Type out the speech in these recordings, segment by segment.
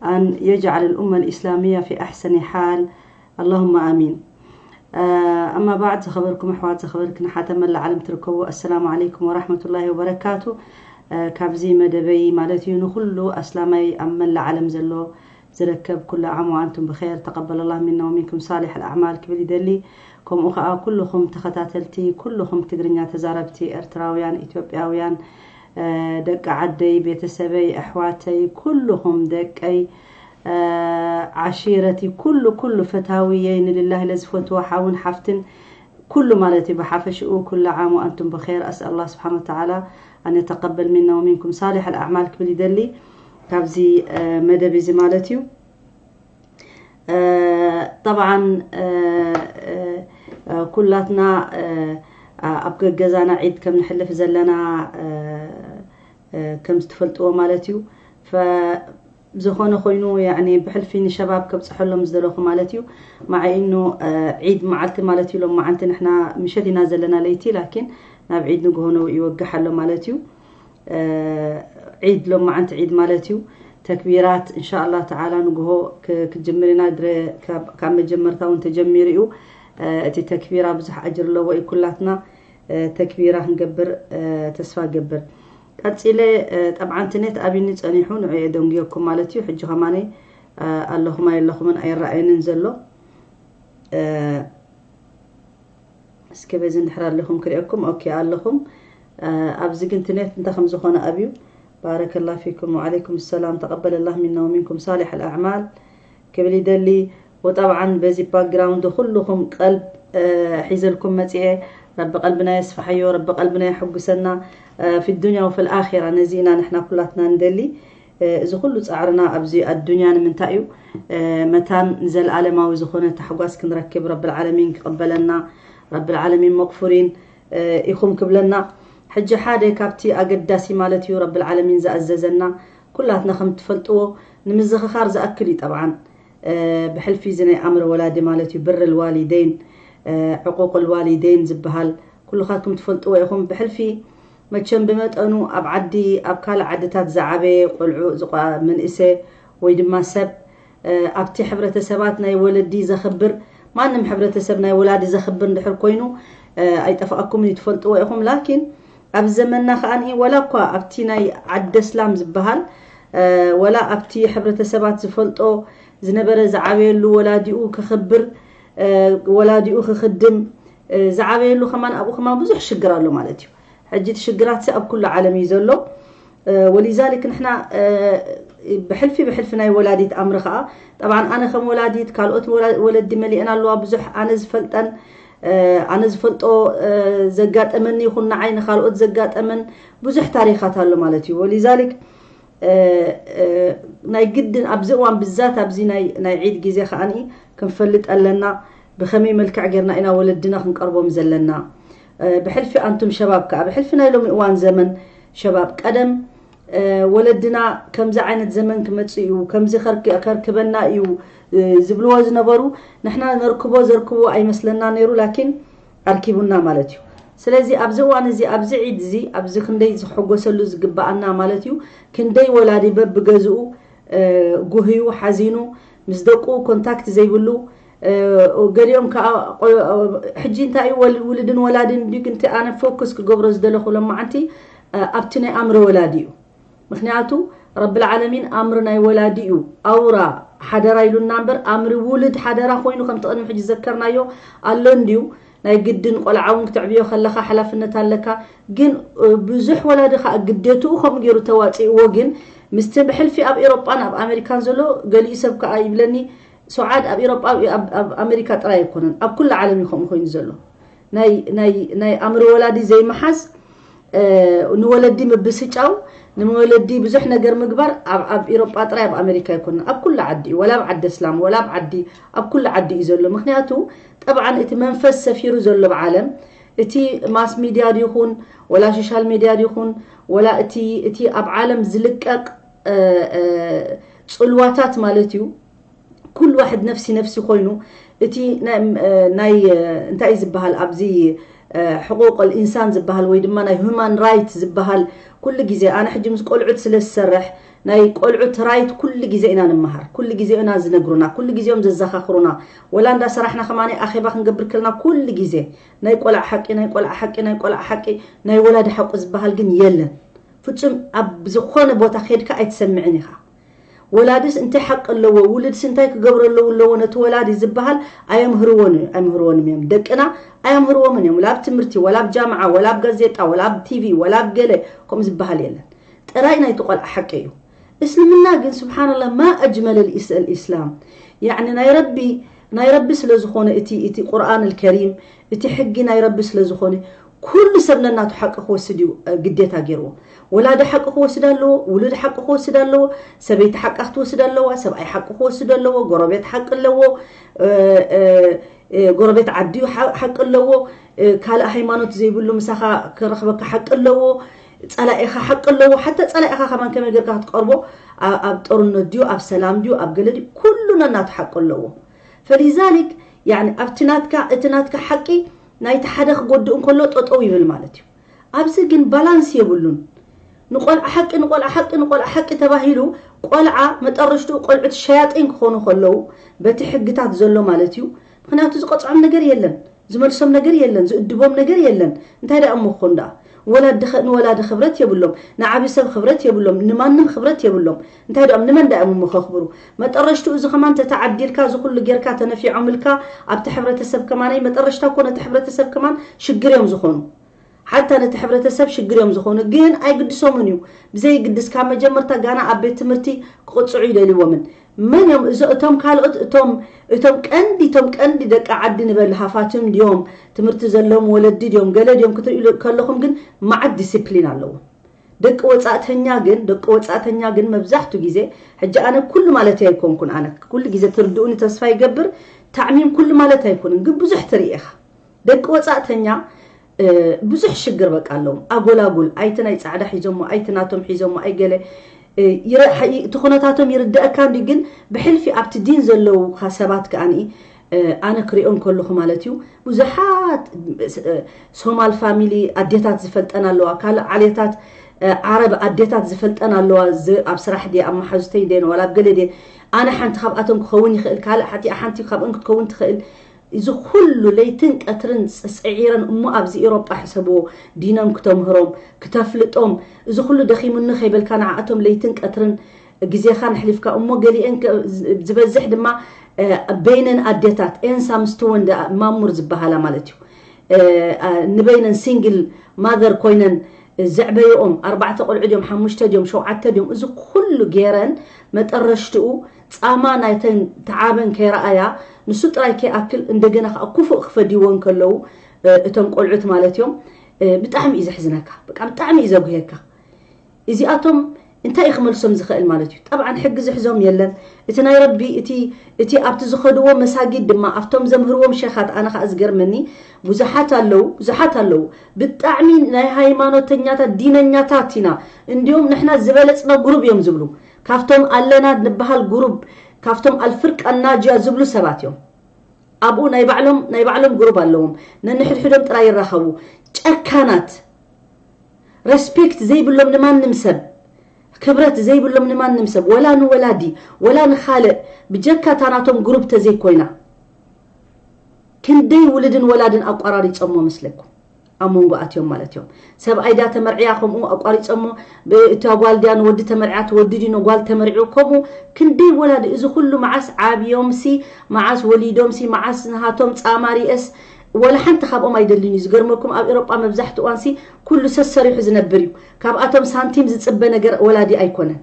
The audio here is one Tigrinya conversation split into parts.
أن يجعل الأمة الإسلامية في أحسن حال. اللهم آمين. ኣማ ባዕድ፣ ዝኸበርኩም ኣሕዋት፣ ዝኸበርክን ሓተ መላ ዓለም ትርከቡ፣ ኣሰላሙ ዓለይኩም ወራሕመቱላሂ ወበረካቱ። ካብዚ መደበይ ማለት እዩ፣ ንኹሉ ኣስላማይ ኣብ መላ ዓለም ዘሎ ዝረከብ፣ ኩሉ ዓም ወኣንቱም ብኸይር፣ ተቀበለላህ ሚና ወሚንኩም ሳሊሕ ኣልኣዕማል ክብል ይደሊ። ከምኡ ከኣ ኩልኹም ተኸታተልቲ፣ ኩልኹም ትግርኛ ተዛረብቲ፣ ኤርትራውያን፣ ኢትዮጵያውያን፣ ደቂ ዓደይ፣ ቤተሰበይ፣ ኣሕዋተይ፣ ኩልኹም ደቀይ፣ ዓሺረቲ፣ ኩሉ ኩሉ ፈታውየይ፣ ንልላህ ኢለ ዝፈትዎ ሓውን ሓፍትን ኩሉ ማለት እዩ። ብሓፈሽኡ ኩሉ ዓም ወኣንቱም ብኸይር፣ ኣስኣል ኣላህ ስብሓን ወተዓላ ኣን የተቀበል ሚና ወሚንኩም ሳሊሕ ኣልኣዕማል ክብል ይደሊ ካብዚ መደብ እዚ ማለት እዩ። ጠብዓን ኩላትና ኣብ ገገዛና ዒድ ከም ንሕልፍ ዘለና ከም ዝትፈልጥዎ ማለት እዩ። ዝኾነ ኮይኑ ያኒ ብሕልፊ ንሸባብ ከብፅሐሎም ዝደለኹ ማለት እዩ። ማዓይኑ ዒድ መዓልቲ ማለት እዩ። ሎም መዓንቲ ንሕና ምሸት ኢና ዘለና ለይቲ፣ ላኪን ናብ ዒድ ንግሆ ነው ይወግሕ ኣሎ ማለት እዩ። ዒድ ሎም መዓንቲ ዒድ ማለት እዩ። ተክቢራት እንሻ ኣላህ ተዓላ ንግሆ ክ- ክጅምር ኢና። ድረ ካብ ካብ መጀመርታ እውን ተጀሚሩ እዩ። እቲ ተክቢራ ብዙሕ ኣጅር ኣለዎ እዩ። ኩላትና ተክቢራ ክንገብር ተስፋ ገብር። ቀፂለ ጠብዓን ትኔት ኣብኒ ፀኒሑ ንዑ እየ ደንጉየኩም ማለት እዩ። ሕጂ ከማነይ ኣለኹም ኣየለኹምን ኣይረኣየንን ዘሎ። እስኪ በዚ እንድሕር ኣለኹም ክሪአኩም። ኦኬ ኣለኹም። ኣብዚ ግን ትኔት እንታይ ከም ዝኾነ ኣብዩ። ባረከላ ፊኩም ወዓለይኩም ሰላም ተቀበለላህ ሚና ወሚንኩም ሳሊሕ ኣልኣዕማል ክብል ይደሊ። ወጠብዓን በዚ ባክግራውንድ ኩልኹም ቀልብ ሒዘልኩም መፅኤ። ረቢ ቀልብና የስፍሓዮ፣ ረቢ ቀልብና የሐጉሰና ፊ ዱንያ ወፊ ልኣኺራ። ነዚ ኢና ንሕና ኩላትና ንደሊ። እዚ ኩሉ ፃዕርና ኣብዚ ኣዱንያ ንምንታይ እዩ? መታን ንዘለኣለማዊ ዝኾነ ታሕጓስ ክንረክብ ረብል ዓለሚን ክቕበለና፣ ረብል ዓለሚን መቕፉሪን ኢኹም ክብለና። ሕጂ ሓደ ካብቲ ኣገዳሲ ማለት እዩ ረብል ዓለሚን ዝኣዘዘና ኩላትና ከም ትፈልጥዎ ንምዝኽኻር ዝኣክል እዩ። ጠብዓን ብሕልፊ እዚ ናይ ኣምር ወላዲ ማለት እዩ፣ ብር ልዋሊደይን ዕቁቅ ልዋሊደይን ዝበሃል ኩልኻትኩም ትፈልጥዎ ኢኹም። ብሕልፊ መቸም ብመጠኑ ኣብ ዓዲ ኣብ ካልእ ዓድታት ዝዓበየ ቆልዑ ዝቋ መንእሰ ወይ ድማ ሰብ ኣብቲ ሕብረተሰባት ናይ ወለዲ ዘኽብር ማንም ሕብረተሰብ ናይ ወላዲ ዘኽብር እንድሕር ኮይኑ ኣይጠፍኣኩምን እዩ ትፈልጥዎ ኢኹም። ላኪን ኣብ ዘመንና ከኣ ወላ እኳ ኣብቲ ናይ ዓደ እስላም ዝበሃል ወላ ኣብቲ ሕብረተሰባት ዝፈልጦ ዝነበረ ዝዓበየሉ ወላዲኡ ክኽብር ወላዲኡ ክኽድም ዝዓበየሉ ከማን ኣብኡ ከማን ብዙሕ ሽግር ኣሎ ማለት እዩ። ሕጂ እቲ ሽግራት ኣብ ኩሉ ዓለም እዩ ዘሎ። ወሊዛሊክ ንሕና ብሕልፊ ብሕልፊ ናይ ወላዲት ኣምሪ ከዓ ጠብዓን ኣነ ከም ወላዲት ካልኦት ወለዲ መሊአን ኣለዋ ብዙሕ ኣነ ዝፈልጠን ኣነ ዝፈልጦ ዘጋጠመኒ ይኹን ንዓይ ንካልኦት ዘጋጠመን ብዙሕ ታሪኻት ኣሎ ማለት እዩ። ወሊዛሊክ ናይ ግድን ኣብዚ እዋን ብዛት ኣብዚ ናይ ዒድ ግዜ ከዓኒ ክንፈልጥ ኣለና። ብኸመይ መልክዕ ጌርና ኢና ወለድና ክንቀርቦም ዘለና? ብሕልፊ ኣንቱም ሸባብ ከዓ ብሕልፊ ናይ ሎሚ እዋን ዘመን ሸባብ ቀደም ወለድና ከምዚ ዓይነት ዘመን ክመፅእ እዩ፣ ከምዚ ከርክበና እዩ ዝብልዎ ዝነበሩ ንሕና ነርክቦ ዘርክቦ ኣይመስለና ነይሩ። ላኪን ኣርኪቡና ማለት እዩ። ስለዚ ኣብዚ እዋን እዚ ኣብዚ ዒድ እዚ ኣብዚ ክንደይ ዝሕጎሰሉ ዝግበኣና ማለት እዩ። ክንደይ ወላዲ በብገዝኡ ጉህዩ ሓዚኑ ምስ ደቁ ኮንታክት ዘይብሉ ገሊኦም ከዓ ሕጂ እንታይ እዩ ውልድን ወላድን ዲ ግንቲ ኣነ ፎክስ ክገብሮ ዝደለኹ ሎማዓንቲ ኣብቲ ናይ ኣምረ ወላዲ እዩ። ምክንያቱ ረብል ዓለሚን ኣምር ናይ ወላዲ እዩ። ኣውራ ሓደራ ኢሉና እምበር ኣምሪ ውልድ ሓደራ ኮይኑ ከምቲ ቅድሚ ሕጂ ዘከርናዮ ኣሎ እንድዩ። ናይ ግድን ቆልዓ እውን ክተዕብዮ ከለካ ሓላፍነት ኣለካ። ግን ብዙሕ ወላዲ ከዓ ግዴትኡ ከምኡ ገይሩ ተዋፂእዎ። ግን ምስቲ ብሕልፊ ኣብ ኤሮጳን ኣብ ኣሜሪካን ዘሎ ገሊኡ ሰብ ከዓ ይብለኒ ሱዓድ ኣብ ኤሮጳ ኣብ ኣሜሪካ ጥራይ ኣይኮነን ኣብ ኩሉ ዓለም እዩ ከምኡ ኮይኑ ዘሎ። ናይ ኣምሪ ወላዲ ዘይምሓዝ ንወለዲ ምብስጫው ንወለዲ ብዙሕ ነገር ምግባር ኣብ ኢሮጳ ጥራይ ኣብ ኣሜሪካ ኣይኮነን ኣብ ኩሉ ዓዲ እዩ። ወላ ኣብ ዓዲ እስላም ወላ ኣብ ዓዲ ኣብ ኩሉ ዓዲ እዩ ዘሎ። ምክንያቱ ጠብዓን እቲ መንፈስ ሰፊሩ ዘሎ ብዓለም እቲ ማስ ሚድያ ይኹን ወላ ሶሻል ሚድያ ይኹን ወላ እቲ እቲ ኣብ ዓለም ዝልቀቅ ፅልዋታት ማለት እዩ። ኩሉ ዋሕድ ነፍሲ ነፍሲ ኮይኑ እቲ ናይ እንታይ ዝበሃል ኣብዚ ሕቁቅ ልኢንሳን ዝበሃል ወይ ድማ ናይ ሁማን ራይት ዝበሃል ኩሉ ግዜ ኣነ ሕጂ ምስ ቆልዑት ስለ ዝሰርሕ ናይ ቆልዑት ራይት ኩሉ ግዜ ኢና ንመሃር፣ ኩሉ ግዜ ኢና ዝነግሩና፣ ኩሉ ግዜ እዮም ዘዘኻኽሩና። ወላ እንዳ ሰራሕና ከማን ኣኼባ ክንገብር ከለና ኩሉ ግዜ ናይ ቆልዓ ሓቂ፣ ናይ ቆልዓ ሓቂ፣ ናይ ቆልዓ ሓቂ፣ ናይ ወላዲ ሓቁ ዝበሃል ግን የለን። ፍጹም ኣብ ዝኾነ ቦታ ከድካ ኣይትሰምዕን ኢኻ። ወላድስ እንታይ ሓቂ ኣለዎ፣ ውሉድስ እንታይ ክገብረሉ ኣለዎ ነቲ ወላዲ ዝበሃል ኣየምህርዎን፣ ኣይምህርዎንም እዮም። ደቅና ኣየምህርዎምን እዮም። ወላ ኣብ ትምህርቲ፣ ወላ ኣብ ጃምዓ፣ ወላ ኣብ ጋዜጣ፣ ወላ ኣብ ቲቪ፣ ወላ ኣብ ገለ ከምኡ ዝበሃል የለን። ጥራይ ናይቲ ቆልዓ ሓቂ እዩ። እስልምና ግን ስብሓንላህ ማ ኣጅመለ ልኢስላም፣ ያዕኒ ናይ ረቢ፣ ናይ ረቢ ስለ ዝኾነ እቲ፣ እቲ ቁርኣን ልከሪም፣ እቲ ሕጊ ናይ ረቢ ስለ ዝኾነ ኩሉ ሰብ ነናቱ ሓቂ ክወስድ እዩ ግዴታ ገይርዎ። ወላዲ ሓቂ ክወስድ ኣለዎ፣ ውሉድ ሓቂ ክወስድ ኣለዎ፣ ሰበይቲ ሓቃ ክትወስድ ኣለዋ፣ ሰብኣይ ሓቂ ክወስድ ኣለዎ፣ ጎረቤት ሓቂ ኣለዎ፣ ጎረቤት ዓዲ ሓቂ ኣለዎ፣ ካልእ ሃይማኖት ዘይብሉ ምሳኻ ክረኽበካ ሓቂ ኣለዎ፣ ጸላኢኻ ሓቂ ኣለዎ። ሓታ ጸላኢኻ ከማን ከመይ ጌርካ ክትቀርቦ፣ ኣብ ጦርነት ድዩ፣ ኣብ ሰላም ድዩ፣ ኣብ ገለ ድዩ፣ ኩሉ ነናቱ ሓቂ ኣለዎ። ፈሊዛሊክ ያኒ ኣብቲ ናትካ፣ እቲ ናትካ ሓቂ ናይቲ ሓደ ክጎድእ እንከሎ ጠጠው ይብል ማለት እዩ። ኣብዚ ግን ባላንስ የብሉን። ንቆልዓ ሓቂ፣ ንቆልዓ ሓቂ፣ ንቆልዓ ሓቂ ተባሂሉ ቆልዓ መጠረሽትኡ ቆልዑት ሸያጢን ክኾኑ ከለዉ በቲ ሕግታት ዘሎ ማለት እዩ። ምክንያቱ ዝቐጽዖም ነገር የለን፣ ዝመልሶም ነገር የለን፣ ዝእድቦም ነገር የለን። እንታይ ደኣ እሞ ክኾኑ ደኣ? ወላዲ ኸ-፣ ንወላዲ ክብረት የብሎም፣ ንዓቢ ሰብ ክብረት የብሎም፣ ንማንም ክብረት የብሎም። እንታይ ደኦም ንመን ደኣ እሞ ከኽብሩ? መጠረሽትኡ እዚ ከማን ተተዓዲልካ፣ እዚ ኩሉ ጌርካ ተነፊዖምልካ ኣብቲ ሕብረተሰብ ከማን መጠረሽታ እኮ ነቲ ሕብረተሰብ ከማን ሽግር እዮም ዝኾኑ። ሓታ ነቲ ሕብረተሰብ ሽግር እዮም ዝኾኑ፣ ግን ኣይግድሶምን እዩ። ብዘይግድስ ካብ መጀመርታ ጋና ኣብ ቤት ትምህርቲ ክቕጽዑ ይደልይዎምን። መን እዮም እዞ-፣ እቶም ካልኦት፣ እቶም፣ እቶም ቀንዲ፣ እቶም ቀንዲ ደቂ ዓዲ ንበል ሃፋትም ድዮም፣ ትምህርቲ ዘለዎም ወለዲ ድዮም፣ ገለ ድዮም ክትርእዩ ከለኹም ግን መዓት ዲሲፕሊን ኣለዎም። ደቂ ወጻእተኛ ግን፣ ደቂ ወጻእተኛ ግን መብዛሕቱ ግዜ፣ ሕጂ ኣነ ኩሉ ማለት ኣይኮንኩን፣ ኣነ ኩሉ ግዜ ትርድኡኒ ተስፋ ይገብር፣ ታዕሚም ኩሉ ማለት ኣይኮንን፣ ግን ብዙሕ ትርኢ ኢኻ። ደቂ ወጻእተኛ፣ እ፣ ብዙሕ ሽግር በቃ ኣለዎም። ኣጎላጉል፣ ኣይቲ ናይ ጻዕዳ ሒዞሞ፣ ኣይቲ ናቶም ሒዞሞ፣ ኣይ ገለ፣ እ፣ ይረ-፣ ሓ-፣ ይ-፣ እቲ ኩነታቶም ይርድኣካ እንዲ፣ ግን ብሕልፊ ኣብቲ ዲን ዘለዉ ካ-፣ ሰባት ከኣኒ፣ እ፣ ኣነ ክሪኦ እንከለኹ ማለት እዩ፣ ብዙሓት፣ እ፣ ሶማል ፋሚሊ ኣዴታት ዝፈልጠን ኣለዋ፣ ካልእ ዓሌታት፣ እ፣ ዓረብ ኣዴታት ዝፈልጠን ኣለዋ፣ ዝ-፣ ኣብ ስራሕ ድየ፣ ኣብ መሓዙተይ ድየን፣ ዋላ ኣብ ገለ ድየን፣ ኣነ ሓንቲ ካብኣቶም ክኸውን ይኽእል፣ ካልእ ሓቲ-፣ ሓንቲ ካብኦም ክትከውን ትኽእል። እዚ ኩሉ ለይትን ቀትርን ጽ-፣ ጽዒረን እሞ ኣብዚ ኤውሮጳ ሕሰብዎ፣ ዲኖም ክተምህሮም፣ ክተፍልጦም፣ እዚ ኩሉ ደኺሙኒ ከይበልካ ንዓኣቶም ለይትን ቀትርን ግዜኻን ኣሕሊፍካ እሞ ገሊአን ከ-፣ ዝ-፣ ዝበዝሕ ድማ፣ እ፣ በይነን ኣዴታት፣ ኤንሳምስቱወን ደኣ ማሙር ዝበሃላ ማለት እዩ። እ፣ ኣ፣ ንበይነን ሲንግል ማዘር ኮይነን ዘዕበየኦም ኣርባዕተ ቆልዑ ድዮም፣ ሓሙሽተ ድዮም፣ ሸውዓተ ድዮም፣ እዚ ኩሉ ገይረን መጠረሽትኡ ጻማ ናይተን ተዓበን ከይረኣያ፣ ንሱ ጥራይ ከይኣክል እንደገና ከኣ ክፉእ ክፈድይወን ከለዉ፣ እ፣ እቶም ቆልዑት ማለት እዮም፣ እ፣ ብጣዕሚ እዩ ዘሕዝነካ። በቃ ብጣዕሚ እዩ ዘጉህየካ። እዚኣቶም እንታይ እዩ ክመልሶም ዝኽእል ማለት እዩ? ጠብዓን ሕጊ ዝሕዞም የለን። እቲ ናይ ረቢ፣ እቲ፣ እቲ ኣብቲ ዝኸድዎ መሳጊድ ድማ፣ ኣብቶም ዘምህርዎም ሸኻት፣ ኣነ ኸኣ ዝገርመኒ፣ ብዙሓት ኣለዉ፣ ብዙሓት ኣለዉ። ብጣዕሚ ናይ ሃይማኖተኛታት፣ ዲነኛታት ኢና። እንዲዮም ንሕና ዝበለጽና ግሩብ እዮም ዝብሉ። ካብቶም ኣለና ንበሃል ግሩብ፣ ካብቶም ኣልፍርቃ ናጅያ ዝብሉ ሰባት እዮም። ኣብኡ ናይ ባዕሎም፣ ናይ ባዕሎም ግሩብ ኣለዎም። ነንሕድሕዶም ጥራይ ይራኸቡ። ጨካናት። ሬስፔክት ዘይብሎም ንማንም ሰብ። ክብረት ዘይብሎም ንማንም ሰብ። ወላ ንወላዲ፣ ወላ ንኻልእ። ብጀካ እታ ናቶም ግሩብ ተዘይኮይና። ክንደይ ውሉድን ወላድን ኣቋራሪጾሞ መስለኩም? ኣብ መንጎ ኣትዮም ማለት እዮም። ሰብኣይ ድያ ተመርዕያ ከምኡ ኣቋሪጾሞ፣ ብ-፣ እታ ጓል ድያ ንወዲ ተመርዕያ፣ እቲ ወዲ ድዩ ንጓል ተመርዕዩ፣ ከምኡ ክንደይ ወላዲ፣ እዚ ኩሉ መዓስ ዓብዮምሲ፣ መዓስ ወሊዶምሲ፣ መዓስ ንሃቶም ጻማ ሪኤስ፣ ወላ ሓንቲ ካብኦም ኣይደልን እዩ። ዝገርመኩም ኣብ ኤውሮጳ መብዛሕትኡ እዋንሲ ኩሉ ሰሰሪሑ ዝነብር እዩ። ካብኣቶም ሳንቲም ዝጽበ ነገር ወላዲ ኣይኮነን።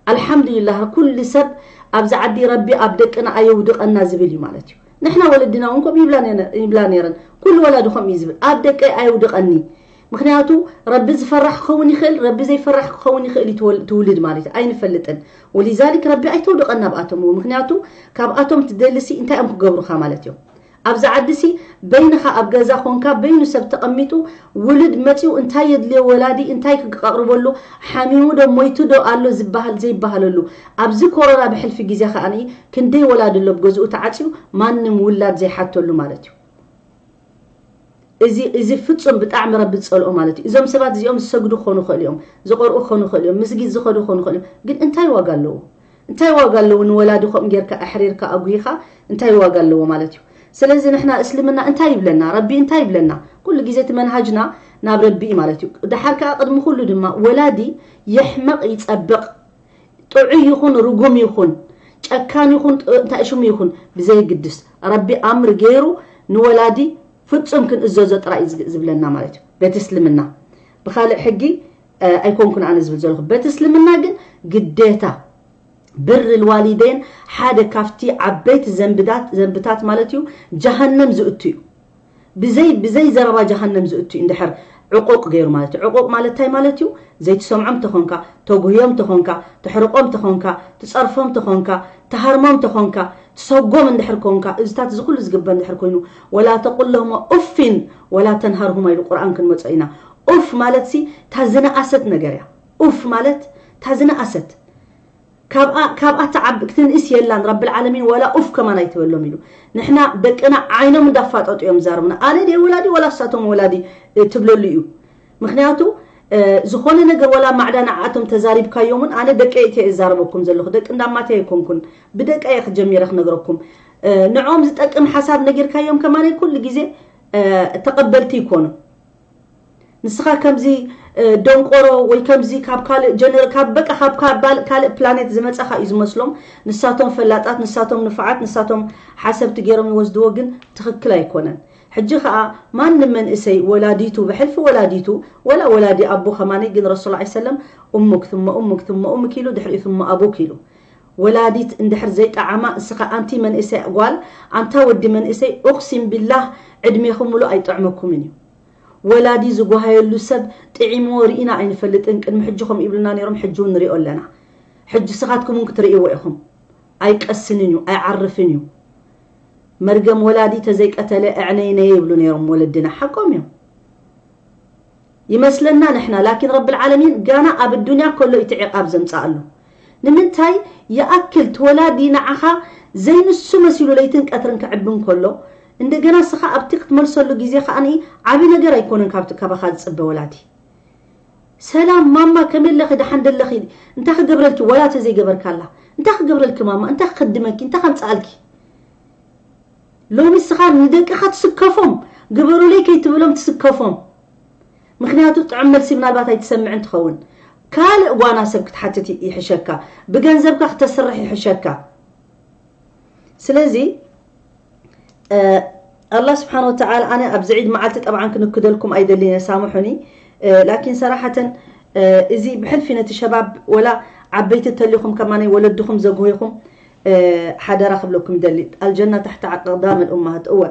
ኣልሓምዱሊላህ ኩሉ ሰብ ኣብዚ ዓዲ ረቢ ኣብ ደቅና ኣየውድቐና ዝብል እዩ ማለት እዩ። ንሕና ወለድና እውን ከምኡ ይብላ ነረ-፣ ይብላ ነይረን። ኩሉ ወላዲ ከምኡ እዩ ዝብል። ኣብ ደቀይ ኣየውድቐኒ። ምኽንያቱ ረቢ ዝፈራሕ ክኸውን ይኽእል፣ ረቢ ዘይፈራሕ ክኸውን ይኽእል እዩ ትወል-፣ ትውልድ ማለት እዩ። ኣይንፈልጥን። ወሊዛሊክ ረቢ ኣይተውድቐና ኣብኣቶም እውን። ምኽንያቱ ካብኣቶም ትደልሲ እንታይ እዮም ክገብሩኻ ማለት እዮም። ኣብዚ ዓዲሲ በይንኻ ኣብ ገዛ ኾንካ በይኑ ሰብ ተቐሚጡ ውሉድ መፂኡ እንታይ የድልዮ ወላዲ እንታይ ክቀቕርበሉ ሓሚሙ ዶ ሞይቱ ዶ ኣሎ ዝበሃል ዘይበሃለሉ ኣብዚ ኮሮና ብሕልፊ ግዜ ከኣ ክንደይ ወላዲ ኣሎ ብገዝኡ ተዓፅዩ ማንም ውላድ ዘይሓተሉ ማለት እዩ። እዚ እዚ ፍጹም ብጣዕሚ ረቢ ዝጸልኦ ማለት እዩ። እዞም ሰባት እዚኦም ዝሰግዱ ክኾኑ ይኽእሉ እዮም፣ ዝቐርኡ ክኾኑ ይኽእሉ እዮም፣ ምስጊድ ዝኸዱ ክኾኑ ይኽእሉ እዮም። ግን እንታይ ዋጋ ኣለዎ? እንታይ ዋጋ ኣለዎ ንወላዲ ከምኡ ጌርካ ኣሕሪርካ ኣጉሂኻ እንታይ ዋጋ ኣለዎ ማለት እዩ? ስለዚ ንሕና እስልምና እንታይ ይብለና? ረቢ እንታይ ይብለና? ኩሉ ግዜ እቲ መንሃጅና ናብ ረቢ እዩ ማለት እዩ። ደሓር ከኣ ቅድሚ ኩሉ ድማ ወላዲ ይሕመቕ ይጸብቕ፣ ጥዑይ ይኹን ርጉም ይኹን ጨካን ይኹን ጥ- እንታይ ሽሙ ይኹን ብዘይግድስ ረቢ ኣምር ገይሩ ንወላዲ ፍጹም ክንእዘዞ ጥራይ እዩ ዝግ- ዝብለና ማለት እዩ። በቲ እስልምና ብኻልእ ሕጊ እ፣ ኣይኮንኩን ኣነ ዝብል ዘለኹ። በቲ እስልምና ግን ግዴታ ብር ልዋሊደይን ሓደ ካብቲ ዓበይቲ ዘንብታት ዘንብታት ማለት እዩ ጀሃነም ዝእቱ እዩ። ብዘይ ብዘይ ዘረባ ጀሃነም ዝእቱ እዩ እንድሕር ዕቁቕ ገይሩ ማለት እዩ። ዕቁቕ ማለት እንታይ ማለት እዩ? ዘይትሰምዖም ተኾንካ፣ ተጉህዮም ተኾንካ፣ ትሕርቆም ተኾንካ፣ ትጸርፎም ተኾንካ፣ ትሃርሞም ተኾንካ፣ ትሰጎም እንድሕር ኮንካ፣ እዚታት እዚ ኩሉ ዝግበር እንድሕር ኮይኑ፣ ወላ ተቁል ለሁማ ኡፊን ወላ ተንሃርሁማ ኢሉ ቁርኣን ክንመጾ ኢና። ኡፍ ማለት ሲ እታ ዝነኣሰት ነገር እያ። ኡፍ ማለት እታ ዝነኣሰት ካብኣ ካብኣ ትዓቢ ክትንእስ የላን። ረብል ዓለሚን ወላ ኡፍ ከማን ኣይትበሎም ኢሉ። ንሕና ደቅና ዓይኖም እንዳፋጠጡ እዮም ዛረቡና። ኣነ ድየ ወላዲ ወላ እሳቶም ወላዲ እ፣ ትብለሉ እዩ። ምክንያቱ እ፣ ዝኾነ ነገር ወላ ማዕዳ ንዓቶም ተዛሪብካዮምን ኣነ ደቀይ እየ እዛረበኩም ዘለኹ። ደቂ እንዳማተይ ኣይኮንኩን። ብደቀይ እየ ክጀሚረ ክነግረኩም። እ፣ ንዖም ዝጠቅም ሓሳብ ነጊርካዮም ከማን ኩሉ ግዜ እ፣ ተቐበልቲ ይኮኑ። ንስኻ ከምዚ እ፣ ደንቆሮ ወይ ከምዚ ካብ ካልእ ጀነር ካብ በቃ ካብ ካብ ባል- ካልእ ፕላኔት ዝመጻኻ እዩ ዝመስሎም። ንሳቶም ፈላጣት፣ ንሳቶም ንፉዓት፣ ንሳቶም ሓሰብቲ ገይሮም ይወስድዎ፣ ግን ትኽክል ኣይኮነን። ሕጂ ኸኣ ማንም መንእሰይ ወላዲቱ ብሕልፊ ወላዲቱ ወላ ወላዲ ኣቦ ከማኒ ግን ረሱል ላ ሰለም እሙክ ثم እሙክ ثم እሙክ ኢሉ ድሕሪኡ ثم ኣቡክ ኢሉ። ወላዲት እንድሕር ዘይጠዓማ እስኻ ኣንቲ መንእሰይ ጓል ኣንታ ወዲ መንእሰይ ኡክሲም ቢላህ ዕድሜኹም ሙሉእ ኣይጠዕመኩምን እዩ። ወላዲ ዝጓሃየሉ ሰብ ጥዒምዎ ርኢና ኣይንፈልጥን። ቅድሚ ሕጂ ከምኡ ይብሉና ነይሮም፣ ሕጂ እውን ንሪኦ ኣለና። ሕጂ ስኻትኩም እውን ክትርእይዎ ኢኹም። ኣይቀስንን እዩ፣ ኣይዓርፍን እዩ። መርገም ወላዲ ተዘይቀተለ እዕነይነየ ይብሉ ነይሮም ወለድና። ሓቆም እዮም። ይመስለና ንሕና ላኪን ረብል ዓለሚን ጋና ኣብ ኣዱንያ ከሎ እቲ ዕቃብ ዘምፅኣሉ። ንምንታይ ይኣክል ትወላዲ ንዓኻ ዘይንሱ መሲሉ ለይትን ቀትርን ክዕቢ እንከሎ እንደገና ስኻ ኣብቲ ክትመልሰሉ ግዜ ከዓኒ ዓቢ ነገር ኣይኮነን ካብቲ ካባኻ ዝፅበ ወላዲ። ሰላም ማማ ከመይ ኣለኺ ደሓን ደለኺ እንታይ ክገብረልኪ ወላ ተዘይገበርካላ እንታይ ክገብረልኪ ማማ እንታይ ክኽድመኪ እንታይ ከምፅኣልኪ ሎሚ ስኻ ንደቅኻ ትስከፎም ግበሩለይ ከይትብሎም ትስከፎም ምክንያቱ ጥዑም መልሲ ምናልባት ኣይትሰምዕን ትኸውን ካልእ ጓና ሰብ ክትሓትት ይሕሸካ ብገንዘብካ ክተስርሕ ይሕሸካ ስለዚ ኣላህ ስብሓን ወተዓላ ኣነ ኣብዚ ዒድ መዓልቲ ጠብዓን ክንክደልኩም ኣይደልን እየ ሳምሑኒ ላኪን ሰራሓተን እዚ ብሕልፊ ነቲ ሸባብ ወላ ዓበይቲ ተሊኹም ከማነይ ወለድኹም ዘጉሂኹም ሓደራ ክብለኩም ይደሊ ኣልጀና ታሕቲ ኣቅዳም ልኡማሃት እወ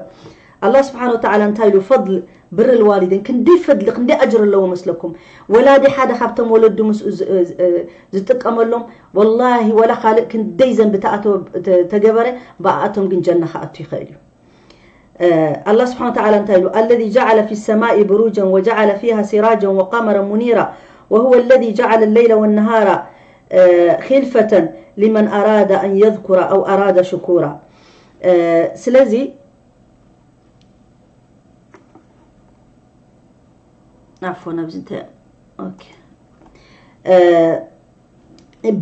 ኣላህ ስብሓን ወተዓላ እንታይ ኢሉ ፈضል ብር ልዋሊደን ክንደይ ፈድሊ ክንደይ ኣጅር ኣለዎ መስለኩም ወላዲ ሓደ ካብቶም ወለዱ ምስኡ ዝጥቀመሎም ወላሂ ወላ ካልእ ክንደይ ዘንቢ ተገበረ ብኣኣቶም ግን ጀና ክኣቱ ይኽእል እዩ ኣላህ ስብሓን ወተዓላ እንታይ ኢሉ الذي جعل في السماء بروجا وجعل فيها سراجا وقمرا منيرا وهو الذي جعل الليل والنهار خلفة لمن أراد أن يذكر أو أراد شكورا ስለዚ ኣፎ ነብዚ እንታይ ኦኬ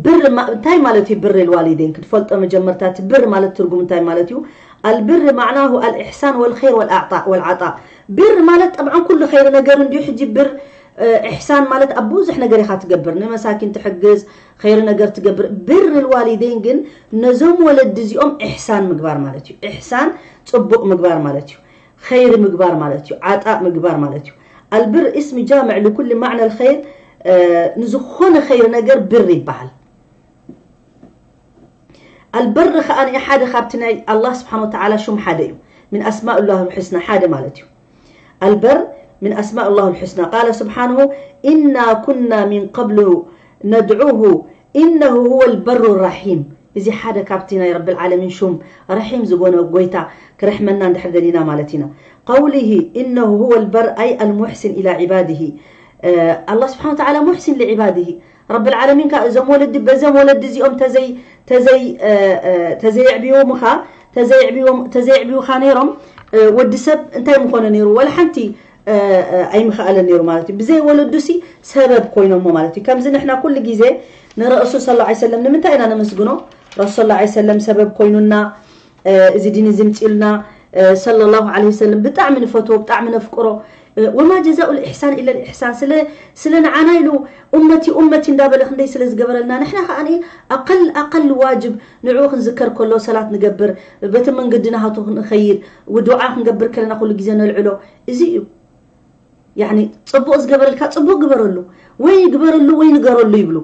ብር እንታይ ማለት እዩ ብር ልዋሊደይን ክትፈልጦ መጀመርታ እቲ ብር ማለት ትርጉም እንታይ ማለት እዩ البر معناه الإحسان والخير والأعطاء والعطاء ብር ማለት ጠብዓን ኩሉ ኸይሪ ነገር እንዲዩ ሕጂ ብር ኢሕሳን ማለት ኣብ ብዙሕ ነገር ኢኻ ትገብር ንመሳኪን ትሕግዝ ኸይሪ ነገር ትገብር ብር ልዋሊደይን ግን ነዞም ወለዲ እዚኦም ኢሕሳን ምግባር ማለት እዩ ኢሕሳን ፅቡቅ ምግባር ማለት እዩ ኸይሪ ምግባር ማለት እዩ ዓጣእ ምግባር ማለት እዩ ኣልብር እስሚ ጃምዕ ልኩል ማዕና ልኸይር ንዝኾነ ኸይሪ ነገር ብር ይበሃል ኣልበር ከዓ ሓደ ካብቲ ናይ ኣላህ ስብሓን ወተዓላ ሹም ሓደ እዩ ምን ኣስማእ ላህ ልሑስና ሓደ ማለት እዩ ኣልበር ምን ኣስማእ ላህ ልሑስና ቃለ ስብሓንሁ ኢና ኩና ምን ቀብሉ ነድዑሁ ኢነሁ ሁወ ልበሩ ራሒም እዚ ሓደ ካብቲ ናይ ረቢ ልዓለሚን ሹም ረሒም ዝኾነ ጎይታ ክርሕመና እንድሕር ደሊና ማለት ኢና ቀውሊሂ ኢነሁ ሁወ ልበር ኣይ ኣልሙሕሲን ኢላ ዒባድሂ ኣላህ ስብሓን ወተዓላ ሙሕሲን ልዒባድሂ ረቢ ልዓለሚን ከዓ እዞም ወለዲ በዘም ወለዲ እዚኦም ተዘይ ተዘይ ተዘየዕብዮምኻ ተዘየዕብዮምኻ ነይሮም ወዲ ሰብ እንታይ ምኾነ ነይሩ? ወላ ሓንቲ ኣይምኸኣለን ነይሩ ማለት እዩ። ብዘይ ወለዱሲ ሰበብ ኮይኖሞ ማለት እዩ። ከምዚ ንሕና ኩሉ ግዜ ንረሱል صلى الله عليه وسلم ንምንታይ ኢና ነመስግኖ? ረሱል صلى الله عليه وسلم ሰበብ ኮይኑና፣ እዚ ዲን እዚ ምፅኡልና፣ صلى الله عليه وسلم ብጣዕሚ ንፈትዎ፣ ብጣዕሚ ነፍቅሮ። وما جزاء الإحسان إلا الإحسان። ስለ ንዓና ኢሉ ኡመቲ ኡመቲ እንዳበለ ክንደይ ስለ ዝገበረልና፣ ንሕና ከዓ ኣቀል ኣቀል ዋጅብ ንዕኡ ክንዝከር ከሎ ሰላት ንገብር፣ በቲ መንገዲ ናሃቱ ክንኸይድ፣ ዱዓ ክንገብር ከለና ኩሉ ግዜ ነልዕሎ። እዚ እዩ። ያኒ ጽቡቕ ዝገበረልካ ጽቡቕ ግበረሉ፣ ወይ ግበረሉ ወይ ንገረሉ ይብሉ።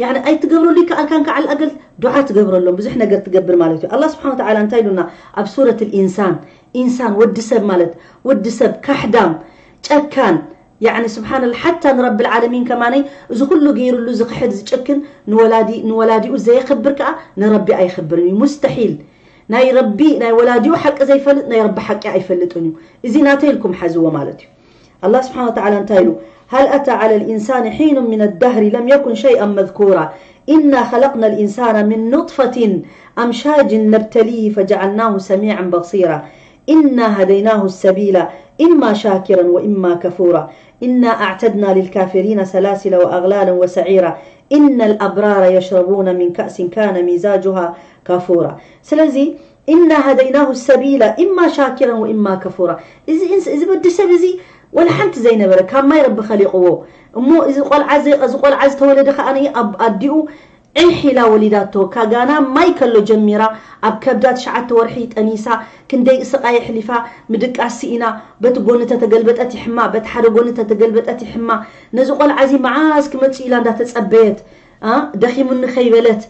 ያኒ ኣይትገብረሉ ይከኣልካን ከዓል ኣገል ዱዓ ትገብረሎም፣ ብዙሕ ነገር ትገብር ማለት እዩ። ኣላህ ስብሓን ወተዓላ እንታይ ኢሉና ኣብ ሱረት ልኢንሳን? ኢንሳን ወዲ ሰብ ማለት፣ ወዲ ሰብ ካሕዳም፣ ጨካን፣ ያኒ ስብሓንላ፣ ሓታ ንረቢ ልዓለሚን ከማነይ እዚ ኩሉ ገይሩሉ ዝኽሕድ ዝጭክን ንወላዲ ንወላዲኡ ዘየኽብር ከኣ ንረቢ ኣይኽብርን እዩ። ሙስተሒል። ናይ ረቢ ናይ ወላዲኡ ሓቂ ዘይፈልጥ ናይ ረቢ ሓቂ ኣይፈልጥን እዩ። እዚ ናተይ ኢልኩም ሓዝዎ ማለት እዩ። ኣላህ ስብሓን ወተዓላ እንታይ ኢሉ? هل أتى على الإنسان حين من الدهر لم يكن شيئا مذكورا إنا خلقنا الإنسان من نطفة أمشاج نبتليه فجعلناه سميعا بصيرا إنا هديناه السبيل إما شاكرا وإما كفورا إنا أعتدنا للكافرين سلاسل وأغلالا وسعيرا إن الأبرار يشربون من كأس كان مزاجها كافورا ስለዚ إنا هديناه السبيل إما شاكرا وإما كفورا እዚ እንስ እዚ ወዲ ሰብ እዚ ወላ ሓንቲ ዘይነበረ ካብ ማይ ረቢ ኸሊቕዎ እሞ እዚ ቆልዓ እዚ እዚ ቆልዓ ዝተወለደ ከኣ ኣብ ኣዲኡ ዒሕ ኢላ ወሊዳቶ። ካጋና ማይ ከሎ ጀሚራ ኣብ ከብዳ ትሽዓተ ወርሒ ጠኒሳ ክንደይ ስቓይ ኣሕሊፋ ምድቃስ ስኢና በቲ ጎኒ ተተገልበጠት ይሕማ በቲ ሓደ ጎኒ ተተገልበጠት ይሕማ። ነዚ ቆልዓ እዚ መዓስ ክመጽእ ኢላ እንዳተጸበየት ደኺሙኒ ከይበለት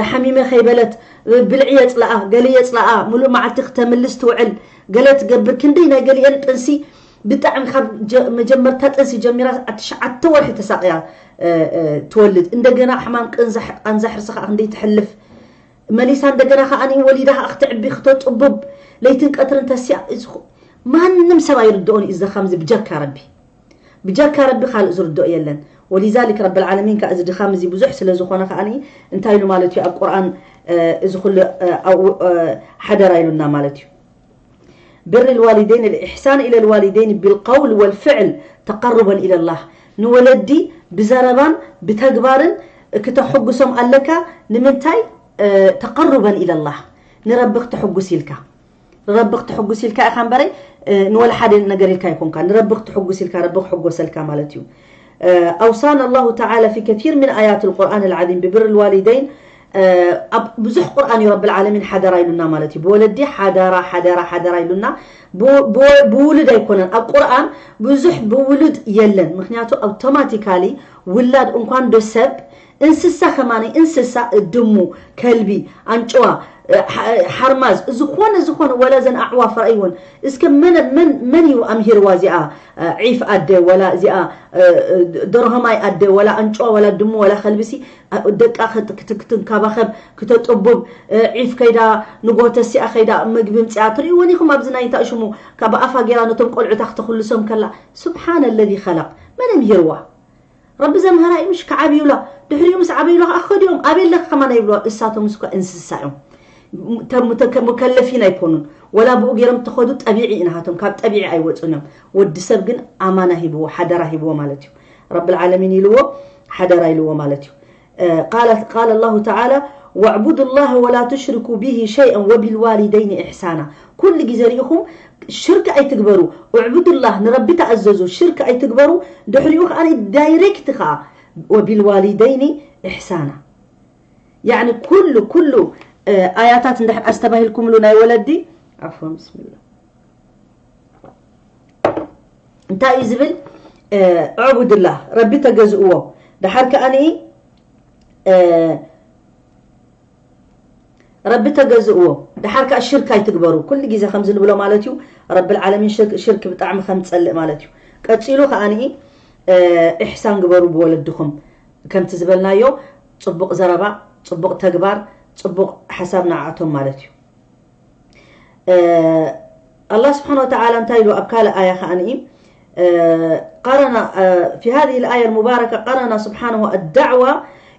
ሓሚመ ከይበለት ብልዒ የጽልኣ ገሊ የጽልኣ ምሉእ መዓልቲ ክተምልስ ትውዕል ገለ ትገብር ክንደይ ናይ ገሊአን ጥንሲ ብጣዕሚ ካብ መጀመርታ ጥንሲ ጀሚራ ትሽዓተ ወርሒ ተሳቕያ ትወልድ እንደገና ሕማም ቃንዛ ሕርሲ ከዓ ክንደይ ትሕልፍ መሊሳ እንደገና ከዓ ወሊዳ ከዓ ክትዕቢ ክተጥቡብ ለይትን ቀትርን ተሲኣ ማንም ሰብ ኣይርድኦን እዩ እዚ ከምዚ ብጀካ ረቢ ብጀካ ረቢ ካልእ ዝርድኦ የለን። ولذلك رب العالمين ከዓ እዚ ድኻም እዚ ብዙሕ ስለ ዝኾነ ከዓ እንታይ ኢሉ ማለት እዩ ኣብ ቁርኣን እዚ ኩሉ ሓደራ ኢሉና ማለት እዩ። بر الوالدين الإحسان إلى الوالدين بالقول والفعل تقربا إلى الله ንወለዲ ብዘረባን ብተግባርን ክተሐጉሶም ኣለካ ንምንታይ تقربا إلى الله ንረቢ ክተሐጉስ ኢልካ ንረቢ ክትሕጉስ ኢልካ ኢኻ እምበረይ ንወላ ሓደ ነገር ኢልካ ኣይኮንካ ንረቢ ክትሕጉስ ኢልካ ረቢ ክሕጎሰልካ ማለት እዩ أوصانا الله تعالى في كثير من آيات القرآن العظيم ببر الوالدين ኣብ ብዙሕ ቁርኣን እዩ ረቢ ዓለሚን ሓደራ ኢሉና ማለት እዩ ብወለዲ ሓደራ ሓደራ ሓደራ ኢሉና ብውሉድ ኣይኮነን ኣብ ቁርኣን ብዙሕ ብውሉድ የለን ምክንያቱ ኣውቶማቲካሊ ውላድ እንኳን ዶ ሰብ እንስሳ ከማነይ እንስሳ ድሙ ከልቢ ኣንጭዋ ሓርማዝ ዝኾነ ዝኾነ ወላ ዘን ኣዕዋፍ ረኣይወን እስከ መን መን መን እዩ ኣምሂርዋ እዚኣ ዒፍ ኣደ ወላ እዚኣ ደርሆማይ ኣደ ወላ ኣንጭዋ ወላ ድሙ ወላ ከልቢሲ ደቃ ክትንከባኸብ ክተጥቡብ ዒፍ ከይዳ ንጎተሲኣ ከይዳ ምግቢ ምፅኣ ትርእይወን ኢኹም ኣብዚ ናይ እንታይ ሽሙ ካብ ኣፋ ገይራ ነቶም ቆልዑታ ክተክልሶም ከላ ስብሓን ለዚ ከለቅ መን ኣምሂርዋ ረቢ ዘምሃራ እዩ ምሽ ክዓብዩላ ድሕሪኡ ምስ ዓበዩላ ከዓ ክኸዱ እዮም ኣበይ ኣለካ ከማና ይብልዋ እሳቶም ምስ እንስሳ እዮም ሙከለፊን ኣይኮኑን ወላ ብኡ ገይሮም ተኸዱ ጠቢዒ እዩ ናሃቶም ካብ ጠቢዒ ኣይወፁን እዮም ወዲ ሰብ ግን ኣማና ሂብዎ ሓደራ ሂብዎ ማለት እዩ ረቢ ዓለሚን ኢልዎ ሓደራ ኢልዎ ማለት እዩ قال الله تعالى واعبدوا الله ولا تشركوا به شيئا وبالوالدين إحسانا ኩሉ ግዜ ሪኢኹም ሽርክ ኣይትግበሩ اعبدوا الله ንረቢ ተኣዘዙ ሽርክ ኣይትግበሩ ድሕሪኡ ከዓ ዳይሬክት ከዓ وبالوالدين إحسانا يعني ኩሉ ኩሉ ኣያታት እንድሕር ኣስተባሂልኩምሉ ናይ ወለዲ عفوا بسم الله እንታይ እዩ ዝብል اعبدوا الله ረቢ ተገዝእዎ ድሓር ከዓ ረቢ ተገዝእዎ ድሓር ከዓ ሽርክ ኣይትግበሩ ኩሉ ግዜ ከምዚ ንብሎ ማለት እዩ ረቢ ዓለሚን ሽርክ ብጣዕሚ ከም ዝፀልእ ማለት እዩ ቀፂሉ ከዓ ኢሕሳን ግበሩ ብወለድኹም ከምቲ ዝበልናዮ ፅቡቕ ዘረባ ፅቡቕ ተግባር ፅቡቕ ሓሳብ ንዓኣቶም ማለት እዩ ኣላህ ስብሓን ወተዓላ እንታይ ኢሉ ኣብ ካልእ ኣያ ከዓ قرن في هذه الآية المباركة قرن سبحانه الدعوة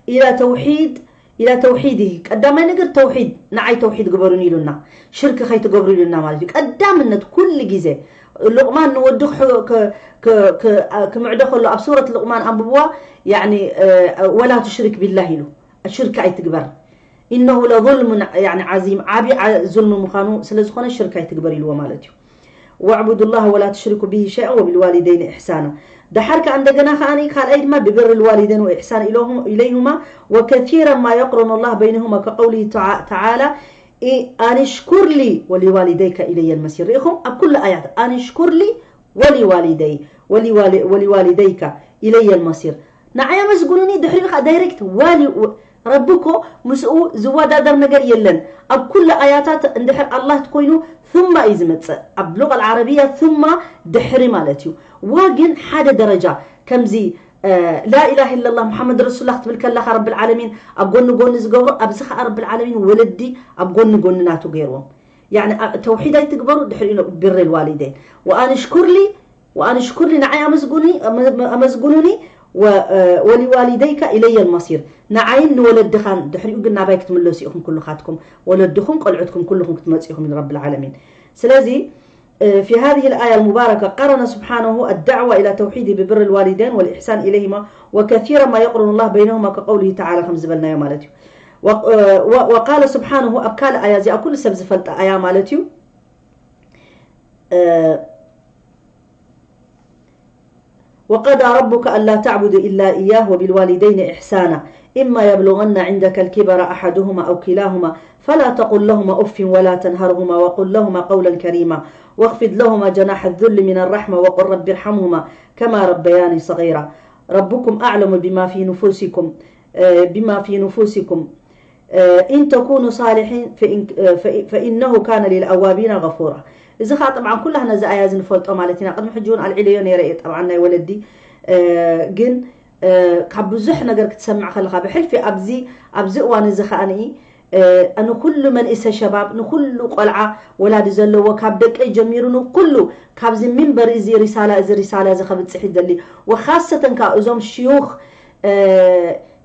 إلى توحيد إلى توحيده، ቀዳማይ ነገር ተውሒድ፣ ንዓይ ተውሒድ ግበሩን ኢሉና፣ ሽርክ ከይትገብሩ ኢሉና ማለት እዩ። ቀዳምነት ኩሉ ግዜ ሉቕማን ንወዱ ክሕ- ክ- ክ- ክ- ክምዕዶ ከሎ ኣብ ሱረት ሉቕማን ኣንብብዋ። ያኒ ወላ ትሽሪክ ቢላህ ኢሉ፣ ሽርክ ኣይትግበር። إنه لظلم يعني عظيم፣ ዓብዪ ዓ- ዙልሚ ምዃኑ ስለ ዝኾነ ሽርክ ኣይትግበር ኢልዎ ማለት እዩ። واعبدوا الله ولا تشركوا به شيئا وبالوالدين إحسانا። ደሓር ከኣ እንደገና ከኣ ካልኣይ ድማ ببر الوالدين وإحسان إليهما وكثيرا ما يقرن الله بينهما كقوله تعالى أن اشكر لي ولوالديك إلي المصير. ርኢኹም ኣብ ኩሉ ኣያት أن اشكر لي ولوالدي ولوالديك إلي المصير. ንዓይ ኣመስግኑኒ ድሕሪኡ ከኣ ዳይሬክት ዋሊ ረቢ እኮ ምስኡ ዝወዳደር ነገር የለን። ኣብ ኩሉ ኣያታት እንድሕር ኣላህ ኮይኑ ثم እዩ ዝመጽእ ኣብ ሉغة العربية ثم ድሕሪ ማለት እዩ። ዋ ግን ሓደ ደረጃ ከምዚ لا إله إلا الله محمد رسول الله ክትብል ከለኻ ረብል ዓለሚን ኣብ ጎኒ ጎኒ ዝገብሮ ኣብዚ ከኣ ረብል ዓለሚን ወለዲ ኣብ ጎኒ ጎኒ ናቱ ገይርዎም። يعني ተውሒድ ኣይትግበሩ ድሕሪ بر الوالدين وأن اشكر لي وأن اشكر لي ንዓይ ኣመስግኑኒ ኣመስግኑኒ ولوالديك إلي المصير ንዓይን ንወለድኻን ድሕሪኡ ግን ናባይ ክትምለሱ ኢኹም ኩልኻትኩም ወለድኹም ቆልዑትኩም ኩልኹም ክትመጹ ኢኹም رب العالمين ስለዚ في هذه الآية المباركة قرن سبحانه الدعوة إلى توحيد ببر الوالدين والإحسان إليهما وكثيرا ما يقرن الله بينهما كقوله تعالى ከም ዝበልናዮ ማለት እዩ። وقال سبحانه ኣብ ካልእ ኣያ እዚኣ ኩሉ ሰብ ዝፈልጣ ኣያ ማለት እዩ። وقضى ربك ألا تعبدوا إلا إياه وبالوالدين إحسانا إما يبلغن عندك الكبر أحدهما أو كلاهما فلا تقل لهما أف ولا تنهرهما وقل لهما قولا كريما واخفض لهما جناح الذل من الرحمة وقل رب ارحمهما كما ربياني صغيرا ربكم أعلم بما في نفوسكم بما في نفوسكم إن تكونوا صالحين فإن فإنه كان للأوابين غفورا እዚ ኸዓ طبعا ኩላህና እዚ ኣያ እዚ ንፈልጦ ማለት ኢና ቅድሚ ሕጂ እውን ኣልዒለዮ ነይረ እየ طبعا ናይ ወለዲ ግን ካብ ብዙሕ ነገር ክትሰምዕ ከለኻ ብሕልፊ ኣብዚ ኣብዚ እዋን እዚ ኸዓ ንኩሉ መንእሰ ሸባብ ንኩሉ ቆልዓ ወላዲ ዘለዎ ካብ ደቀይ ጀሚሩ ንኩሉ ካብዚ ሚንበር እዚ ሪሳላ እዚ ሪሳላ እዚ ከብፅሕ ይደሊ وخاصة ከዓ እዞም ሽዩኽ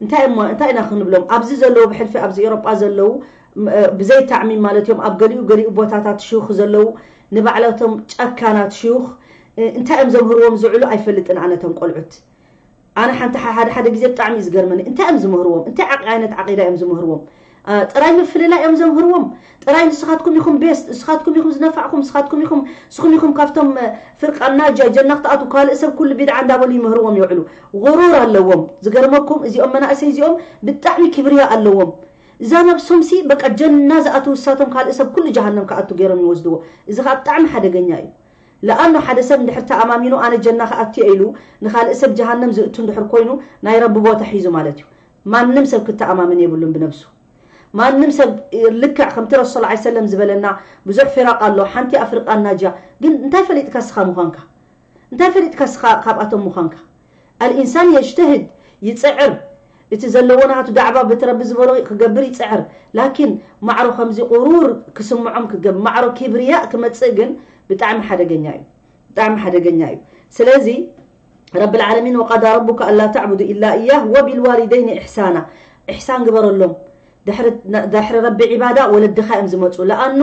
እንታይ እሞ እንታይ ኢና ክንብሎም ኣብዚ ዘለዉ ብሕልፊ ኣብዚ ኤሮጳ ዘለዉ ብዘይ ታዕሚም ማለት እዮም ኣብ ገሊኡ ገሊኡ ቦታታት ሽዩኽ ዘለዉ ንባዕላቶም ጨካናት ሽዩኽ እንታይ እዮም ዘምህርዎም ዝውዕሉ ኣይፈልጥን ኣነ እቶም ቆልዑት ኣነ ሓንቲ ሓደ ሓደ ግዜ ብጣዕሚ እዩ ዝገርመኒ እንታይ እዮም ዝምህርዎም እንታይ ዓይነት ዓቂዳ እዮም ዝምህርዎም ጥራይ ምፍልላይ እዮም ዘምህርዎም ጥራይ ንስኻትኩም ኢኹም ቤስት ንስኻትኩም ኢኹም ዝነፋዕኩም ንስኻትኩም ኢኹም ንስኹም ኢኹም ካብቶም ፍርቃ ናጃ ጀና ክትኣትዉ ካልእ ሰብ ኩሉ ቢድዓ እንዳበሉ ይምህርዎም ይውዕሉ غرور ኣለዎም ዝገርመኩም እዚኦም መናእሰይ እዚኦም ብጣዕሚ ክብርያ ኣለዎም እዛ ነብሶም ሲ በቃ ጀና ዝኣትዉ እሳቶም ካልእ ሰብ ኩሉ ጀሃነም ክኣቱ ገይሮም ይወስድዎ እዚ ከዓ ብጣዕሚ ሓደገኛ እዩ ለኣኑ ሓደ ሰብ እንድሕር ተኣማሚኑ ኣነ ጀና ክኣቱ እየ ኢሉ ንኻልእ ሰብ ጀሃነም ዝእቱ እንድሕር ኮይኑ ናይ ረቢ ቦታ ሒዙ ማለት እዩ ማንም ሰብ ክተኣማመን የብሉን ብነብሱ ማንም ሰብ ልክዕ ከምቲ ረሱል ላ ሰለም ዝበለና ብዙሕ ፊራቅ ኣሎ ሓንቲ ኣፍርቃ ናጃ ግን እንታይ ፈሊጥካ ስኻ ምዃንካ እንታይ ፈሊጥካ ስኻ ካብኣቶም ምዃንካ ኣልኢንሳን የጅተህድ ይፅዕር እቲ ዘለዎ ናቱ ዳዕባ በቲ ረቢ ዝበሎ ክገብር ይፅዕር ላኪን ማዕሮ ከምዚ ቁሩር ክስምዖም ክገብ ማዕሮ ኪብርያእ ክመፅእ ግን ብጣዕሚ ሓደገኛ እዩ ብጣዕሚ ሓደገኛ እዩ ስለዚ ረቢ العالمين وقضى ربك ألا تعبدوا إلا إياه وبالوالدين إحسانا إحسان ግበረሎም ድሕሪ ረቢ ዒባዳ ወለድኻ እዮም ዝመፁ ለኣኑ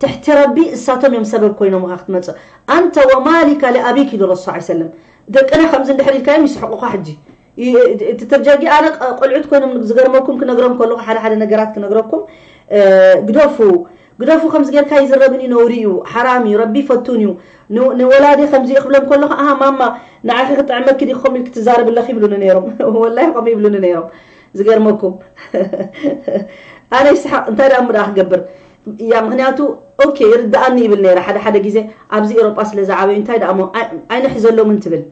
ትሕቲ ረቢ እሳቶም እዮም ሰበብ ኮይኖም ኻ ክትመፅእ ኣንተ ወማሊካ ለኣቢክ ኢሉ ረሱ ሳ ሰለም ደቅና ከምዚ እንድሕር ኢልካዮም ይስሕቁኻ ሕጂ እቲ ተጃጊ ኣነ ቆልዑት ኮይኖም ዝገርመኩም ክነግሮም ከለኹ ሓደ ሓደ ነገራት ክነግረኩም ግደፉ ግደፉ ከምዚ ጌርካ ይዝረብን እዩ ነውሪ እዩ ሓራም እዩ ረቢ ይፈቱን እዩ ንወላዲ ከምዚ ክብሎም ከለኹ ኣሃ ማማ ንዓኺ ክጥዕመኪ ዲ ከምኡ ኢልክ ትዛረቢ ኣለኺ ይብሉኒ ነይሮም ወላሂ ከምኡ ይብሉኒ ነይሮም ዝገርመኩም ኣነ ይስሓቅ እንታይ ደኣ ምዳ ክገብር እያ ምክንያቱ ኦኬ ይርድኣኒ ይብል ነይረ ሓደ ሓደ ግዜ ኣብዚ ኤሮጳ ስለ ዝዓበዩ እንታይ ደኣ ኣይንሕዘሎምን ትብል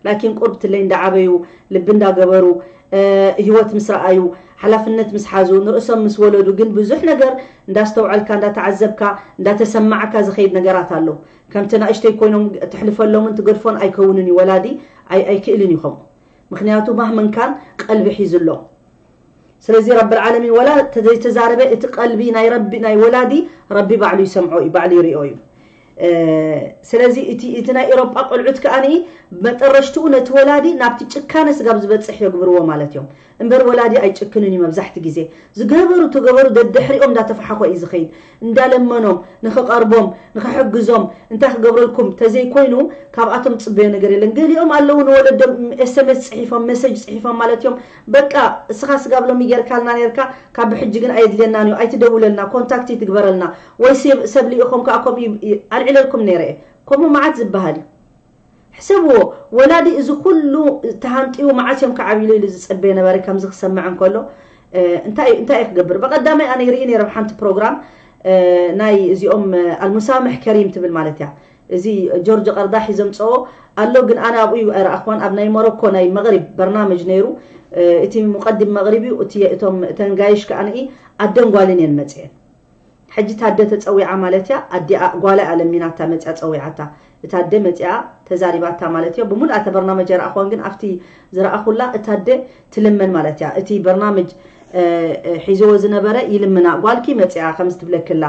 ላኪን ቁርብ ትለይ እንዳዓበዩ ልቢ እንዳገበሩ ህይወት ምስ ረኣዩ ሓላፍነት ምስ ሓዙ ንርእሶም ምስ ወለዱ ግን ብዙሕ ነገር እንዳስተውዐልካ እንዳተዓዘብካ እንዳተሰማዕካ ዝኸይድ ነገራት ኣሎ ከምቲ ናእሽተይ ኮይኖም ትሕልፈሎምን ትገድፎን ኣይከውንን እዩ ወላዲ ኣይክእልን እዩ ከምኡ ምክንያቱ ማህመን ካን ቀልቢ ሒዙ ኣሎ ስለዚ ረቢ ዓለሚን ወላ ተዘይተዛረበ እቲ ቀልቢ ናይ ረቢ ናይ ወላዲ ረቢ ባዕሉ ይሰምዖ እዩ ባዕሉ ይሪኦ እዩ ስለዚ እቲ ናይ ኤሮጳ ቆልዑት ከኣ መጠረሽትኡ ነቲ ወላዲ ናብቲ ጭካነ ስጋብ ዝበፅሕ የግብርዎ ማለት እዮም። እምበር ወላዲ ኣይጭክንን እዩ። መብዛሕቲ ግዜ ዝገበሩ ተገበሩ ደድሕሪኦም እንዳተፈሓኾ እዩ ዝኸይድ። እንዳለመኖም ንኽቐርቦም ንኽሕግዞም እንታይ ክገብረልኩም ተዘይኮይኑ ካብኣቶም ፅበዮ ነገር የለን። ገሊኦም ኣለዉ ንወለዶም ኤስኤምኤስ ፅሒፎም መሰጅ ፅሒፎም ማለት እዮም። በቃ እስኻ ስጋብ ሎሚ ጌርካልና ነርካ ካብ ብሕጂ ግን ኣየድልየናን እዩ ኣይትደውለልና ኮንታክት ይትግበረልና ወይ ሰብ ልኢኾም ከዓ ከምኡ ኣልዒለልኩም ነይረ እየ። ከምኡ መዓት ዝበሃል እዩ። ሕሰብዎ፣ ወላዲ እዚ ኩሉ ተሃንጥዩ መዓስ እዮም ክዓብይሉ ኢሉ ዝፅበ ነበረ። ከምዚ ክሰምዕ እንከሎ እንታይ እንታይ ክገብር? በቀዳማይ ኣነ ይርኢ ነይረ ኣብ ሓንቲ ፕሮግራም ናይ እዚኦም ኣልሙሳምሕ ከሪም ትብል ማለት እያ። እዚ ጆርጅ ቀርዳሒ ዘምፀኦ ኣሎ፣ ግን ኣነ ኣብኡ ኣይረኣኽዋን። ኣብ ናይ ሞሮኮ ናይ መቕሪብ በርናምጅ ነይሩ። እቲ ሙቀዲም መቕሪብ እዩ። እቲ እቶም ተንጋይሽ ከኣ ኣደን ጓልን እየን መፅአን። ሕጂ ታደ ተፀዊዓ ማለት እያ። ኣዲኣ ጓላ እያ ለሚናታ መፅያ ፀዊዓታ። እታ ኣደ መፅያ ተዛሪባታ ማለት እዮ። ብሙሉእ ኣተ በርናመጅ ኣይረኣኽዋን፣ ግን ኣብቲ ዝረኣኹላ እታ ኣደ ትልመን ማለት እያ። እቲ በርናመጅ ሒዝዎ ዝነበረ ይልምና፣ ጓልኪ መፅያ ከምዚ ትብለክላ፣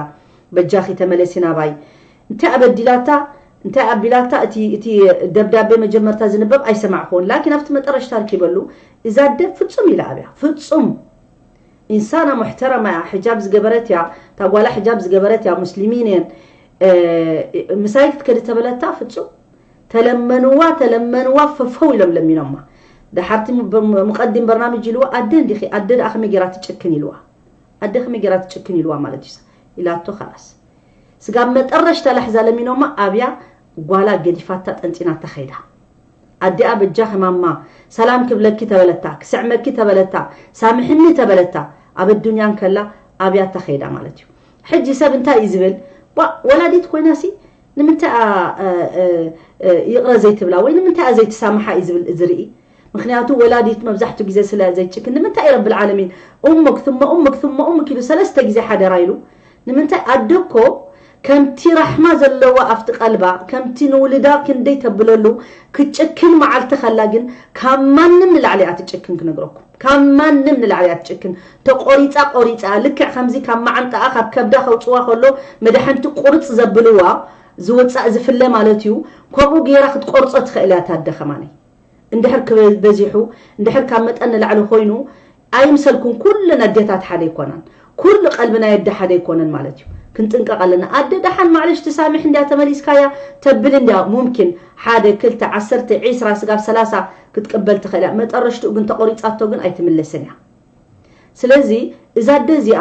በጃኺ ተመለሲ ናባይ። እንታይ ኣበዲላታ እንታይ ኣቢላታ እቲ እቲ ደብዳቤ መጀመርታ ዝንበብ ኣይሰማዕኹን፣ ላኪን ኣብቲ መጠረሽታ ርኪበሉ እዛ ኣደ ፍፁም ኢላ ኣብያ። ፍፁም ኢንሳና ሙሕተረማ እያ። ሕጃብ ዝገበረት እያ፣ እታ ጓላ ሕጃብ ዝገበረት እያ፣ ሙስሊሚን እየን። ምሳይ ክትከዲ ተበለታ ፍፁም ተለመንዋ ተለመንዋ ፈፈው ኢሎም ለሚኖማ። ደሓርቲ ሙቀዲም በርናምጅ ኢልዋ ኣደ እንዲኺ ኣደ ደኣ ከመይ ጌራ ትጭክን ኢልዋ። ኣደ ከመይ ጌራ ትጭክን ኢልዋ ማለት እዩ ኢላቶ። ከላስ ስጋብ መጠረሽታ ላሕዛ ለሚኖማ ኣብያ ጓላ ገዲፋታ ጠንጢናታ ኸይዳ። ኣዲኣ በጃኺ ማማ ሰላም ክብለኪ ተበለታ፣ ክስዕመኪ ተበለታ፣ ሳምሕኒ ተበለታ፣ ኣብ ኣዱንያ እንከላ ኣብያታ ኸይዳ ማለት እዩ። ሕጂ ሰብ እንታይ እዩ ዝብል? ዋ ወላዲት ኮይናሲ ንምንታይ እያ ይቕረ ዘይትብላ ወይ ንምንታይ እያ ዘይትሳምሓ እዩ ዝብል ዝርኢ። ምክንያቱ ወላዲት መብዛሕቱ ግዜ ስለ ዘይጭክን ንምንታይ እዩ ረብል ዓለሚን እሙክ ثم እሙክ ثم እሙክ ኢሉ ሰለስተ ግዜ ሓደራ ኢሉ ንምንታይ ኣደ እኮ ከምቲ ራሕማ ዘለዋ ኣብቲ ቀልባ ከምቲ ንውልዳ ክንደይ ተብለሉ ክትጭክን መዓልቲ ከላ ግን ካብ ማንም ንላዕሊ እያ ትጭክን ክነግረኩም ካብ ማንም ንላዕሊ እያ ትጭክን ተቆሪፃ ቆሪፃ ልክዕ ከምዚ ካብ መዓንጣኣ ካብ ከብዳ ከውፅዋ ከሎ መድሓንቲ ቁርፅ ዘብልዋ ዝውፃእ ዝፍለ ማለት እዩ ከምኡ ገይራ ክትቆርፆ ትኽእል እያ ታደ ከማነይ እንድሕር ክበዚሑ እንድሕር ካብ መጠን ንላዕሊ ኮይኑ ኣይምሰልኩም ኩለን ኣዴታት ሓደ ኣይኮናን ኩሉ ቀልቢ ናይ ኣደ ሓደ ኣይኮነን ማለት እዩ ክንጥንቀቕ ኣለና ኣደ ደሓን ማዕለሽ ትሳሚሕ እንድያ ተመሊስካያ ተብል እንድያ ሙምኪን ሓደ ክልተ ዓሰርተ ዒስራ ስጋብ ሰላሳ ክትቅበል ትኽእል እያ መጠረሽትኡ ግን ተቆሪፃቶ ግን ኣይትምለስን እያ ስለዚ እዛ ኣደ እዚኣ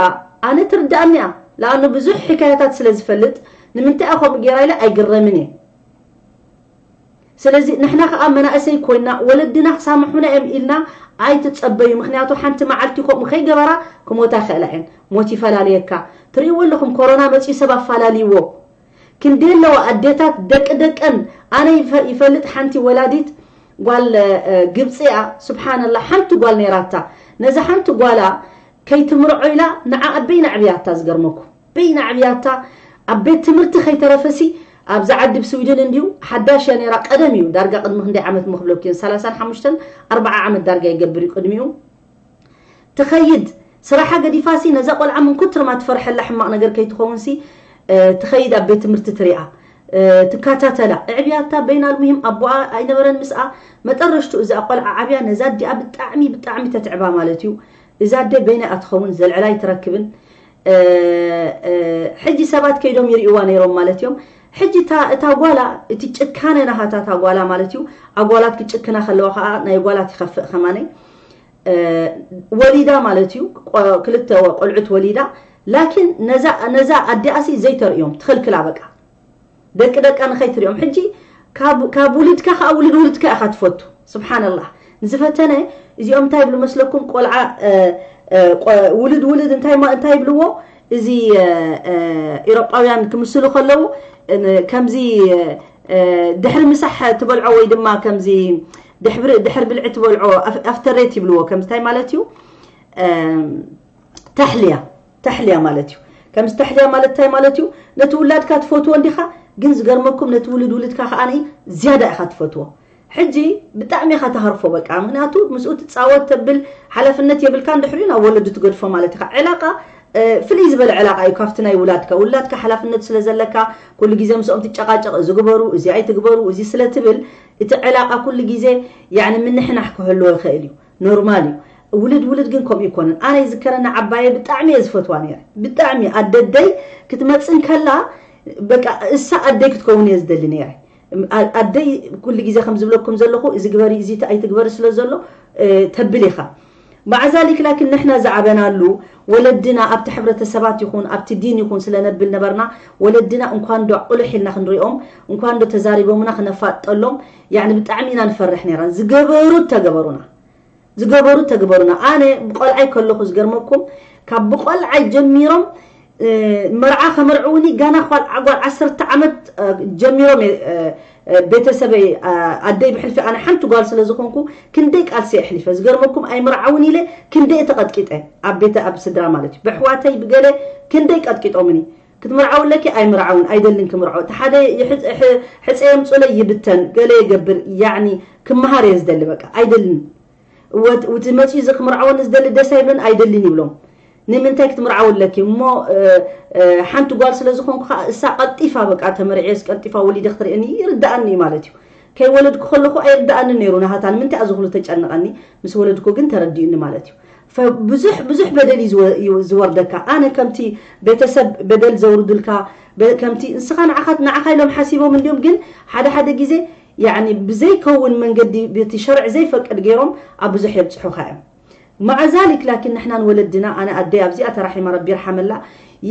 ኣነ ትርዳእኒ እያ ለኣኑ ብዙሕ ሕካያታት ስለ ዝፈልጥ ንምንታይ እያ ከምኡ ገይራ ኢለ ኣይግረምን እየ ስለዚ ንሕና ከኣ መናእሰይ ኮይና ወለድና ክሳምሑና እዮም ኢልና ኣይትጸበዩ ምክንያቱ ሓንቲ መዓልቲ ከምኡ ከይገበራ ክሞታ ይኽእላ እየን ሞት ይፈላልየካ ትርእይዎ ኣለኹም ኮሮና መጺኡ ሰብ ኣፋላልይዎ ክንደይ ኣለዋ ኣዴታት ደቂ ደቀን ኣነ ይፈልጥ ሓንቲ ወላዲት ጓል ግብፂ እያ ስብሓንላ ሓንቲ ጓል ነይራታ ነዛ ሓንቲ ጓላ ከይትምርዖ ኢላ ንዓ ኣበይ ናዕብያታ ዝገርመኩም በይና ዕብያታ ኣብ ቤት ትምህርቲ ከይተረፈሲ ኣብዚ ዓዲ ብስዊድን እንድዩ ሓዳሽ እያ ነይራ ቀደም እዩ ዳርጋ ቅድሚ ክንደይ ዓመት ምክብለኪ ሰላሳን ሓሙሽተን ኣርባዓ ዓመት ዳርጋ ይገብር እዩ ቅድሚኡ ትኸይድ ስራሓ ገዲፋሲ ነዛ ቆልዓ ምን ኩትርማ ትፈርሐላ ሕማቕ ነገር ከይትኸውንሲ ትኸይድ ኣብ ቤት ትምህርቲ ትሪኣ ትከታተላ እዕብያታ በይና ልሙሂም ኣቦኣ ኣይነበረን ምስኣ መጠረሽቱ እዛ ቆልዓ ዓብያ ነዛ ዲኣ ብጣዕሚ ብጣዕሚ ተትዕባ ማለት እዩ እዛ ኣደ በይና እያ ትኸውን ዘልዕላ ኣይትረክብን ሕጂ ሰባት ከይዶም ይርእይዋ ነይሮም ማለት እዮም ሕጂ እታ ጓላ እቲ ጭካነ ናሃታ እታ ጓላ ማለት እዩ ኣጓላት ክጭክና ከለዋ ከዓ ናይ ጓላት ይኸፍእ ከማነይ ወሊዳ ማለት እዩ ክልተ ቆልዑት ወሊዳ ላኪን ነዛ ኣዲኣሲ ዘይተርእዮም ትኽልክላ በቃ ደቂ ደቃ ንኸይትሪኦም ሕጂ ካብ ውልድካ ከዓ ውልድ ውልድካ ኢኻ ትፈቱ ስብሓንላህ ንዝፈተነ እዚኦም እንታይ ይብሉ መስለኩም ቆልዓ ውልድ ውልድ እንታይ ይብልዎ እዚ ኢሮጳውያን ክምስሉ ከለዉ ከምዚ ድሕሪ ምሳሕ ትበልዖ ወይ ድማ ከምዚ ድሕሪ ብልዒ ትበልዖ ኣፍተሬት ይብልዎ ከምዚ እንታይ ማለት እዩ ተሕልያ ተሕልያ ማለት እዩ ከምዚ ተሕልያ ማለት እንታይ ማለት እዩ ነቲ ውላድካ ትፈትዎ እንዲኻ ግን ዝገርመኩም ነቲ ውልድ ውልድካ ከዓ ዝያዳ ኢኻ ትፈትዎ ሕጂ ብጣዕሚ ኢኻ ተሃርፎ በቃ። ምኽንያቱ ምስኡ ትጻወት ተብል ሓላፍነት የብልካ፣ እንድሕሪኡ ናብ ወለዱ ትገድፎ ማለት ኢኻ። ዕላቃ ፍልይ ዝበለ ዕላቃ እዩ ካብቲ ናይ ውላድካ። ውላድካ ሓላፍነት ስለ ዘለካ ኩሉ ግዜ ምስኦም ትጨቃጨቅ፣ እዚ ግበሩ፣ እዚ ኣይትግበሩ፣ እዚ ስለ ትብል እቲ ዕላቃ ኩሉ ግዜ ያኒ ምንሕናሕ ክህልዎ ይኽእል እዩ። ኖርማል እዩ። ውልድ ውልድ ግን ከምኡ ይኮነን። ኣነ ይዝከረኒ ዓባየ ብጣዕሚ እየ ዝፈትዋ ነይረ። ብጣዕሚ ኣደደይ ክትመጽእ እንከላ በቃ እሳ ኣደይ ክትከውን እየ ዝደሊ ነይረ። ኣደይ ኩሉ ግዜ ከም ዝብለኩም ዘለኹ እዚ ግበሪ እዚ ኣይትግበሪ ስለ ዘሎ ተብል ኢኻ። ማዕዛሊክ ላኪን ንሕና ዝዓበናሉ ወለድና ኣብቲ ሕብረተሰባት ይኹን ኣብቲ ዲን ይኹን ስለነብል ነበርና። ወለድና እንኳን ዶ ቁልሕ ኢልና ክንሪኦም እንኳን ዶ ተዛሪቦምና ክነፋጠሎም ያኒ ብጣዕሚ ኢና ንፈርሕ ነይራ። ዝገበሩ ተገበሩና ዝገበሩ ተግበሩና። ኣነ ብቆልዓይ ከለኹ ዝገርመኩም ካብ ብቆልዓይ ጀሚሮም መርዓ ከመርዕውኒ ጋና ኳል ዓጓል ዓሰርተ ዓመት ጀሚሮም ቤተሰበይ ኣደይ ብሕልፊ ኣነ ሓንቲ ጓል ስለ ዝኾንኩ ክንደይ ቃልሲ ኣሕሊፈ ዝገርመኩም ኣይምርዓውን ኢለ ክንደይ ተቐጥቂጠ ኣብ ቤተ ኣብ ስድራ ማለት እዩ ብሕዋተይ ብገለ ክንደይ ቀጥቂጦምኒ ክትምርዓው ኣለኪ ኣይምርዓውን ኣይደልን ክምርዖ እቲ ሓደ ሕፀ የምፁለይ ይብተን ገለ ይገብር ያዕኒ ክመሃር እየ ዝደሊ በቃ ኣይደልን እቲ መፅኡ እዚ ክምርዓወኒ ዝደሊ ደስ ኣይብለን ኣይደልን ይብሎም ንምንታይ ክትምርዓው ኣለኪ እሞ ሓንቲ ጓል ስለ ዝኾንኩ ከዓ እሳ ቀልጢፋ በቃ ተመርዕየስ ቀልጢፋ ወሊደ ክትርእየኒ ይርዳኣኒ እዩ ማለት እዩ ከይወለድኩ ከለኹ ኣይርዳኣኒ ነይሩ ናሃታ ንምንታይ እዚ ኩሉ ተጨንቐኒ ምስ ወለድኩ ግን ተረዲኡኒ ማለት እዩ ብዙሕ ብዙሕ በደል እዩ ዝወርደካ ኣነ ከምቲ ቤተሰብ በደል ዘውርዱልካ ከምቲ ንስኻ ንዓኻ ንዓኻ ኢሎም ሓሲቦም እንዲዮም ግን ሓደ ሓደ ግዜ ያኒ ብዘይከውን መንገዲ በቲ ሸርዕ ዘይፈቅድ ገይሮም ኣብ ብዙሕ የብፅሑኻ እዮም ማዓ ዛሊክ ላኪን ንሕና ንወለድና ኣነ ኣደይ ኣብዚኣ ተራሒማ ረቢ ይርሓመላ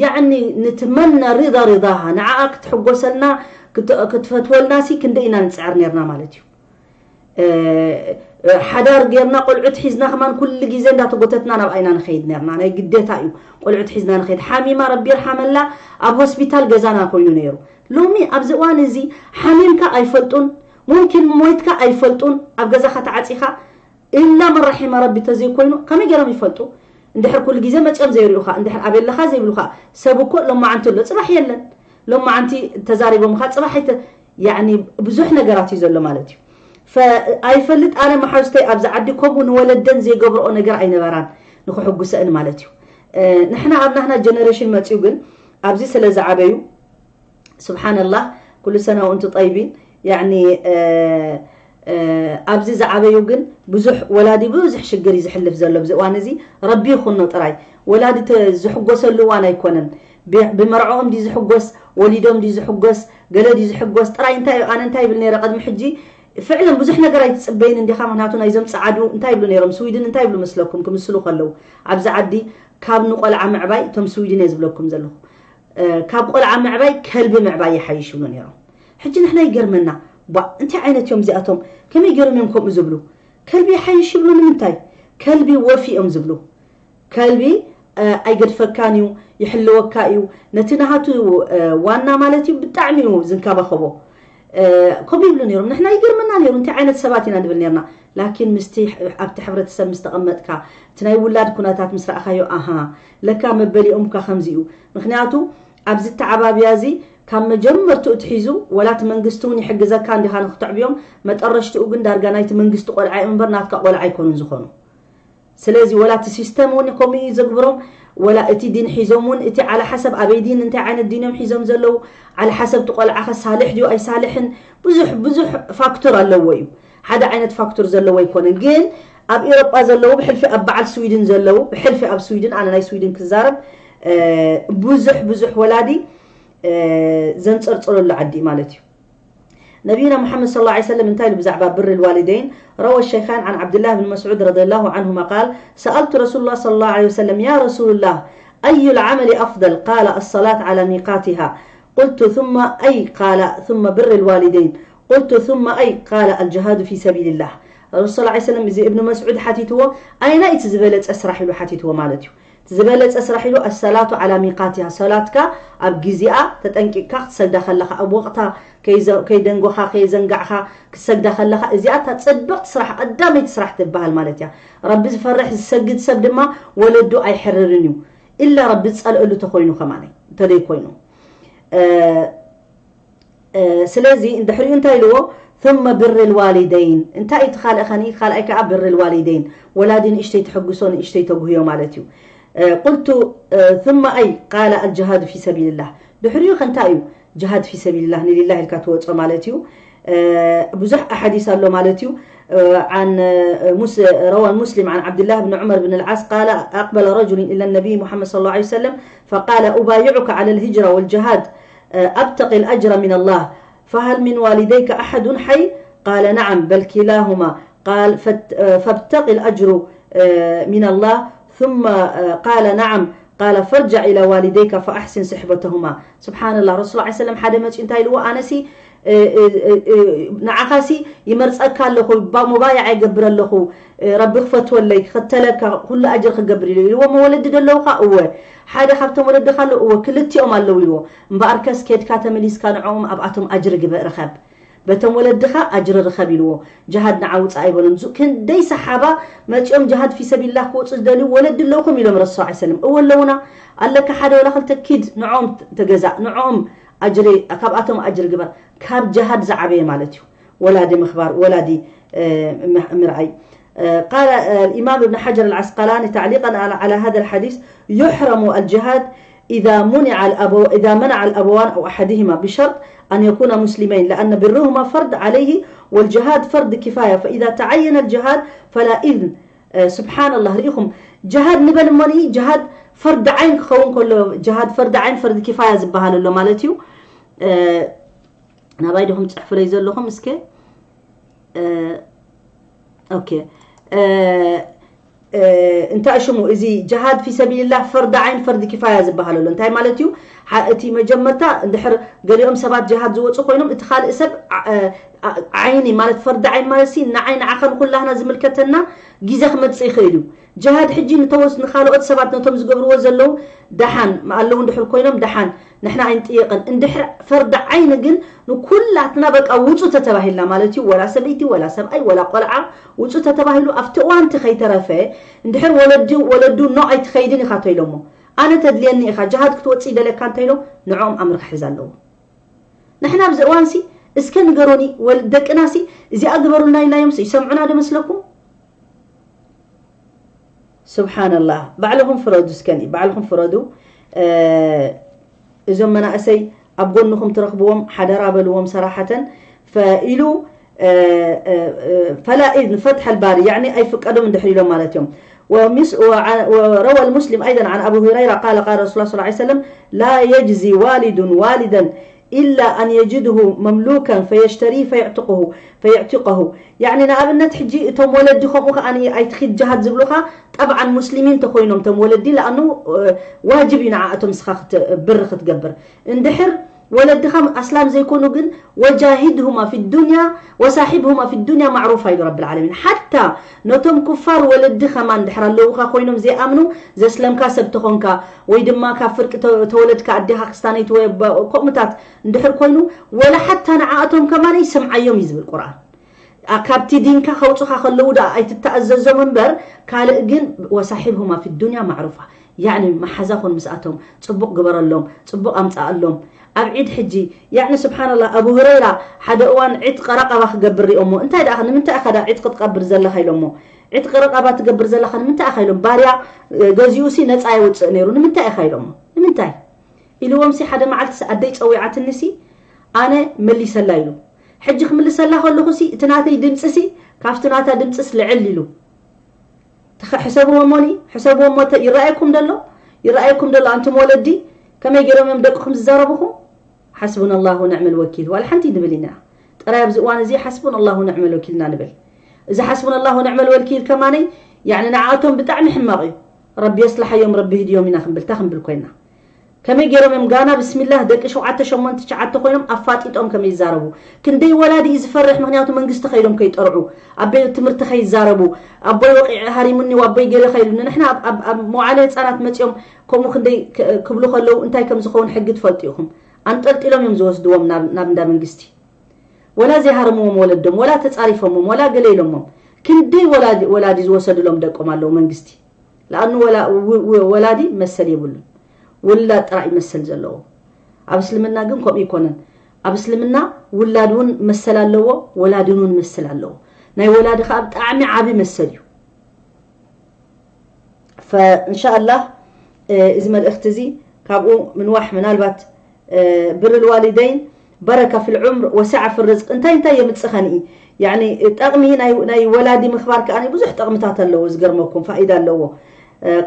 ያኒ ንትመና ሪዳ ሪዳሃ ንዓኣ ክትሕጎሰልና ክትፈትወልና ሲ ክንደይ ኢና ንፅዕር ነርና ማለት እዩ ሓዳር ጌርና ቆልዑት ሒዝና ከማን ኩሉ ግዜ እንዳተጎተትና ናብኣ ኢና ንኸይድ ነርና ናይ ግዴታ እዩ ቆልዑት ሒዝና ንኸይድ ሓሚማ ረቢ ይርሓመላ ኣብ ሆስፒታል ገዛና ኮይኑ ነይሩ ሎሚ ኣብዚ እዋን እዚ ሓሚምካ ኣይፈልጡን ሙምኪን ሞይትካ ኣይፈልጡን ኣብ ገዛኻ ተዓፂኻ ኢላ መን ረሒማ ረቢ ተዘይኮይኑ ከመይ ገይሮም ይፈልጡ እንድሕር ኩሉ ግዜ መፅኦም ዘይሪኡኻ እንድሕር ኣበለኻ ዘይብሉኻ ሰብ እኮ ሎማዓንቲ ኣሎ ፅባሕ የለን ሎማዓንቲ ተዛሪቦምኻ ፅባሕ ኣይተ ያኒ ብዙሕ ነገራት እዩ ዘሎ ማለት እዩ ኣይፈልጥ ኣነ መሓዙተይ ኣብዚ ዓዲ ከምኡ ንወለደን ዘይገብርኦ ነገር ኣይነበራን ንክሕጉሰእን ማለት እዩ ንሕና ኣብ ናህና ጀነሬሽን መፅኡ ግን ኣብዚ ስለ ዝዓበዩ ስብሓንላህ ኩሉ ሰነ ወእንቱ ጠይቢን ያኒ ኣብዚ ዝዓበዩ ግን ብዙሕ ወላዲ ብዙሕ ሽግር እዩ ዝሕልፍ ዘሎ ኣብዚ እዋን እዚ ረቢ ይኹኖ ጥራይ ወላዲ ዝሕጎሰሉ እዋን ኣይኮነን ብመርዕኦም ድዩ ዝሕጎስ ወሊዶም ድዩ ዝሕጎስ ገለ ድዩ ዝሕጎስ ጥራይ እንታይ ኣነ እንታይ ይብል ነይረ ቅድሚ ሕጂ ፍዕለን ብዙሕ ነገር ኣይትፅበይን እንዲኻ ምክንያቱ ናይዞም ፀዓዱ እንታይ ይብሉ ነይሮም ስዊድን እንታይ ይብሉ መስለኩም ክምስሉ ከለዉ ኣብዚ ዓዲ ካብ ንቆልዓ ምዕባይ እቶም ስዊድን እየ ዝብለኩም ዘለኹ ካብ ቆልዓ ምዕባይ ከልቢ ምዕባይ ይሓይሽ ይብሉ ነይሮም ሕጂ ንሕና ይገርመና ባ እንታይ ዓይነት እዮም እዚኣቶም ከመይ ገይሮም እዮም ከምኡ ዝብሉ ከልቢ ይሓይሽ ይብሉ ንምንታይ ከልቢ ወፊ እዮም ዝብሉ ከልቢ ኣይገድፈካን እዩ ይሕልወካ እዩ ነቲ ናሃቱ ዋና ማለት እዩ ብጣዕሚ እዩ ዝንከባኸቦ ከምኡ ይብሉ ነይሮም ንሕና ይገርመና ነይሩ እንታይ ዓይነት ሰባት ኢና ንብል ነርና ላኪን ምስቲ ኣብቲ ሕብረተሰብ ምስ ተቐመጥካ እቲ ናይ ውላድ ኩነታት ምስ ረኣኻዮ ኣሃ ለካ መበሊኦም እኳ ከምዚ እዩ ምክንያቱ ኣብዚ ተዓባብያ እዚ ካብ መጀመርትኡ ትሒዙ ወላ እቲ መንግስቲ እውን ይሕግዘካ እንዲኻ ንክተዕብዮም መጠረሽትኡ ግን ዳርጋ ናይቲ መንግስቲ ቆልዓ እዮም እምበር ናትካ ቆልዓ ኣይኮኑን ዝኾኑ ስለዚ ወላ እቲ ሲስተም እውን ከምኡ እዩ ዘግብሮም ወላ እቲ ዲን ሒዞም እውን እቲ ዓለ ሓሰብ ኣበይ ዲን እንታይ ዓይነት ዲን እዮም ሒዞም ዘለዉ ዓለ ሓሰብ እቲ ቆልዓኸ ሳልሕ ድዩ ኣይሳልሕን ብዙሕ ብዙሕ ፋክተር ኣለዎ እዩ ሓደ ዓይነት ፋክተር ዘለዎ ኣይኮነን ግን ኣብ ኤሮጳ ዘለዉ ብሕልፊ ኣብ በዓል ስዊድን ዘለዉ ብሕልፊ ኣብ ስዊድን ኣነ ናይ ስዊድን ክዛረብ ብዙሕ ብዙሕ ወላዲ ዘንፀርፅረሉ ዓዲ ማለት እዩ ነቢና ሙሓመድ صلى الله عليه وسلم እንታይ ኢሉ ብዛዕባ ብር الوالدين روى الشيخان عن عبد الله بن مسعود رضي الله عنهما قال سألت رسول الله صلى الله عليه وسلم يا رسول الله أي العمل أفضل قال الصلاة على ميقاتها قلت ثم أي قال ثم بر الوالدين قلت ثم أي قال الجهاد في سبيل الله رسول صلى الله عليه وسلم እዚ ابن مسعود ሓቲትዎ ኣይናይ እቲ ዝበለፀ ስራሕ ኢሉ ሓቲትዎ ማለት እዩ ዝበለፀ ስራሕ ኢሉ ኣሰላቱ ዓላ ሚቃቲሃ ሰላትካ ኣብ ግዜኣ ተጠንቂቅካ ክትሰግዳ ከለካ ኣብ ወቅታ ከይደንጎካ ከየዘንጋዕካ ክትሰግዳ ከለካ እዚኣ እታ ፅብቅቲ ስራሕ ቀዳመይቲ ስራሕ ትበሃል ማለት እያ ረቢ ዝፈርሕ ዝሰግድ ሰብ ድማ ወለዱ ኣይሕርርን እዩ ኢላ ረቢ ዝፀልእሉ ተኮይኑ ከማነ እንተደይ ኮይኑ ስለዚ እንድሕሪኡ እንታይ ኢልዎ ثم بر الوالدين እንታይ እቲ ካልእ ኸኒ ካልኣይ ከዓ بر الوالدين ወላዲ ንእሽተይ ትሕግሶ ንእሽተይ ተጉህዮ ማለት እዩ قلت ثم أي قال الجهاد في سبيل الله ድሕሪኡ ከ እንታይ እዩ جهاد في سبيل الله ንሊላህ ኢልካ ትወፅኦ ማለት እዩ ብዙሕ ኣሓዲስ ኣሎ ማለት እዩ عن روى مسلم عن عبد الله بن عمر بن العاص قال أقبل رجل إلى النبي محمد صلى الله عليه وسلم فقال أبايعك على الهجرة والجهاد أبتغي الأجر من الله فهل من والديك أحد حي؟ قال نعم بل كلاهما قال فابتغ الأجر من الله ثم قال نعم قال فارجع إلى والديك فأحسن صحبتهما سبحان الله رسول الله عليه وسلم ሓደ መፂኡ እንታይ ኢልዎ ኣነሲ ንዓኻሲ ይመርፀካ ኣለኹ ሙባይዓ ይገብር ኣለኹ ረቢ ክፈትወለይ ክኸተለካ ኩሉ ኣጅር ክገብር ኢሉ ኢልዎ መወለዲ ደለውካ እወ ሓደ ካብቶም ወለድኻ ኣሎ እወ ክልቲኦም ኣለዉ ኢልዎ እምበኣርከስ ኬድካ ተመሊስካ ንዕኦም ኣብኣቶም ኣጅሪ ግበእ ርኸብ በቶም ወለድኻ ኣጅሪ ርኸብ ኢልዎ ጅሃድ ንዓ ውፃእ ኣይበሎን ክንደይ ሰሓባ መፂኦም ጅሃድ ፊ ሰቢልላህ ክወፁ ዝደልዩ ወለዲ ኣለውኹም ኢሎም ረሱ ስ ሰለም እወ ኣለውና ኣለካ ሓደ ወላ ክልተ ኪድ ንዕኦም ተገዛእ ንዕኦም ኣጅሪ ካብኣቶም ኣጅሪ ግበር ካብ ጅሃድ ዝዓበየ ማለት እዩ ወላዲ ምኽባር ወላዲ ምርኣይ قال الإمام ابن حجر العسقلاني تعليقا على هذا الحديث يحرم الجهاد إذا منع الأبو إذا منع الأبوان أو أحدهما بشرط أن يكونا مسلمين لأن برهما فرض عليه والجهاد فرض كفاية فإذا تعين الجهاد فلا إذن سبحان الله رئيكم جهاد نبل مني جهاد فرض عين كخون كله جهاد فرض عين فرض كفاية زبها له مالتيو ናባይ ዲኹም ትፅሕፉለይ ዘለኹም እስከ ኦኬ እንታይ ሽሙ እዚ ጅሃድ ፊ ሰቢልላህ ፈርድ ዓይን ፈርድ ኪፋያ ዝበሃል ኣሎ እንታይ ማለት እዩ እቲ መጀመርታ እንድሕር ገሊኦም ሰባት ጅሃድ ዝወፁ ኮይኖም እቲ ካልእ ሰብ ዓይኒ ማለት ፈርድ ዓይን ማለት ሲ ንዓይ ንዓኸን ኩላህና ዝምልከተና ግዜ ክመፅእ ይኽእል እዩ ጅሃድ ሕጂ ንተወስ ንኻልኦት ሰባት ነቶም ዝገብርዎ ዘለዉ ደሓን ኣለዉ እንድሕር ኮይኖም ደሓን ንሕና ኣይንጥየቕን እንድሕር ፈርድ ዓይኒ ግን ንኩላትና በቃ ውፁ ተተባሂልና ማለት እዩ ወላ ሰበይቲ ወላ ሰብኣይ ወላ ቆልዓ ውፁ ተተባሂሉ ኣብቲ እዋንቲ ከይተረፈ እንድሕር ወለዲ ወለዱ ኖ ኣይትኸይድን ኢኻ ተይሎሞ ኣነ ተድልየኒ ኢኻ ጅሃድ ክትወፅእ ይደለካ እንተይሎ ንዕኦም ኣምር ክሕዝ ኣለዎ ንሕና ኣብዚ እዋንሲ እስከ ንገሩኒ ደቅናሲ እዚኣ ግበሩልና ኢልናዮምሲ ይሰምዑና ዶ መስለኩም ስብሓንላህ ባዕልኹም ፍረዱ እስከኒ ባዕልኹም ፍረዱ እዞም መናእሰይ ኣብ ጎንኹም ትረኽብዎም ሓደራ በልዎም ሰራሓተን ፈኢሉ ፈላ ኢዝን ፈትሐ ልባሪ ያዕኒ ኣይፍቀዶም እንድሕር ኢሎም ማለት እዮም وروى المسلم أيضا عن أبي هريرة قال قال رسول الله صلى الله عليه وسلم لا يجزي والد والدا إلا أن يجده مملوكا فيشتريه فيعتقه فيعتقه يعني ንኣብነት ሕጂ እቶም ወለዲ ከምኡ ከኣ ኣይትኺድ ጅሃድ ዝብሉኻ ጠብዓን ሙስሊሚን ተኮይኖም እቶም ወለዲ ለኣኑ ዋጅብ እዩ ንዓእቶም ስኻ ብር ክትገብር እንድሕር ወለድኻ ኣስላም ዘይኮኑ ግን ወጃሂድሁማ ፊ ዱንያ ወሳሒብሁማ ፊ ዱንያ ማዕሩፋ ኢሉ ረቢ ልዓለሚን ሓታ ነቶም ኩፋር ወለዲ ከማን ድሕር ኣለውኻ ኮይኖም ዘይኣምኑ ዘስለምካ ሰብ ተኾንካ ወይ ድማ ካብ ፍርቂ ተወለድካ ኣዴኻ ክስታነይቲ ወይ ከምኡታት እንድሕር ኮይኑ ወላ ሓታ ንዓእቶም ከማን ስምዓዮም እዩ ዝብል ቁርኣን ካብቲ ዲንካ ከውፁኻ ከለዉ ደኣ ኣይትተኣዘዞም እምበር ካልእ ግን ወሳሒብሁማ ፊ ዱንያ ማዕሩፋ ያዕኒ መሓዛ ኮን ምስኣቶም ፅቡቕ ግበረሎም ፅቡቕ ኣምፀኣሎም ኣብ ዒድ ሕጂ ያዕኒ ስብሓንላ ኣቡ ሁረይራ ሓደ እዋን ዕጥቂ ረቐባ ክገብር ሪኦሞ እንታይ ደኣ ንምንታይ ኢኻ ዕጥቂ ትቐብር ዘለኻ ኢሎሞ ዕጥቂ ረቐባ ትገብር ዘለኻ ንምንታይ ኢኻ ኢሎም ባርያ ገዚኡሲ ነፃ የውፅእ ነይሩ ንምንታይ ኢኻ ኢሎሞ ንምንታይ ኢልዎምሲ ሓደ መዓልትሲ ኣደይ ፀዊዓትኒሲ ኣነ መሊሰላ ኢሉ ሕጂ ክምልሰላ ከለኹሲ እቲ ናተይ ድምፅሲ ካብቲ ናታ ድምፅስ ልዕል ኢሉ ሕሰብዎ እሞኒ ሕሰብዎ እሞ ይረኣየኩም ደሎ ይረኣየኩም ደሎ ኣንቱም ወለዲ ከመይ ገይሮም እዮም ደቅኹም ዝዛረብኹም ሓስቡን ኣላሁ ንዕመል ወኪል ዋላ ሓንቲ ንብል ኢና ጥራይ ኣብዚ እዋን እዚ ሓስቡን ኣላሁ ንዕመል ወኪልና ንብል እዚ ሓስቡን ኣላሁ ንዕመል ወኪል ከማነይ ያዕኒ ንዓኣቶም ብጣዕሚ ሕማቕ እዩ ረቢ የስልሓዮም ረቢ ህድዮም ኢና ክንብል ታ ክንብል ኮይና ከመይ ገይሮም እዮም ጋና ብስሚላህ ደቂ ሸውዓተ ሸሞንተ ትሽዓተ ኮይኖም ኣፋጢጦም ከመይ ይዛረቡ ክንደይ ወላዲ እዩ ዝፈርሕ ምክንያቱ መንግስቲ ከይዶም ከይጠርዑ ኣበይ ትምህርቲ ከይዛረቡ ኣቦይ ወቂዐ ሃሪሙኒ ኣቦይ ገለ ከይሉኒ ንሕና ኣብ መዋዕለ ህፃናት መፂኦም ከምኡ ክንደይ ክብሉ ከለዉ እንታይ ከም ዝኸውን ሕጊ ትፈልጡ ኢኹም ኣንጠልጢሎም እዮም ዝወስድዎም ናብ እንዳ መንግስቲ ወላ ዘይሃረምዎም ወለዶም ወላ ተፃሪፎሞም ወላ ገለ ኢሎሞም ክንደይ ወላዲ ዝወሰድሎም ደቆም ኣለዉ መንግስቲ ለኣኑ ወላዲ መሰል የብሉን ውላድ ጥራይ መሰል ዘለዎ ኣብ እስልምና ግን ከምኡ ይኮነን ኣብ እስልምና ውላድ እውን መሰል ኣለዎ፣ ወላድን እውን መሰል ኣለዎ። ናይ ወላዲ ከዓ ብጣዕሚ ዓቢ መሰል እዩ። ፈእንሻኣላህ እዚ መልእኽቲ እዚ ካብኡ ምንዋሕ ምናልባት ብር ልዋሊደይን በረካ ፊል ዑምር ወሰዓ ፊ ርዝቅ እንታይ እንታይ የምፅእ ኸንኢ ያኒ ጠቕሚ ናይ ወላዲ ምኽባር ከኣ ብዙሕ ጠቕምታት ኣለዎ። ዝገርመኩም ፋኢዳ ኣለዎ።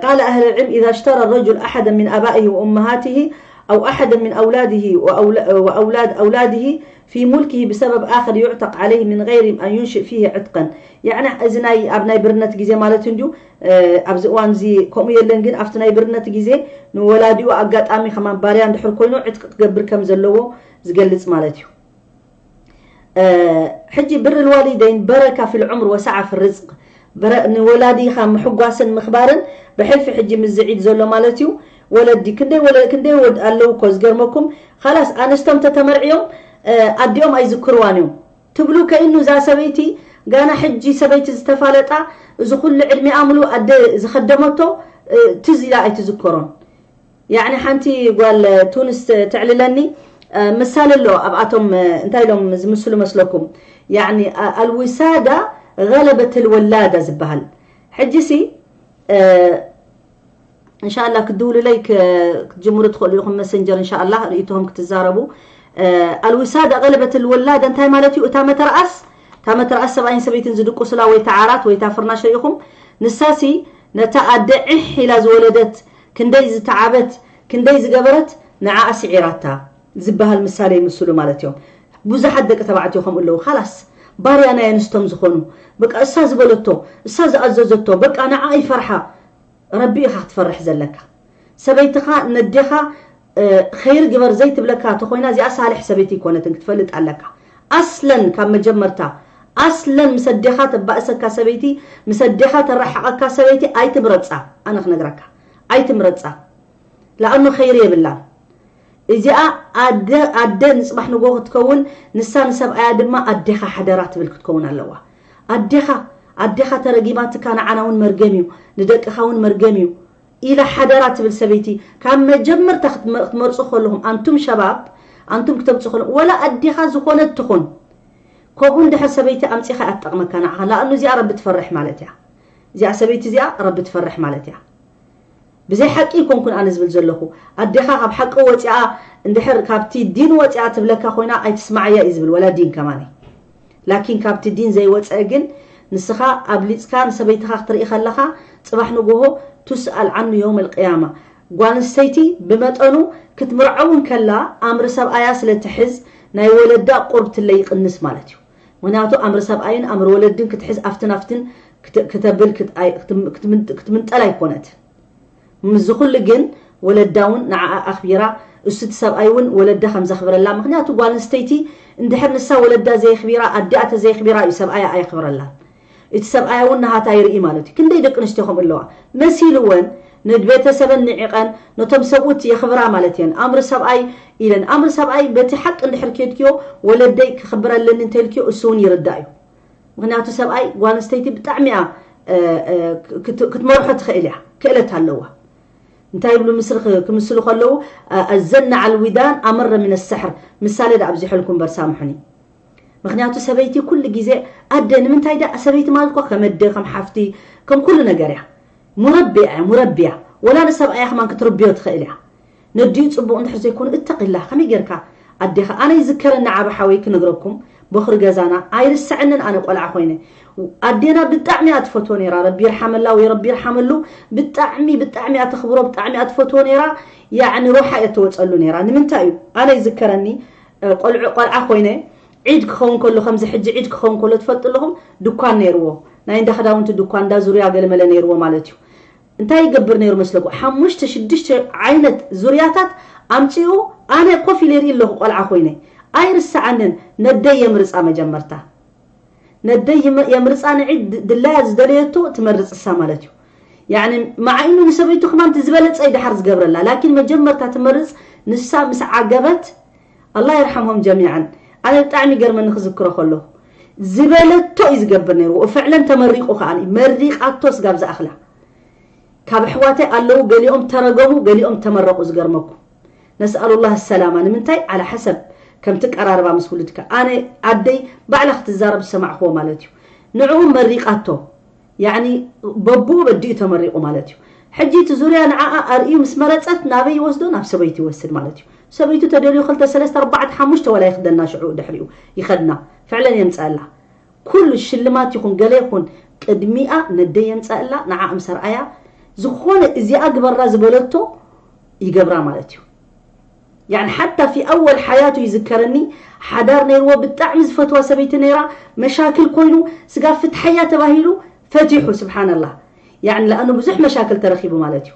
قال أهل العلم إذا اشترى الرجل أحدا من آبائه وأمهاته أو أحدا من أولاده وأولاد أولاده في ملكه بسبب آخر يعتق عليه من غير أن ينشئ فيه عتقا. يعني እዚ ናይ ኣብ ናይ ብርነት ግዜ ማለት እንዲዩ ኣብዚ እዋን እዚ ከምኡ የለን ግን ኣብቲ ናይ ብርነት ግዜ ንወላዲኡ ኣጋጣሚ ከማን ባርያ እንድሕር ኮይኑ ዕጥቂ ክገብር ከም ዘለዎ ዝገልጽ ማለት እዩ። ሕጂ ብር ልዋሊደይን በረካ ፊል ዑምር ወሰዓ ፊ ርዝቅ ንወላዲኻ ምሕጓስን ምኽባርን ብሕልፊ ሕጂ ምዝዒድ ዘሎ ማለት እዩ። ወለዲ ክንደይ ወለ ክንደይ ወድ ኣለዉ እኮ ዝገርመኩም። ኻላስ ኣንስቶም ተተመርዕዮም ኣዲኦም ኣይዝክርዋን እዮም ትብሉ ከይኑ እዛ ሰበይቲ ጋና ሕጂ ሰበይቲ ዝተፋለጣ እዚ ኩሉ ዕድሚኣ ምሉ ኣደ ዝኸደመቶ ትዝ ኢላ ኣይትዝከሮን። ያኒ ሓንቲ ጓል ቱንስ ተዕልለኒ ምሳሌ ኣሎ ኣብኣቶም እንታይ ኢሎም ዝምስሉ መስለኩም? ያኒ ኣልውሳዳ ገለበት ልወላዳ ዝበሃል። ሕጂ ሲ እንሻላ ክትድውሉለይ ክትጅምሩ ትኽእሉ ኢኹም። መሰንጀር እንሻላ ርእይቶኹም ክትዛረቡ። ኣልውሳዳ ገለበት ልወላዳ እንታይ ማለት እዩ? እታ መተርኣስ እታ መተርኣስ ሰብኣይን ሰበይትን ዝድቅሱላ ወይ እታ ዓራት ወይ እታ ፍርናሽ ርኢኹም። ንሳሲ ነታ ኣደ ዒሕ ኢላ ዝወለደት ክንደይ ዝተዓበት ክንደይ ዝገበረት ንዓኣ ስዒራታ ዝበሃል ምሳሌ ይምስሉ ማለት እዮም። ብዙሓት ደቂ ተባዕትዮ ከምኡ ኣለዉ። ካላስ ባርያ ናይ ኣንስቶም ዝኾኑ በቃ እሳ ዝበለቶ እሳ ዝኣዘዘቶ በቃ ንዓኣ ይፈርሓ። ረቢ ኢኻ ክትፈርሕ ዘለካ። ሰበይትኻ ነዴኻ ኸይር ግበር ዘይትብለካ ተኾይና እዚኣ ሳልሕ ሰበይቲ ይኮነትን ክትፈልጥ ኣለካ። ኣስለን ካብ መጀመርታ ኣስለን ምስ ኣዴኻ ተባእሰካ ሰበይቲ ምስ ኣዴኻ ተረሓቐካ ሰበይቲ ኣይትምረፃ። ኣነ ክነግረካ ኣይትምረፃ። ለኣኑ ኸይሪ የብላን። እዚኣ ኣደ ኣደ ንፅባሕ ንጎ ክትከውን ንሳ ንሰብኣያ ድማ ኣዴኻ ሓደራ ትብል ክትከውን ኣለዋ። ኣዴኻ ኣዴኻ ተረጊማትካ ንዓና እውን መርገም እዩ ንደቅኻ እውን መርገም እዩ ኢላ ሓደራ ትብል ሰበይቲ ካብ መጀመርታ ክትመርፁ ከለኹም ኣንቱም ሸባብ ኣንቱም ክተምፁ ከለኹም ወላ ኣዴኻ ዝኾነት ትኹን ከምኡ እንድሕር ሰበይቲ ኣምፂኻ እያ ትጠቕመካ ንዓኻ። ለኣኑ እዚኣ ረቢ ትፈርሕ ማለት እያ። እዚኣ ሰበይቲ እዚኣ ረቢ ትፈርሕ ማለት እያ። ብዘይ ሓቂ ይኮንኩን ኣነ ዝብል ዘለኹ። ኣዴኻ ካብ ሓቂ ወፂኣ እንድሕር ካብቲ ዲን ወፂኣ ትብለካ ኮይና ኣይትስማዓያ እዩ ዝብል ወላ ዲን ከማነይ። ላኪን ካብቲ ዲን ዘይወፀ ግን ንስኻ ኣብሊፅካ ንሰበይትኻ ክትርኢ ከለኻ ፅባሕ ንጎሆ ቱስኣል ዓኑ የውም ኣልቅያማ። ጓል ኣንስተይቲ ብመጠኑ ክትምርዖ እውን ከላ ኣምሪ ሰብኣያ ስለ ትሕዝ ናይ ወለዳ ቁርብትለ ይቕንስ ማለት እዩ። ምክንያቱ ኣምሪ ሰብኣይን ኣምሪ ወለድን ክትሕዝ ኣፍትን ኣፍትን ክተ- ክተብል ክት- ኣይ- ክትም- ክትምንጥ- ክትምንጠል ኣይኮነትን። ምስዚ ኩሉ ግን ወለዳ እውን ንዓኣ ኣኽቢራ እሱ እቲ ሰብኣይ እውን ወለዳ ከም ዘኽብረላ ምክንያቱ ጓል ኣንስተይቲ እንድሕር ንሳ ወለዳ ዘየኽቢራ ኣዲኣ ተዘየኽቢራ እዩ ሰብኣያ ኣየኽብረላን። እቲ ሰብኣያ እውን ንሃታ ይርኢ ማለት እዩ። ክንደይ ደቂ ኣንስትዮ ከምኡ ኣለዋ መሲልወን ንቤተሰበን ንዒቐን ነቶም ሰብኡት የኽብራ ማለት እየን። ኣምሪ ሰብኣይ ኢለን ኣምሪ ሰብኣይ በቲ ሓቂ እንድሕር ከድክዮ ወለደይ ክኽብር ኣለኒ እንተልክዮ እሱ እውን ይርዳእ እዩ። ምክንያቱ ሰብኣይ ጓል ኣንስተይቲ ብጣዕሚ እያ ክትመርሖ ትኽእል እያ ክእለት ኣለዋ። እንታይ ይብሉ ምስሪ ክምስሉ ከለዉ ኣዘናዓል ዊዳን ኣመረ ምን ሰሕር ምሳሌ ዳ ኣብዚሐልኩም በርሳምሑኒ። ምክንያቱ ሰበይቲ ኩሉ ግዜ ኣደ ንምንታይ ዳ ሰበይቲ ማለት እኮ ከም ኣደ ከም ሓፍቲ ከም ኩሉ ነገር እያ። ሙረቢያ እያ ሙረቢያ ወላ ንሰብኣያ ከማን ክትርብዮ ትኽእል እያ። ነዲኡ ጽቡቕ እንድሕር ዘይኮነ እተቂላ ከመይ ጌርካ ኣዴኻ ኣነ ይዝከረኒ ዓቢ ሓወይ ክነግረኩም ቦኽሪ ገዛና ኣይርሰዐንን ኣነ ቆልዓ ኮይነ ኣዴና ብጣዕሚ እያ ትፈትዎ ነይራ ረቢ ይርሓመላ ወይ ረቢ ይርሓመሉ ብጣዕሚ ብጣዕሚ እያ ተኽብሮ ብጣዕሚ እያ ትፈትዎ ነይራ ያዕኒ ሮሓ እየ ተወፀሉ ነይራ ንምንታይ እዩ ኣነ ይዝከረኒ ቆልዑ ቆልዓ ኮይነ ዒድ ክኸውን ከሎ ከምዚ ሕጂ ዒድ ክኸውን ከሎ ትፈልጡ ኣለኹም ድኳን ነይርዎ ናይ እንዳ ክዳውንቲ ድኳን እንዳ ዙርያ ገለመለ ነይርዎ ማለት እዩ እንታይ ይገብር ነይሩ መስለኩ ሓሙሽተ ሽዱሽተ ዓይነት ዙርያታት ኣምፂኡ ኣነ ኮፍ ኢለ ይርኢ ኣለኹ ቆልዓ ኮይነ ኣይርሰዓንን ነደይ የምርፃ መጀመርታ ነደይ የምርፃ ንዒድ ድላያ ዝደለየቶ ትመርፅ እሳ ማለት እዩ ያኒ መዓይኑ ንሰበይቱ ክማን ዝበለፀ ድሓር ዝገብረላ ላኪን መጀመርታ ትመርፅ ንሳ ምስ ዓገበት ኣላ የርሓምሆም ጀሚዓን ኣነ ብጣዕሚ ገርመኒ ክዝክሮ ከለኹ ዝበለቶ እዩ ዝገብር ነይሩ ፍዕለን ተመሪቑ ከዓ መሪቓቶ ስጋብ ዝኣኽላ ካብ ኣሕዋተይ ኣለዉ ገሊኦም ተረገሙ ገሊኦም ተመረቑ ዝገርመኩም ነስኣሉላህ ሰላማ ንምንታይ ዓላ ሓሰብ ከምቲ ቀራርባ ምስ ውልድካ ኣነ ኣደይ ባዕላ ክትዛረብ ዝሰማዕክዎ ማለት እዩ። ንዕኡ መሪቓቶ ያኒ በብኡ በዲኡ ተመሪቑ ማለት እዩ። ሕጂ እቲ ዙርያ ንዓኣ ኣርእዩ ምስ መረጸት ናበይ ይወስዶ ናብ ሰበይቱ ይወስድ ማለት እዩ። ሰበይቱ ተደልዩ ክልተ ሰለስተ ኣርባዕተ ሓሙሽተ ወላ ይኽደና ሽዑ ድሕሪኡ ይኸድና ፍዕለን የምጸኣላ። ኩሉ ሽልማት ይኹን ገለ ይኹን ቅድሚኣ ነደይ የምጸኣላ ንዓኣ ምስ ኣርኣያ ዝኾነ እዚኣ ግበራ ዝበለቶ ይገብራ ማለት እዩ። يعني حتى في أول حياته ይዝከረኒ ሓዳር ነይርዎ ብጣዕሚ ዝፈትዋ ሰበይቲ ነይራ መሻክል ኮይኑ ስጋ ፍትሐያ ተባሂሉ ፈቲሑ ስብሓንላህ يعني لأنه ብዙሕ መሻክል ተረኺቡ ማለት እዩ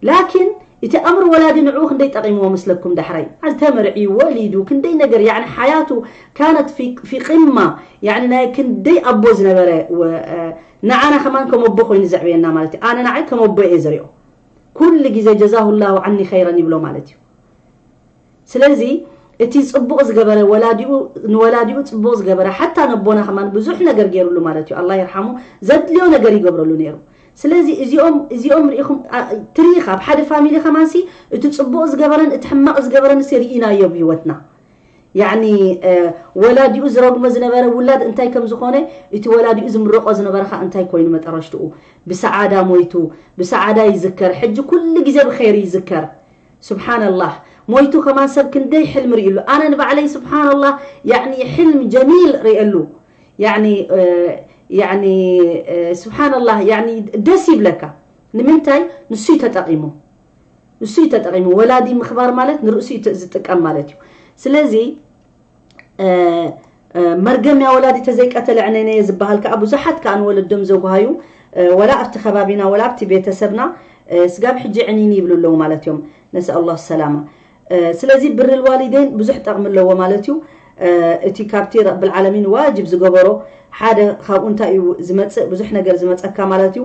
ላኪን እቲ ኣምር ወላዲ ንዕኡ ክንደይ ጠቒምዎ መስለኩም ዳሕራይ ተመርዒ ወሊዱ ክንደይ ነገር يعني حياته كانت في في قمة يعني ናይ ክንደይ ኣቦ ዝነበረ ንዓና ከማን ከም ኣቦ ኮይኑ ዘዕብየና ማለት እዩ ኣነ ንዓይ ከም ኣቦ እየ ዝሪኦ ኩሉ ግዜ جزاه الله عني خيرا ይብሎ ማለት እዩ ስለዚ እቲ ጽቡቕ ዝገበረ ወላዲኡ ንወላዲኡ ጽቡቕ ዝገበረ ሓታ ነቦና ከማን ብዙሕ ነገር ገይሩሉ ማለት እዩ ኣላ ይርሓሙ ዘድልዮ ነገር ይገብረሉ ነይሩ ስለዚ እዚኦም እዚኦም ርኢኹም ትሪኢኻ ኣብ ሓደ ፋሚሊ ከማንሲ እቲ ጽቡቕ ዝገበረን እቲ ሕማቕ ዝገበረን ሲ ርኢናዮ ብህይወትና ያኒ ወላዲኡ ዝረግሞ ዝነበረ ውላድ እንታይ ከም ዝኾነ እቲ ወላዲኡ ዝምርቆ ዝነበረ ኸ እንታይ ኮይኑ መጠረሽትኡ ብሰዓዳ ሞይቱ ብሰዓዳ ይዝከር ሕጂ ኩሉ ግዜ ብኸይሪ ይዝከር ስብሓንላህ ሞይቱ ከማን ሰብ ክንደይ ሕልሚ ርእዩሉ ኣነ ንባዕለይ ስብሓንላህ ያኒ ሕልም ጀሚል ርእየሉ ያኒ ያኒ ስብሓንላህ ያኒ ደስ ይብለካ ንምንታይ ንሱ ተጠቂሙ ንሱ ተጠቂሙ ወላዲ ምኽባር ማለት ንርእሱ ዝጥቀም ማለት እዩ ስለዚ መርገም ያ ወላዲ ተዘይቀተለ ዕነነየ ዝበሃል ከዓ ብዙሓት ከዓ ንወለዶም ዘጉሃዩ ወላ ኣብቲ ከባቢና ወላ ኣብቲ ቤተሰብና ስጋብ ሕጂ ዕኒኒ ይብሉ ኣለዉ ማለት እዮም ነስኣል ላህ ሰላማ ስለዚ ብር ልዋሊደይን ብዙሕ ጠቕሚ ኣለዎ ማለት እዩ እቲ ካብቲ ረብል ዓለሚን ዋጅብ ዝገበሮ ሓደ ካብኡ እንታይ እዩ ዝመፅእ ብዙሕ ነገር ዝመፀካ ማለት እዩ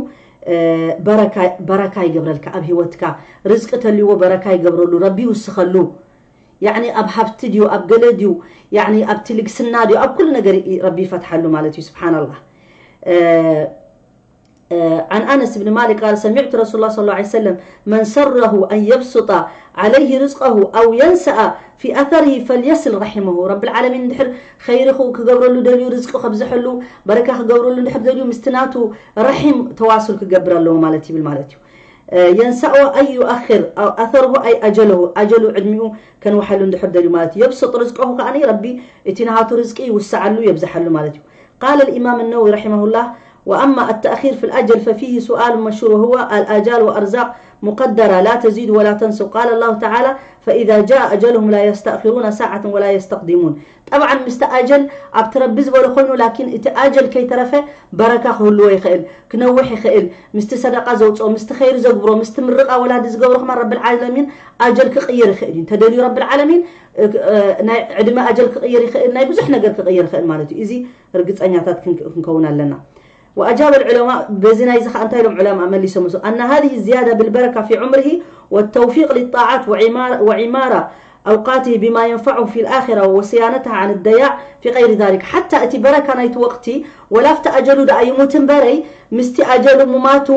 በረካ ይገብረልካ ኣብ ህይወትካ ርዝቂ ተልዎ በረካ ይገብረሉ ረቢ ይውስኸሉ ያኒ ኣብ ሃብቲ ድዩ ኣብ ገለ ድዩ ያኒ ኣብቲ ልግስና ድዩ ኣብ ኩሉ ነገር ረቢ ይፈትሓሉ ማለት እዩ ስብሓንላህ عن أنس بن مالك قال سمعت رسول الله صلى الله عليه وسلم من سره أن يبسط عليه رزقه أو ينسأ في أثره فليصل رحمه رب العالمين ድሕር خير ክገብረሉ ደልዩ ርዝቂ ከብዝሐሉ በረካ ክገብረሉ ድሕር ደልዩ ምስቲ ናቱ رحم ተዋሱል ክገብር ኣለዎ ማለት ይብል ማለት እዩ ينسأ أن يؤخر أثره أي أجله أجل ዕድሚኡ ከንውሓሉ ድሕር ደልዩ ማለት እዩ يبسط رزقه ከኣ ረቢ እቲ ናቱ ርዝቂ ይውስዓሉ የብዝሓሉ ማለት እዩ قال الإمام النووي رحمه الله وأما التأخير في الأجل ففيه سؤال مشهور وهو الآجال وأرزاق مقدرة لا تزيد ولا تنقص قال الله تعالى فإذا جاء أجلهم لا يستأخرون ساعة ولا يستقدمون طبعا ምስቲ ኣጀል ኣብቲ ረቢ ዝበሎ ኮይኑ ላኪን እቲ ኣጀል ከይተረፈ በረካ ክህልዎ ይኽእል ክነውሕ ይኽእል ምስቲ ሰደቃ ዘውፅኦ ምስቲ ኸይር ዘግብሮ ምስቲ ምርቃ ወላዲ ዝገብሮ ከማን ረብል ዓለሚን ኣጀል ክቕይር ይኽእል እዩ እንተደልዩ ረብል ዓለሚን ናይ ዕድመ ኣጀል ክቕይር ይኽእል ናይ ብዙሕ ነገር ክቕይር ይኽእል ማለት እዩ እዚ ርግፀኛታት ክንከውን ኣለና وأجاب العلماء በዚ ናይዚ ኸዓ እንታይ ኢሎም ዑለማ መሊሶም እሱ أن هذه الزيادة بالبركة في عمره والتوفيق للطاعات وعمارة أوقاته بما ينفعه في الآخرة وصيانتها عن الضياع في غير ذلك حتى እቲ በረካ ናይቲ ወቅቲ ወላ ኣብቲ ኣጀሉ ደኣ ይሙት እምበረይ ምስቲ ኣጀሉ ሙማቱ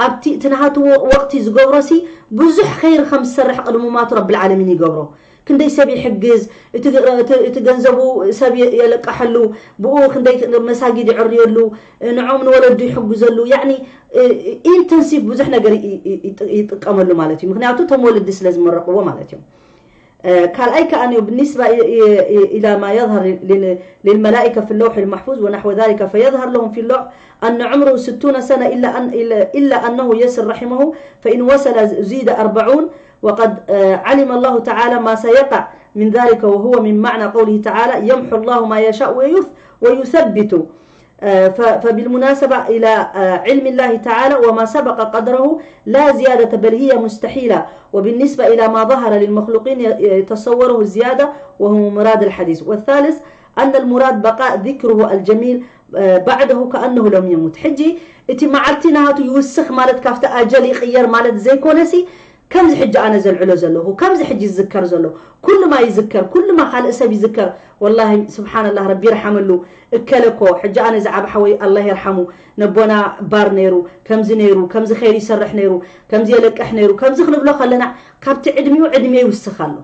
ኣብቲ እቲ ናሃቱ ወቅቲ ዝገብሮሲ ብዙሕ ኸይር ከም ዝሰርሕ ቅድሚ ሙማቱ ረብል ዓለሚን ይገብሮ ክንደይ ሰብ ይሕግዝ እቲ ገንዘቡ ሰብ የለቀሐሉ ብኡ ክንደይ መሳጊድ ይዕርየሉ ንዖም ንወለዱ ይሕግዘሉ ያኒ ኢንተንሲቭ ብዙሕ ነገር ይጥቀመሉ ማለት እዩ ምክንያቱ እቶም ወለዲ ስለ ዝመረቅዎ ማለት እዮም ካልኣይ ከኣ بالنسبة إلى ما يظهر للملائكة في اللوح المحفوظ ونحو ذلك فيظهر لهم في اللوح أن عمره ستون سنة إلا, أن إلا أنه يصل رحمه فإن وصل زيد أربعون وقد علم الله تعالى ما سيقع من ذلك وهو من معنى قوله تعالى يمحو الله ما يشاء ويثبت فبالمناسبة إلى علم الله تعالى وما سبق قدره لا زيادة بل هي مستحيلة وبالنسبة إلى ما ظهر للمخلوقين يتصوره الزيادة وهو مراد الحديث والثالث أن المراد بقاء ذكره الجميل بعده كأنه لم يمت حجي እቲ መዓልቲ ናቱ ይውስኽ ማለት ካብቲ ኣጀል ይቕየር ማለት ዘይኮነሲ ከምዚ ሕጂ ኣነ ዘልዕሎ ዘለኹ ከምዚ ሕጂ ዝዝከር ዘሎ ኩሉማ ይዝከር ኩሉማ ካልእ ሰብ ይዝከር ወላሂ ስብሓንላህ ረቢ ይርሓመሉ እከለኮ ሕጂ ኣነ ዝዓብ ሓወይ ኣላህ ይርሓሙ ነቦና ባር ነይሩ ከምዚ ነይሩ ከምዚ ኸይር ይሰርሕ ነይሩ ከምዚ የለቅሕ ነይሩ ከምዚ ክንብሎ ከለና ካብቲ ዕድሚኡ ዕድሜ ይውስኽ ኣሎ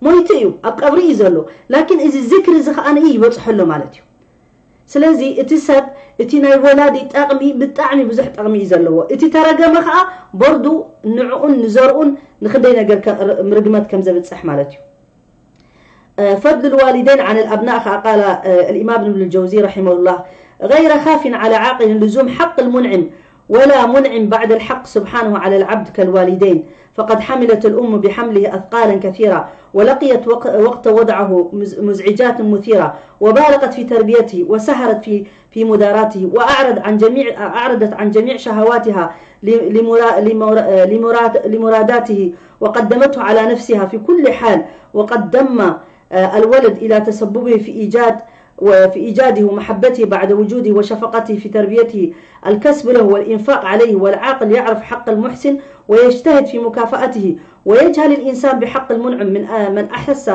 ሞይቱ እዩ፣ ኣብ ቀብሪ እዩ ዘሎ። ላኪን እዚ ዝክሪ እዚ ከኣ እዩ ይበጽሖ ኣሎ ማለት እዩ። ስለዚ እቲ ሰብ እቲ ናይ ወላዲ ጠቕሚ ብጣዕሚ ብዙሕ ጠቕሚ እዩ ዘለዎ። እቲ ተረገመ ከኣ በርዱ ንዕኡን ንዘርኡን ንክንደይ ነገር ከ- ር- ምርግመት ከም ዘብጽሕ ማለት እዩ። آه، فضل الوالدين عن الأبناء، قال، آه، الإمام ابن الجوزي رحمه الله: غير خاف على عاقل لزوم حق المنعم، ولا منعم بعد الحق سبحانه على العبد كالوالدين، فقد حملت الأم بحمله أثقالا كثيرة، ولقيت وق- وقت وضعه مز- مزعجات مثيرة، وبالغت في تربيته، وسهرت في في مداراته، وأعرض عن جميع أعرضت عن جميع شهواتها ل- لمرا- لمرا- لمراد- لمراداته، وقدمته على نفسها في كل حال، وقد دم، آه، الولد إلى تسببه في إيجاد وفي إيجاده ومحبته بعد وجوده وشفقته في تربيته، الكسب له والإنفاق عليه، والعاقل يعرف حق المحسن ويجتهد في مكافأته، ويجهل الإنسان بحق المنعم من آه، من أحس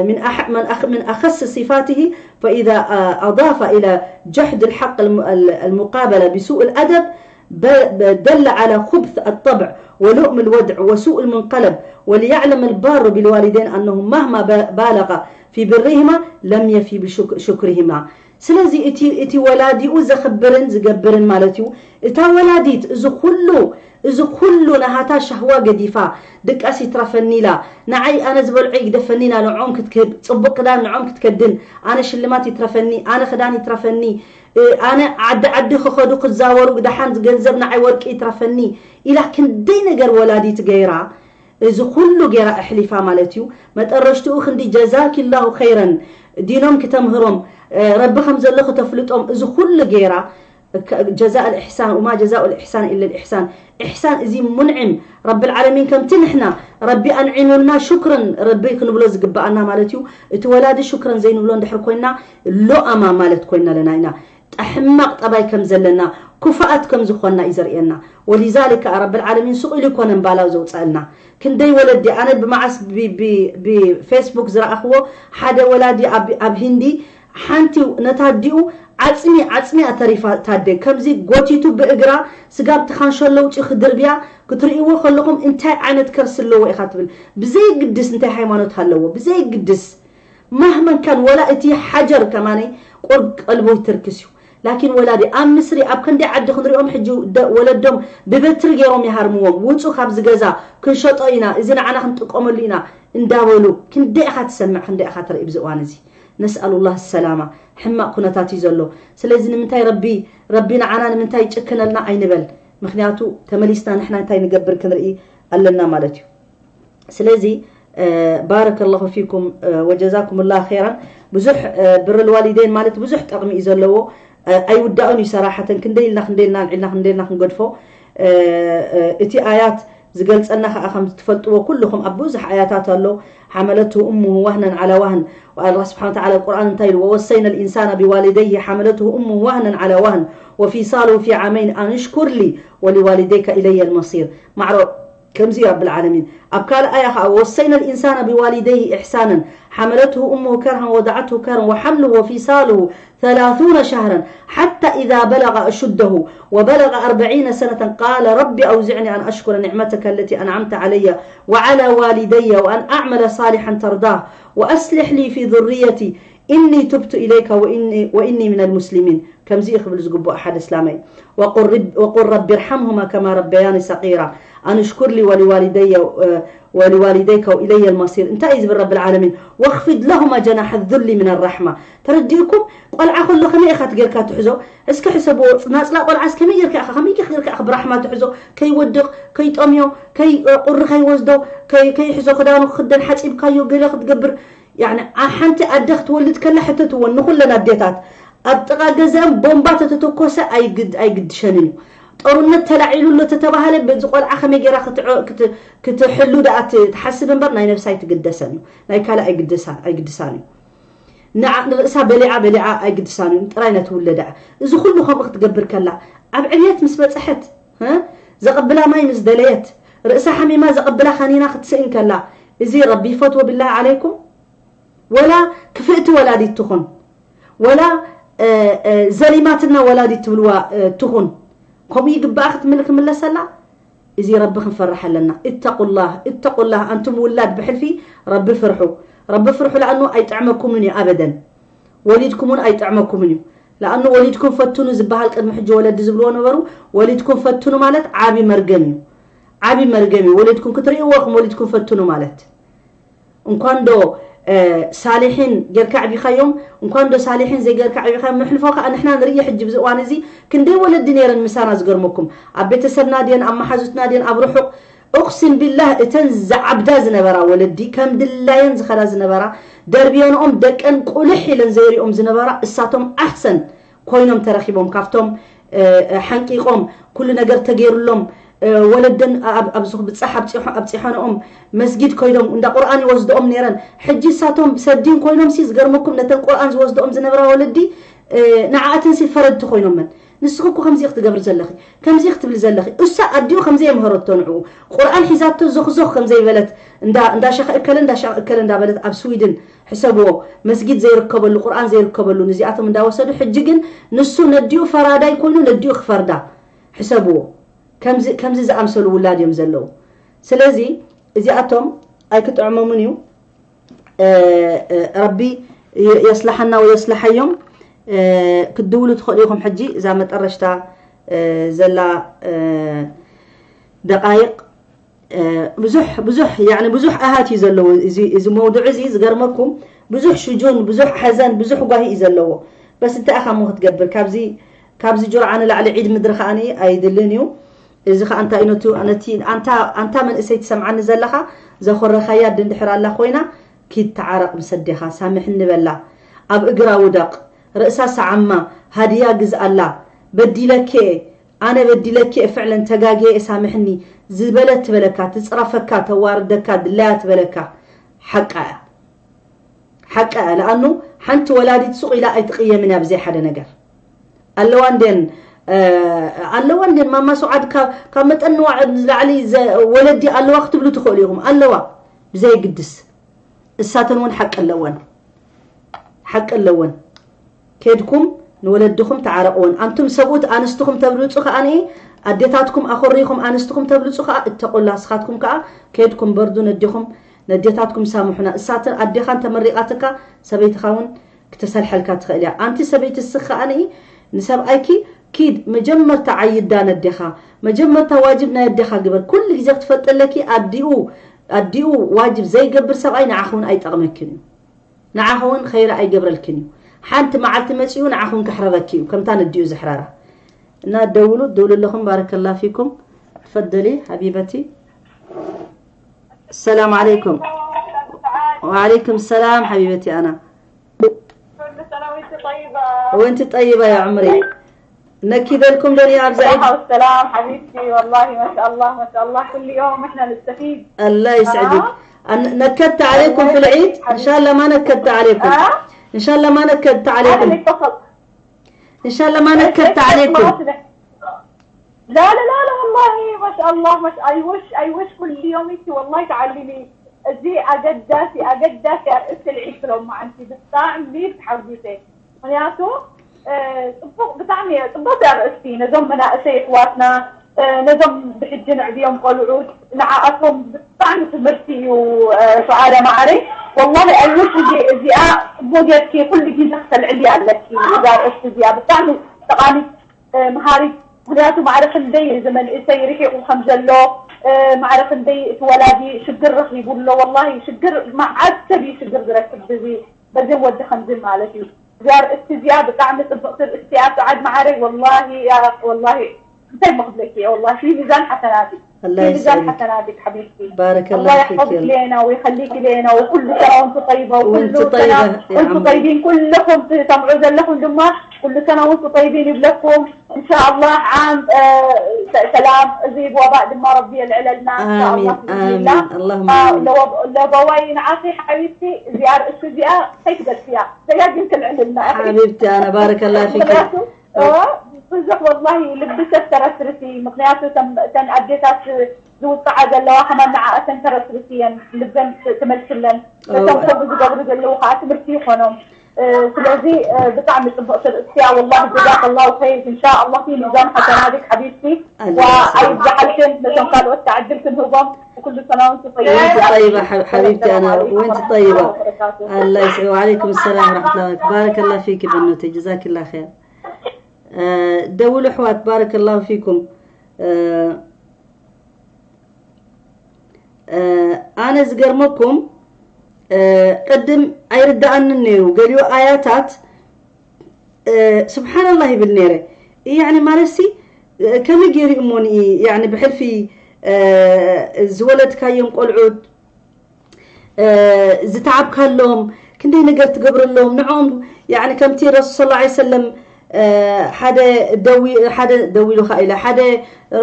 من أح من أخ من أخس صفاته، فإذا آه، أضاف إلى جحد الحق الم- المقابلة بسوء الأدب ب- دل على خبث الطبع ولؤم الوضع وسوء المنقلب. وليعلم البار بالوالدين أنه مهما ب- بالغ في برهما لم يف بشكرهما. ስለዚ እቲ እቲ ወላዲኡ ዘኽብርን ዝገብርን ማለት እዩ። እታ ወላዲት እዚ ኩሉ እዚ ኩሉ ናሃታ ሻህዋ ገዲፋ ድቃስ ይትረፈኒ ኢላ ንዓይ ኣነ ዝበልዖ ይግደፈኒ ኢላ ንዕኦም ክትክህብ ጽቡቕ ክዳን ንዕኦም ክትከድን ኣነ ሽልማት ይትረፈኒ ኣነ ክዳን ይትረፈኒ ኣነ ዓዲ ዓዲ ክኸዱ ክዛወሩ ደሓን ገንዘብ ንዓይ ወርቂ ይትረፈኒ ኢላ ክንደይ ነገር ወላዲት ገይራ እዚ ኩሉ ገይራ ኣሕሊፋ ማለት እዩ። መጠረሽትኡ ክንዲ ጀዛኪላሁ ኸይረን ዲኖም ክተምህሮም ረቢ ከም ዘሎ ክተፍልጦም እዚ ኩሉ ገይራ ጀዛእ ልእሕሳን ወማ ጀዛኡ ልእሕሳን ኢለ ልእሕሳን ኢሕሳን እዚ ሙንዒም ረቢ ልዓለሚን ከምቲ ንሕና ረቢ ኣንዒሙልና ሹክርን ረቢ ክንብሎ ዝግበኣና ማለት እዩ። እቲ ወላዲ ሹክረን ዘይንብሎ እንድሕር ኮይና ሎኣማ ማለት ኮይና ኣለና ኢና። ሕማቕ ጠባይ ከም ዘለና ኩፋኣት ከም ዝኾንና እዩ ዘርእየና። ወሊዛሊክ ከኣ ረብል ዓለሚን ስቕ ኢሉ ይኮነን ባላው ዘውፀእልና። ክንደይ ወለዲ ኣነ ብመዓስ ብፌስቡክ ዝረኣኽዎ ሓደ ወላዲ ኣብ ሂንዲ ሓንቲ ነታ ኣዲኡ ዓፅሚ ዓፅሚ እያ ተሪፋ ታደ ከምዚ ጎቲቱ ብእግራ ስጋብ ትኻንሸሎ ውፂ ክድርብያ ክትርእይዎ ከለኹም እንታይ ዓይነት ከርሲ ኣለዎ ኢኻ ትብል ብዘይግድስ እንታይ ሃይማኖት ኣለዎ ብዘይግድስ ማህመን ካን ወላ እቲ ሓጀር ከማነይ ቆርብ ቀልቡ ይትርክስ እዩ ላኪን ወላዲ ኣብ ምስሪ ኣብ ክንደይ ዓዲ ክንሪኦም ሕጂ ወለዶም ብበትሪ ገይሮም ይሃርምዎም ውፁ ካብዚ ገዛ ክንሸጦ ኢና እዚ ንዓና ክንጥቀመሉ ኢና እንዳበሉ ክንደይ ኢኻ ትሰምዕ ክንደይ ኢኻ ትርኢ ብዚ እዋን እዚ ነስኣሉላህ ሰላማ ሕማቕ ኩነታት እዩ ዘሎ ስለዚ ንምንታይ ረቢ ረቢ ንዓና ንምንታይ ይጭክነልና ኣይንበል ምክንያቱ ተመሊስና ንሕና እንታይ ንገብር ክንርኢ ኣለና ማለት እዩ ስለዚ ባረከ ላሁ ፊኩም ወጀዛኩም ላ ኸይራን ብዙሕ ብር ልዋሊደይን ማለት ብዙሕ ጠቕሚ እዩ ዘለዎ ኣይውዳእን እዩ ሰራሓተን ክንደይ ኢልና ክንደይ ኢልና ንዒልና ክንደይ ኢልና ክንገድፎ እቲ ኣያት ዝገልፀና ከዓ ከም ትፈልጥዎ ኩልኹም ኣብ ብዙሕ ኣያታት ኣሎ ሓመለቱ እሙሁ ዋህነን ዓላ ዋህን ኣላ ስብሓን ተዓላ ቁርኣን እንታይ ኢሉ ወወሰይና ልኢንሳና ቢዋሊደይህ ሓመለቱ እሙሁ ዋህነን ዓላ ዋህን ወፊሳሉ ፊ ዓመይን ኣንሽኩር ሊ ወሊዋሊደይከ ኢለየ ልመሲር ማዕሮ ከምዚ እዩ ረብል ዓለሚን ኣብ ካልእ ኣያ ኸዓ ወወሰይና ልኢንሳነ ቢዋሊደይህ ኢሕሳነን ሓመለትሁ እሙሁ ከርሃን ወወደዓትሁ ከርሃን ወሓምልሁ ወፊሳልሁ ثلاثون شهرا حتى إذا بلغ أشده وبلغ أربعين سنة قال رب أوزعني أن أشكر نعمتك التي أنعمت علي وعلى والدي وأن أعمل صالحا ترضاه وأصلح لي في ذريتي إني تبت إليك وإني, وإني من المسلمين ከምዚ እዩ ክብል ዝግብኦ ሓደ እስላማይ وقل رب وقل رب ارحمهما كما ربياني صغيرا أن اشكر لي ولوالدي ولوالديك وإلي المصير እንታይ እዩ ዝብል ረብል ዓለሚን واخفض لهما جناح الذل من الرحمة ተረዲእኩም ቆልዓ ከሎ ከመይ ኢኻ ትጌርካ ትሕዞ እስኪ ሕሰብዎ ናፅላ ቆልዓስ ከመይ ጌርካ ኢኻ ከመይ ጌርካ ኢኻ ብራሕማ ትሕዞ ከይወድቕ ከይጠምዮ ከይ ቁሪ ከይወስዶ ከይሕዞ ክዳኑ ክክደን ሓፂብካዮ ገለ ክትገብር ያኒ ሓንቲ ኣደ ክትወልድ ከላ ሕተትወን ንኹለን ኣዴታት ኣብ ጥቓ ገዛን ቦምባ ተተተኮሰ ኣይግድሸንን እዩ። ጦርነት ተላዒሉ ኣሎ ተተባሃለ በዚ ቆልዓ ከመይ ገይራ ክትሕሉ ደኣ ትሓስብ እምበር ናይ ነብሳ ኣይትግደሰን እዩ። ናይ ካልእ ኣይግድሳን እዩ። ንርእሳ በሊዓ በሊዓ ኣይግድሳን እዩ። ጥራይ ነቲ ውለዳ እዚ ኩሉ ከምኡ ክትገብር ከላ ኣብ ዕብየት ምስ በፀሐት ዘቐብላ ማይ ምስ ደለየት ርእሳ ሓሚማ ዘቐብላ ከኒና ክትስእን ከላ እዚ ረቢ ይፈትዎ ቢላሂ ዓለይኩም ወላ ክፍእቲ ወላዲት ትኹን ወላ ዘሊማትና ወላዲት ትብልዋ ትኹን ከምኡ ይግባኣ ክትምል ክምለሰላ እዚ ረቢ ክንፈርሕ ኣለና። እተቁላህ እተቁላህ ኣንቱም ውላድ ብሕልፊ ረቢ ፍርሑ። ረቢ ፍርሑ ለኣኑ ኣይጥዕመኩምን እዩ ኣበደን። ወሊድኩም እውን ኣይጥዕመኩምን እዩ። ለኣኑ ወሊድኩም ፈትኑ ዝበሃል ቅድሚ ሕጂ ወለዲ ዝብልዎ ነበሩ። ወሊድኩም ፈትኑ ማለት ዓቢ መርገም እዩ። ዓቢ መርገም እዩ። ወሊድኩም ክትርእይዎ ኢኹም ወሊድኩም ፈትኑ ማለት። እንኳን ዶ ሳሊሒን ጌርካ ዕቢኻዮም፣ እንኳን ዶ ሳሊሒን ዘይጌርካ ዕቢኻዮም። ንሕልፎ ከዓ ንሕና ንርኢ ሕጂ ብዚ እዋን እዚ ክንደይ ወለዲ ነይረን ምሳና ዝገርመኩም። ኣብ ቤተሰብና ድየን ኣብ መሓዙትና ድየን ኣብ ርሑቕ። ኡቕሲም ቢላህ እተን ዝዓብዳ ዝነበራ ወለዲ ከም ድላየን ዝኸዳ ዝነበራ ደርብዮንኦም ደቀን ቁልሕ ኢለን ዘይሪኦም ዝነበራ እሳቶም ኣሕሰን ኮይኖም ተረኺቦም ካብቶም ሓንቂቆም ኩሉ ነገር ተገይሩሎም ወለደን ኣብዚ ብፃሕ ኣብፂሖንኦም መስጊድ ኮይዶም እንዳ ቁርኣን ይወስድኦም ነይረን። ሕጂ እሳቶም ሰዲን ኮይኖም ሲ ዝገርመኩም ነተን ቁርኣን ዝወስድኦም ዝነበራ ወለዲ ንዓኣተን ሲ ፈረድቲ ኮይኖመን። ንስኺ እኮ ከምዚ ክትገብሪ ዘለኺ ከምዚ ክትብሊ ዘለኺ እሳ ኣዲኡ ከምዘየምሃረቶ ንዕኡ ቁርኣን ሒዛቶ ዞኽዞኽ ከምዘይበለት እንዳ ሸኻ እከለ እንዳ ሸኻ እከለ እንዳበለት ኣብ ስዊድን ሕሰብዎ መስጊድ ዘይርከበሉ ቁርኣን ዘይርከበሉ ንዚኣቶም እንዳወሰዱ ሕጂ ግን ንሱ ነዲኡ ፈራዳይ ኮይኑ ነዲኡ ክፈርዳ ሕሰብዎ። ከምዚ ዝኣምሰሉ ውላድ እዮም ዘለዉ። ስለዚ እዚኣቶም ኣይክጥዕሞምን እዩ። ረቢ የስላሓና ወየስላሓዮም። ክትድውሉ ትኽእሉ ኢኹም። ሕጂ እዛ መጠረሽታ ዘላ ደቃይቕ ብዙሕ ብዙሕ ያኒ ብዙሕ ኣሃት እዩ ዘለዎ። እዚ መውዱዕ እዚ ዝገርመኩም ብዙሕ ሽጁን ብዙሕ ሓዘን ብዙሕ ጓሂ እዩ ዘለዎ። በስ እንታይ ኢኻ እሞ ክትገብር ካብዚ ካብዚ ጁርዓ ንላዕሊ ዒድ ምድሪ ከዓኒ ኣይድልን እዩ። እዚ ከዓ እንታይ እዩ ነቲ ኣንታ መንእሰይ ትሰምዓኒ ዘለኻ ዘኾረኻያ ድንድሕር ኣላ ኮይና ኪድ ተዓረቕ ምስ ኣዴኻ ሳምሕኒ በላ ኣብ እግራ ውደቕ ርእሳ ሰዓማ ሃድያ ግዝኣላ በዲለኪ እየ ኣነ በዲለኪ እየ ፍዕለን ተጋግየ እየ ሳምሕኒ ዝበለት ትበለካ ትፅረፈካ ተዋርደካ ድላያ ትበለካ ሓቃ እያ ሓቃ እያ ለኣኑ ሓንቲ ወላዲት ሱቕ ኢላ ኣይትቕየምን እያ ብዘይ ሓደ ነገር ኣለዋ እንድየን ኣለዋ እንድየን ማማ ሱዓድ ካብ መጠን ንዋዕ ዝላዕሊ ወለዲ ኣለዋ ክትብሉ ትኽእሉ ኢኹም ኣለዋ ብዘይ ግድስ እሳተን እውን ሓቂ ኣለወን ሓቂ ኣለወን። ኬድኩም ንወለድኹም ተዓረቕወን። ኣንቱም ሰብኡት ኣንስትኹም ተብልጹ ከኣ ኣዴታትኩም ኣኾሪኹም ኣንስትኹም ተብልጹ ከኣ እተቑላ። ንስኻትኩም ከኣ ኬድኩም በርዱ ነዲኹም ነዴታትኩም ሳምሑና። እሳትን ኣዴኻን ተመሪቓትካ ሰበይትኻ እውን ክተሰልሐልካ ትኽእል እያ። ኣንቲ ሰበይቲ እስኺ ከኣ ንሰብኣይኪ ኪድ መጀመርታ ዓይዳ ነዴኻ መጀመርታ ዋጅብ ናይ ኣዴኻ ግበር። ኩሉ ግዜ ክትፈልጢ ኣለኪ ኣዲኡ ኣዲኡ ዋጅብ ዘይገብር ሰብኣይ ንዓኺ እውን ኣይጠቕመክን እዩ። ንዓኺ እውን ኸይሪ ኣይገብረልክን እዩ። ሓንቲ መዓልቲ መፂኡ ንዓኺ እውን ከሕረረኪ እዩ ከምታ ነዲኡ ዘሕረራ። እና ደውሉ ትደውሉ ኣለኹም ባረከላ ፊኩም። تفضلي حبيبتي. السلام عليكم. وعليكم السلام حبيبتي أنا. وانت طيبة يا عمري. نكدلكم دنيا أبزعيد. الصحة والسلام حبيبتي، والله ما شاء الله ما شاء الله كل يوم احنا نستفيد. الله يسعدك. آه. أن- نكدت عليكم الله في العيد، يسعدك إن شاء الله ما نكدت عليكم. آه؟ إن شاء الله ما نكدت عليكم. أهلك فقط. إن شاء الله ما نكدت عليكم. لا لا لا لا والله ما شاء الله ما شاء I wish I wish كل يوم انت والله تعلمي. እዚ ኣገዳሲ ኣገዳሲ ኣርእስቲ ልዒልክሎም መዓንቲ ብጣዕሚ ተሓጒሰ። ምክንያቱ ፅቡቅ ብጣዕሚ ፅቡቅ ኣርእስቲ ነዞም መናእሰይ ኣሕዋትና ነዞም ብሕጂ ንዕብዮም ቆልዑ ንዓኣቶም ብጣዕሚ ትምህርቲ እዩ። ሱዓደ ማዓረይ ወላሂ ኣይወሽ እዚ እዚኣ ጽቡቅ ጌርኪ ኩሉ ግዜ ክተልዕሊ ኣለኪ። እዛ ኣርእስቲ እዚኣ ብጣዕሚ ጠቃሚት መሃሪት። ምክንያቱ ማዕረ ክንደይ እዚ መንእሰይ ርሒቁ ከም ዘሎ ማዕረ ክንደይ እቲ ወላዲ ሽግር ረኪቡ ኣሎ። ወላሂ ሽግር መዓት ሰብ እዩ ሽግር ዝረክብ ብዚ በዚም ወዲ ከምዚ ማለት እዩ። እዚኣ ርእስቲ እዚኣ ብጣዕሚ ጽብቕቲ ርእስቲ እያ። ሰዓድ መዓረይ ወላሂ ያ ወላሂ እንታይ መክብለኪ እየ ወላሂ في ميزان حسناتك في ميزان حسناتك حبيبتي. الله يحفظك لينا ويخليك لينا وكل سنة وانتم طيبة وكل سنة وانتم طيبين كلكم تسمعوا زلكم دما كل سنة وانتم طيبين يبلكم إن شاء الله عام سلام زي بوباء دما ربي العللنا إن شاء الله بإذن الله. اللهم آمين. لبواي نعافي حبيبتي زيار السجيئة هيك بس يا سياجين كل علمنا حبيبتي أنا بارك الله فيك. ብዙሕ ወላሂ ልቢ ሰብ ተረስርሲ ምክንያቱ እተን ኣዴታት ዝውፅዓ ዘለዋ ከማን ንዓኣተን ተረስርሲ እየን ልበን ትመልስለን እቶም ከምኡ ዝገብሩ ዘለዉ ከዓ ትምህርቲ ይኾኖም። ስለዚ ብጣዕሚ ፅቡቅ ትርእስቲ እያ። ወላሂ ጀዛከላሁ ኸይር። እንሻ ኣላህ ፊ ሚዛን ሐሰናትክ ሐቢብቲ። ኣይብዛሓልክን፣ ነቶም ካልኦት ከዓ ዕድል ክንህቦም። ብኩሉ ሰላም ወንቲ ጠይባ ሐቢብቲ። ኣና ወንቲ ጠይባ። ኣላ ይስዒ። ወዓለይኩም ሰላም ወረሕመቱላሂ ወበረካቱ። ባረከላ ፊኪ በኖተ፣ ጀዛኪላ ኸይር። ደውሉ ኣሕዋት፣ ባረከላሁ ፊኩም። ኣነ ዝገርመኩም፣ ቅድም ኣይርድኣንን ነይሩ፣ ገሊኡ ኣያታት ስብሓንላህ ይብል ነይረ። ያኒ ማለትሲ ከመይ ገይሩ እሞ ንኢ ያኒ ብሕልፊ ዝወለድካዮም ቆልዑት ዝተዓብካሎም ክንደይ ነገር ትገብረሎም ንዕኦም። ያኒ ከምቲ ረሱል ሰለላሁ ዐለይሂ ወሰለም ሓደ ደዊ ሓደ ደዊሉካ ኢለ ሓደ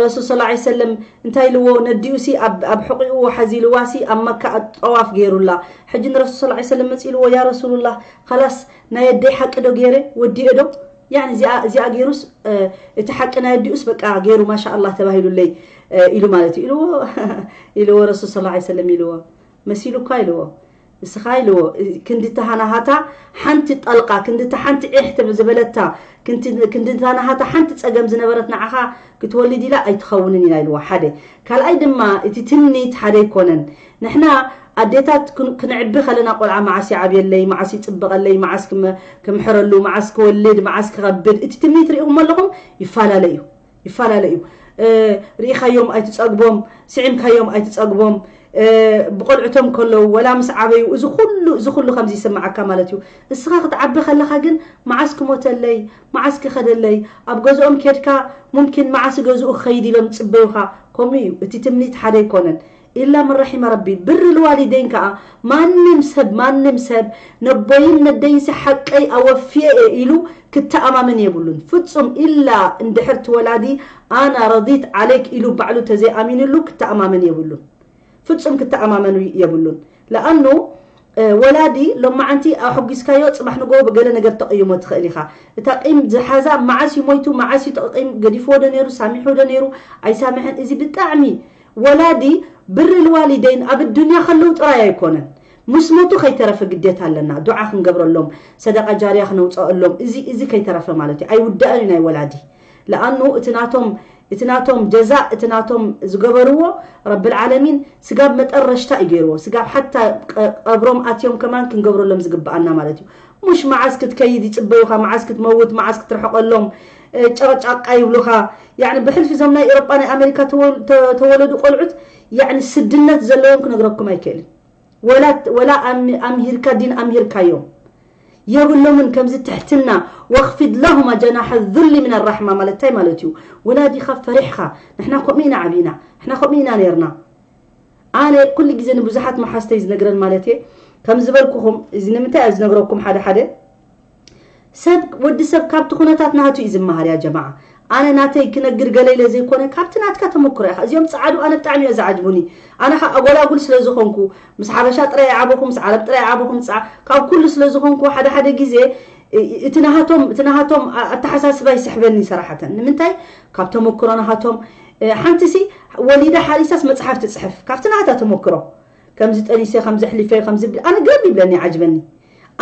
ረሱል ሰለላሁ ዐለይሂ ወሰለም እንታይ ኢልዎ? ነዲኡ ሲ ኣብ ኣብ ሕቂኡ ሓዚልዋ ሲ ኣብ መካ ጠዋፍ ገይሩላ። ሕጂ ንረሱል ሰለላሁ ዐለይሂ ወሰለም መፂ ኢልዎ፣ ያ ረሱሉላህ ኸላስ ናይ ኣደይ ሓቂ ዶ ገይረ ወዲኤ ዶ? ያኒ እዚኣ እዚኣ ገይሩስ እቲ ሓቂ ናይ ኣዲኡስ በቃ ገይሩ ማሻ ኣላህ ተባሂሉለይ ኢሉ ማለት እዩ ኢልዎ። ኢልዎ ረሱል ሰለላሁ ዐለይሂ ወሰለም ኢልዎ። መሲሉካ ኢልዎ። ንስኻ ኢልዎ ክንዲ ተሃናሃታ ሓንቲ ጠልቃ ክንዲ ሓንቲ ዒሕ ዝበለታ ክንዲ ተሃናሃታ ሓንቲ ፀገም ዝነበረት ንዓኻ ክትወልድ ኢላ ኣይትኸውንን ኢላ ኢልዎ። ሓደ ካልኣይ ድማ እቲ ትምኒት ሓደ ኣይኮነን። ንሕና ኣዴታት ክንዕቢ ከለና ቆልዓ መዓስ ይዓብየለይ፣ መዓስ ይፅብቐለይ፣ መዓስ ክምሕረሉ፣ መዓስ ክወልድ፣ መዓስ ክኸብድ፣ እቲ ትምኒት ርኢኹም ኣለኹም ይፈላለ እዩ። ይፈላለ እዩ። ርኢኻዮም ኣይትፀግቦም፣ ስዒምካዮም ኣይትፀግቦም፣ ብቆልዕቶም ከለዉ ወላ ምስ ዓበዩ እዚ ኩሉ እዚ ኩሉ ከምዚ ይስምዓካ ማለት እዩ። እስኻ ክትዓቢ ከለኻ ግን መዓስ ክሞተለይ፣ መዓስ ክኸደለይ፣ ኣብ ገዝኦም ኬድካ ሙምኪን መዓስ ገዝኡ ክኸይድ ኢሎም ዝፅበዩኻ። ከምኡ እዩ። እቲ ትምኒት ሓደ ኣይኮነን። ኢላ መን ረሒመ ረቢ። ብር ልዋሊደይን ከዓ ማንም ሰብ ማንም ሰብ ነቦይን ነደይንሲ ሓቀይ ኣወፍየ እየ ኢሉ ክተኣማመን የብሉን ፍፁም። ኢላ እንድሕር እቲ ወላዲ ኣና ረዲት ዓለይክ ኢሉ ባዕሉ ተዘይኣሚንሉ ክተኣማመን የብሉን። ፍፁም ክተኣማመኑ የብሉን። ለኣኑ ወላዲ ሎማዓንቲ ኣሐጒስካዮ ፅባሕ ንጎ ብገለ ነገር ተቕይሞ ትኽእል ኢኻ። እታ ቂም ዝሓዛ መዓስ እዩ ሞይቱ መዓስ እዩ ተቕቂም ገዲፍዎ ዶ ነይሩ ሳሚሑ ዶ ነይሩ ኣይሳምሐን እዚ ብጣዕሚ ወላዲ ብር ልዋሊደይን ኣብ ዱንያ ከለዉ ጥራይ ኣይኮነን ምስ ሞቱ ከይተረፈ ግዴታ ኣለና ዱዓ ክንገብረሎም ሰደቃ ጃርያ ክነውፀአሎም እዚ እዚ ከይተረፈ ማለት እዩ ኣይውዳእን እዩ ናይ ወላዲ ለኣኑ እቲ ናቶም እቲ ናቶም ጀዛእ እቲ ናቶም ዝገበርዎ ረብል ዓለሚን ስጋብ መጠረሽታ እዩ ገይርዎ ስጋብ ሓታ ቀብሮም ኣትዮም ከማን ክንገብረሎም ዝግበኣና ማለት እዩ ሙሽ መዓስ ክትከይድ ይፅበዩኻ መዓስ ክትመውት መዓስ ክትርሕቀሎም ጨቕጫቃ ይብሉኻ ያኒ ብሕልፊ እዞም ናይ ኤሮጳ ናይ ኣሜሪካ ተወለዱ ቆልዑት ያኒ ስድነት ዘለዎም ክነግረኩም ኣይክእልን ወላ ኣምሂርካ ዲን ኣምሂርካዮም የብሎምን ከምዚ ትሕትና ወኽፊድ ለሁማ ጀናሐ ዙሊ ምን ራሕማ ማለት እንታይ ማለት እዩ ወላዲኻ ፈሪሕኻ ንሕና ከምኡ ኢና ዓብና ንሕና ከምኡ ኢና ነርና ኣነ ኩሉ ግዜ ንብዙሓት መሓዝተይ ዝነግረን ማለት እየ ከም ዝበልኩኹም እዚ ንምንታይ እየ ዝነግረኩም ሓደ ሓደ ሰብ ወዲ ሰብ ካብቲ ኩነታት ናቱ እዩ ዝመሃር ያ ጀማዓ ኣነ ናተይ ክነግር ገለ ኢለ ዘይኮነ ካብቲ ናትካ ተመክሮ ኢኻ እዚኦም ፃዓዱ ኣነ ብጣዕሚ እዮ ዝዓጅቡኒ ኣነ ካ ኣጎላጉል ስለ ዝኾንኩ ምስ ሓበሻ ጥራይ ይዓበኹ ምስ ዓረብ ጥራይ ይዓበኹ ምስ ካብ ኩሉ ስለ ዝኾንኩ ሓደ ሓደ ግዜ እቲ ናሃቶም እቲ ናሃቶም ኣተሓሳስባ ይስሕበኒ ሰራሓተን ንምንታይ ካብ ተመክሮ ናሃቶም ሓንቲ ሲ ወሊዳ ሓሪሳስ መፅሓፍ ትፅሕፍ ካብቲ ናሃታ ተመክሮ ከምዚ ጠኒሰ ከምዚ ኣሕሊፈ ከምዚ ኣነ ግርም ይብለኒ ይዓጅበኒ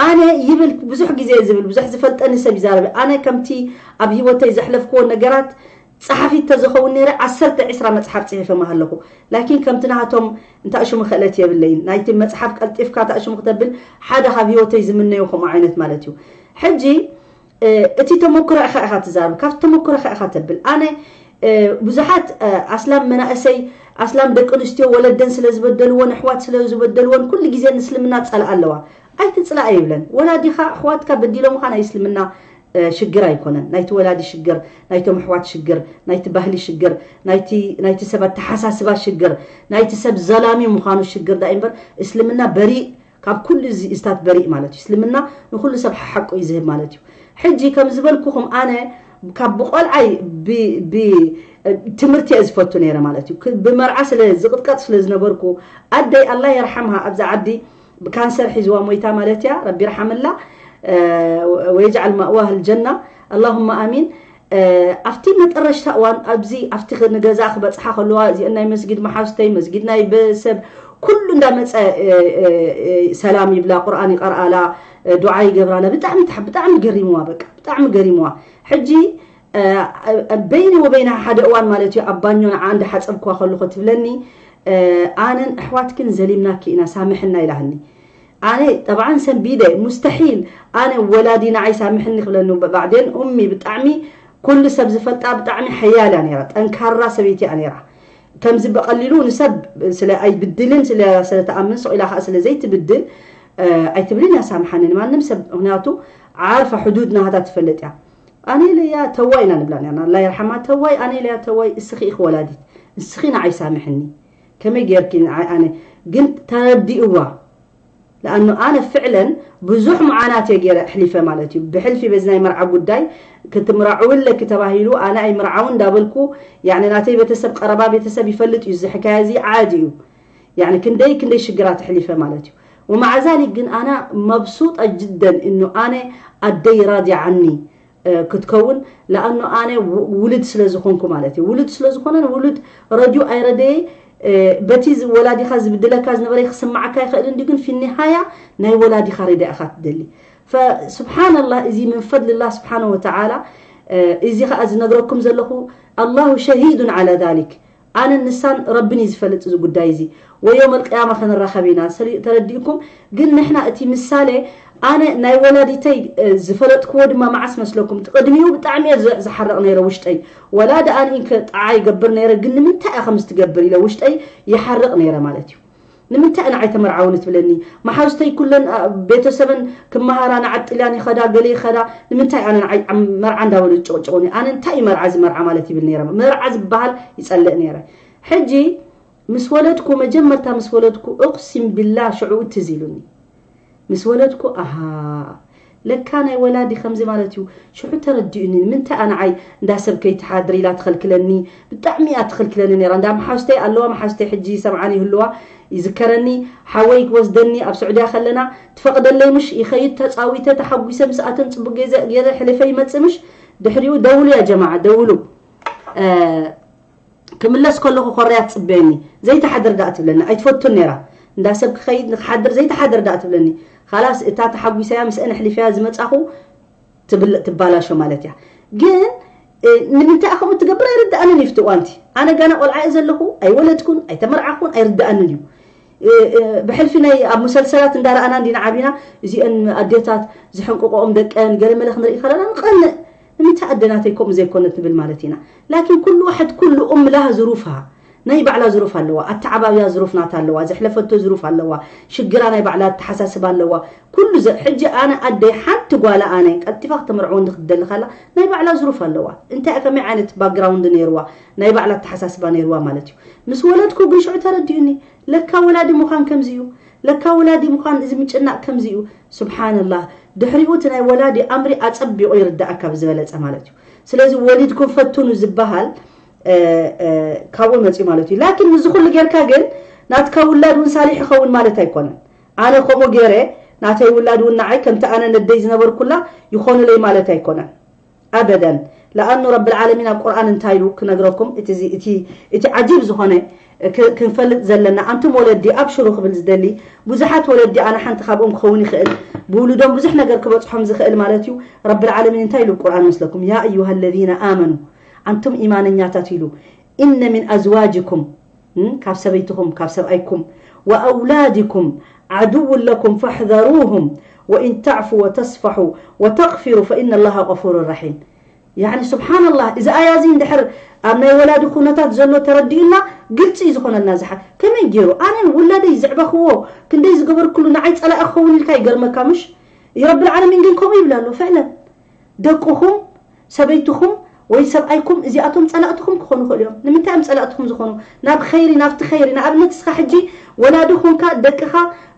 ኣነ ይብል ብዙሕ ግዜ ዝብል ብዙሕ ዝፈልጠኒ ሰብ ይዛረብ ኣነ ከምቲ ኣብ ሂወተይ ዘሕለፍክዎ ነገራት ፀሓፊት ተዝኸውን ነይረ ዓሰርተ ዒስራ መፅሓፍ ፅሒፈ ምሃለኹ ላኪን ከምቲ ናሃቶም እንታእሽሙ ክእለት የብለይን ናይቲ መፅሓፍ ቀልጢፍካ ታእሽሙ ክተብል ሓደ ካብ ሂወተይ ዝምነዮ ከምኡ ዓይነት ማለት እዩ ሕጂ እቲ ተመክሮ ኢኻ ኢኻ ትዛረብ ካብቲ ተመክሮ ኢኻ ኢኻ ተብል ኣነ ብዙሓት ኣስላም መናእሰይ ኣስላም ደቂ ኣንስትዮ ወለደን ስለ ዝበደልወን ኣሕዋት ስለ ዝበደልወን ኩሉ ግዜ ንእስልምና ጸልኣ ኣለዋ ኣይትጽላኣ ይብለን ወላዲኻ ኣሕዋትካ በዲሎምኻ ናይ እስልምና ሽግር ኣይኮነን ናይቲ ወላዲ ሽግር ናይቶም ኣሕዋት ሽግር ናይቲ ባህሊ ሽግር ናይቲ ሰብ ኣተሓሳስባ ሽግር ናይቲ ሰብ ዘላሚ ምዃኑ ሽግር ዳ እምበር እስልምና በሪእ ካብ ኩሉ እዚ እስታት በሪእ ማለት እዩ እስልምና ንኩሉ ሰብ ሓሓቁ እዩ ዝህብ ማለት እዩ ሕጂ ከም ዝበልኩኹም ኣነ ካብ ብቆልዓይ ትምህርቲ እየ ዝፈቱ ነይረ ማለት እዩ ብመርዓ ስለ ዝቅጥቀጥ ስለ ዝነበርኩ ኣደይ ኣላ የርሓምሃ ኣብዛ ዓዲ ብካንሰር ሒዝዋ ሞይታ ማለት እያ ረቢ ይርሓምላ ወየጅዓል ማእዋህ ልጀና ኣላሁማ ኣሚን ኣብቲ መጠረሽታ እዋን ኣብዚ ኣብቲ ንገዛ ክበፅሓ ከለዋ እዚአን ናይ መስጊድ መሓዙተይ መስጊድ ናይ ሰብ ኩሉ እንዳመፀ ሰላም ይብላ፣ ቁርኣን ይቀርኣላ፣ ዱዓ ይገብራላ። ብጣዕሚ ብጣዕሚ ገሪምዋ፣ በቃ ብጣዕሚ ገሪምዋ። ሕጂ በይኒ ወበይና ሓደ እዋን ማለት እዩ፣ ኣብ ባኞ ንዓ እንዳሓፀብክዋ ከለኹ ትብለኒ፣ ኣነን ኣሕዋትክን ዘሊምናኪ ኢና ሳምሕና ኢላህኒ። ኣነ ጠብዓን ሰንቢደ ሙስተሒል ኣነ ወላዲ ንዓይ ሳምሕኒ ክብለኒ። ባዕዴን ኡሚ ብጣዕሚ ኩሉ ሰብ ዝፈልጣ ብጣዕሚ ሓያል እያ ነይራ፣ ጠንካራ ሰበይቲ እያ ነይራ። ከምዚ ብቐሊሉ ንሰብ ስለ ኣይብድልን ስለ ስለተኣምን ስቕ ኢላ ከዓ ስለ ዘይትብድል ኣይትብልን እያ ሳምሓኒ ንማንም ሰብ። ምክንያቱ ዓርፋ ሕዱድ ናሃታ ትፈልጥ እያ። ኣነ ኢለያ ተዋይ ኢና ንብላ ነርና፣ ኣላ የርሓማ። ተዋይ ኣነ ኢለያ ተዋይ እስኺ ኢኺ ወላዲት፣ እስኺ ንዓይ ሳምሕኒ። ከመይ ጌርኪ ንዓይ ኣነ ግን ተረዲእዋ። ለኣኑ ኣነ ፍዕለን ብዙሕ መዓናት እየ ገይረ ኣሕሊፈ ማለት እዩ። ብሕልፊ በዚ ናይ መርዓ ጉዳይ ክትምራዕዊ ኣለኪ ተባሂሉ ኣነ ኣይምርዓውን እንዳበልኩ፣ ያኒ ናተይ ቤተሰብ ቀረባ ቤተሰብ ይፈልጥ እዩ፣ እዚ ሕካያ እዚ ዓዲ እዩ። ያኒ ክንደይ ክንደይ ሽግራት ኣሕሊፈ ማለት እዩ። ومع ذلك ግን ኣና መብሱጠ ጅደን እኑ ኣነ ኣደይ ራዲ ዓኒ ክትከውን ለኣኑ ኣነ ውልድ ስለ ዝኾንኩ ማለት እዩ። ውልድ ስለ ዝኾነን ውልድ ረድዩ ኣይረደየ በቲ ወላዲኻ ዝብድለካ ዝነበረ ክስማዓካ ይኽእል እንዲ ግን ፊኒሃያ ናይ ወላዲኻ ሪዳ ኢኻ ትደሊ። ፈስብሓንላህ እዚ ምን ፈድልላህ ስብሓነ ወተዓላ። እዚ ኸዓ ዝነግረኩም ዘለኹ ኣላሁ ሸሂዱን ዓላ ዛሊክ። ኣነን ንሳን ረብን እዩ ዝፈልጥ እዚ ጉዳይ እዚ። ወዮም ኣልቅያማ ክንራኸብ ኢና። ተረዲእኩም? ግን ንሕና እቲ ምሳሌ ኣነ ናይ ወላዲተይ ዝፈለጥክዎ ድማ መዓስ መስለኩም? ቅድሚኡ ብጣዕሚ እየ ዝሓርቕ ነይረ ውሽጠይ። ወላ ደኣ ንኢንከ ጣዓ ይገብር ነይረ፣ ግን ንምንታይ እያ ከምዚ ትገብር ኢለ ውሽጠይ ይሓርቕ ነይረ ማለት እዩ። ንምንታይ ንዓይ ተመርዓውኒ ትብለኒ? መሓዙተይ ኩለን ቤተሰበን ክመሃራ ንዓዲ ጥልያን ይኸዳ፣ ገለ ይኸዳ፣ ንምንታይ ኣነ ንዓይ መርዓ እንዳበሉ ዝጭቕጭቑኒ? ኣነ እንታይ እዩ መርዓ እዚ መርዓ ማለት ይብል ነይረ። መርዓ ዝበሃል ይጸልእ ነይረ። ሕጂ ምስ ወለድኩ፣ መጀመርታ ምስ ወለድኩ እቕሲም ቢላ ሽዑ ትዝ ኢሉኒ። ምስ ወለድኩ ኣሃ ለካ ናይ ወላዲ ከምዚ ማለት እዩ። ሽዑ ተረዲኡኒ። ንምንታይ ኣነ ዓይ እንዳ ሰብ ከይትሓድር ኢላ ትኸልክለኒ። ብጣዕሚ እያ ትኸልክለኒ ነይራ። እንዳ መሓዙተይ ኣለዋ፣ መሓዙተይ ሕጂ ይሰምዓኒ ይህልዋ፣ ይዝከረኒ። ሓወይ ክወስደኒ ኣብ ስዑድያ ከለና ትፈቕደለይ ምሽ ይኸይድ፣ ተጻዊተ ተሓጒሰ ምስኣተን ጽቡቅ ገይረ ሕሊፈ ይመጽእ ምሽ። ድሕሪኡ ደውሉ ያ ጀማዓ ደውሉ። ክምለስ ከለኹ ኮርያ ትጽበየኒ። ዘይትሓድር ደኣ ትብለኒ። ኣይትፈቱን ነይራ። እንዳ ሰብ ክኸይድ ንክሓድር ዘይትሓድር ደኣ ትብለኒ። ካላስ እታ ተሓጒሰያ ምስአን ኣሕሊፈያ ዝመጻኹ ትብል ትባላሾ ማለት እያ። ግን ንምንታይ ከምኡ ትገብር ኣይርድኣንን እዩ። ፍትዋንቲ ኣነ ጋና ቆልዓ እየ ዘለኹ፣ ኣይወለድኩን ኣይተመርዓኹን ኣይርድኣንን እዩ። ብሕልፊ ናይ ኣብ ሙሰልሰላት እንዳረኣና እንዲና ዓቢና። እዚአን ኣዴታት ዝሕንቅቆኦም ደቀን ገለ መለ ክንርኢ ከለና ንቐንእ። ንምንታይ ኣደናተይ ከምኡ ዘይኮነት ንብል ማለት ኢና። ላኪን ኩሉ ዋሕድ ኩሉ ኡም ላህ ዝሩፋ ናይ ባዕላ ዝሩፍ ኣለዋ። ኣተዓባብያ ዝሩፍ ናታ ኣለዋ፣ ዘሕለፈቶ ዝሩፍ ኣለዋ፣ ሽግራ ናይ ባዕላ ኣተሓሳስባ ኣለዋ። ኩሉ ዘ ሕጂ ኣነ ኣደይ ሓንቲ ጓላ ኣነ ቀልጢፋ ክተመርዕወኒ ክትደሊ ከላ ናይ ባዕላ ዝሩፍ ኣለዋ። እንታይ ከመይ ዓይነት ባክግራውንድ ነይርዋ፣ ናይ ባዕላ ኣተሓሳስባ ነይርዋ ማለት እዩ። ምስ ወለድኩ ግን ሽዑ ተረዲኡኒ። ለካ ወላዲ ምዃን ከምዚ እዩ። ለካ ወላዲ ምዃን እዚ ምጭናቕ ከምዚ እዩ። ስብሓንላህ። ድሕሪኡ እቲ ናይ ወላዲ ኣምሪ ኣጸቢቑ ይርዳእካ ብዝበለጸ ማለት እዩ። ስለዚ ወሊድኩም ፈትኑ ዝበሃል ካብኡ መፅዩ ማለት እዩ። ላኪን ንዚ ኩሉ ጌርካ ግን ናትካ ውላድ እውን ሳሊሕ ይኸውን ማለት ኣይኮነን። ኣነ ከምኡ ገይረ ናተይ ውላድ እውን ንዓይ ከምቲ ኣነ ነደይ ዝነበርኩላ ይኾኑለይ ማለት ኣይኮነን። ኣበደን። ለኣኑ ረብል ዓለሚን ኣብ ቁርኣን እንታይ ኢሉ ክነግረኩም እቲ ዓጂብ ዝኾነ ክንፈልጥ ዘለና። ኣንቱም ወለዲ ኣብሽሩ ክብል ዝደሊ ብዙሓት ወለዲ ኣነ ሓንቲ ካብኦም ክኸውን ይኽእል። ብውሉዶም ብዙሕ ነገር ክበፅሖም ዝኽእል ማለት እዩ። ረብል ዓለሚን እንታይ ኢሉ ቁርኣን መስለኩም? ያ ኣዩሃ ለዚነ ኣመኑ ኣንቱም ኢማነኛታት ኢሉ፣ ኢነ ሚን ኣዝዋጅኩም ካብ ሰበይትኹም ካብ ሰብኣይኩም ወኣውላድኩም ዓድውን ለኩም ፈሕዘሩሁም ወኢን ተዕፉ ወተስፈሑ ወተቕፊሩ ፈኢነ ላሃ ገፉሩ ረሒም። ያኒ ስብሓንላህ፣ እዚ ኣያ እዚ እንድሕር ኣብ ናይ ወላዲ ኩነታት ዘሎ ተረዲኡና ግልፂ እዩ ዝኾነልና። ዝሓ ከመይ ገይሩ ኣነ ውላደይ ዝዕበኽዎ ክንደይ ዝገበርኩሉ ንዓይ ፀላኢ ክኸውን ኢልካ ይገርመካ ምሽ? ረብል ዓለሚን ግን ከምኡ ይብል ኣሎ። ፍዕለን ደቅኹም ሰበይትኹም ወይ ሰብኣይኩም እዚኣቶም ፀላእትኹም ክኾኑ ይኽእሉ እዮም። ንምንታይ እዮም ፀላእትኹም ዝኾኑ? ናብ ኸይሪ ናብቲ ኸይሪ ንኣብነት እስኻ ሕጂ ወላዲ ኹንካ ደቅኻ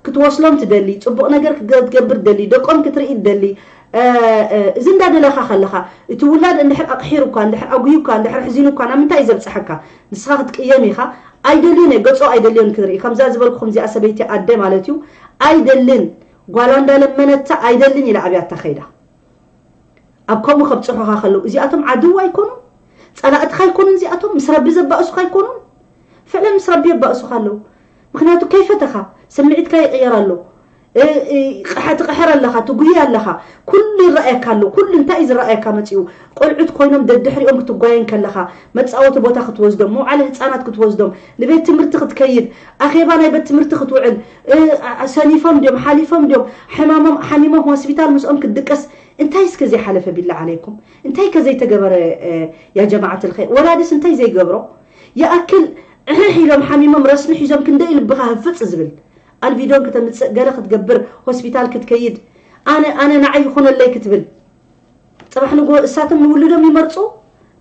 ክትወስሎም ትደሊ፣ ፅቡቕ ነገር ክትገብር ትደሊ፣ ደቆም ክትርኢ ትደሊ። እዚ እንዳደለኻ ከለኻ እቲ ውላድ እንድሕር ኣቕሒሩካ እንድሕር ኣጉዩካ እንድሕር ኣሕዚኑካ ናብ ምንታይ እዩ ዘብፅሐካ? ንስኻ ክትቅየም ኢኻ። ኣይደልዮን እየ ገፆ ኣይደልዮን ክትርኢ ከምዛ ዝበልኩኹም እዚኣ ሰበይቲ ኣደ ማለት እዩ። ኣይደልን ጓላ እንዳለመነታ ኣይደልን ኢላ ኣብያታ ከይዳ ኣብ ከምኡ ከብፅሑኻ ከለዉ እዚኣቶም ዓድዋ ኣይኮኑን? ፀላእትኻ ኣይኮኑን? እዚኣቶም ምስ ረቢ ዘባእሱኻ ኣይኮኑን? ፍዕለን ምስ ረቢ የባእሱኻ ኣለዉ። ምኽንያቱ ከይፈተኻ ስምዒትካ ይቕየር ኣሎ። እ- እ- ቕሓ- ትቕሕር ኣለኻ፣ ትጉይ ኣለኻ። ኩሉ ይረኣየካ ኣሎ። ኩሉ እንታይ እዩ ዝረኣየካ መፂኡ? ቆልዑት ኮይኖም ደድሕሪኦም ክትጓየን ከለኻ፣ መፃወቲ ቦታ ክትወስዶም፣ መውዓሊ ህፃናት ክትወስዶም፣ ንቤት ትምህርቲ ክትከይድ፣ ኣኼባ ናይ ቤት ትምህርቲ ክትውዕል፣ እ- ኣ- ሰኒፎም ድዮም፣ ሓሊፎም ድዮም፣ ሕማሞም ሓሚሞም ሆስፒታል ምስኦም ክትድቀስ፣ እንታይ እስከ ዘይሓለፈ ቢላ ዓለይኩም? እንታይ ከ ዘይተገበረ? እ፣ ያ ጀማዓት ልኸይር፣ ወላዲስ እንታይ ዘይገብሮ? ይኣክል ዕሕሕ ኢሎም ሓሚሞም ረስኒ ሒዞም ክንደይ ልብኻ ህፍፅ ዝብል፣ ኣልቪዶን ከተምፅእ፣ ገለ ክትገብር፣ ሆስፒታል ክትከይድ፣ ኣነ ኣነ ንዓይ ይኹነለይ ክትብል። ፅባሕ ንግሆ እሳቶም ንውልዶም ይመርፁ፣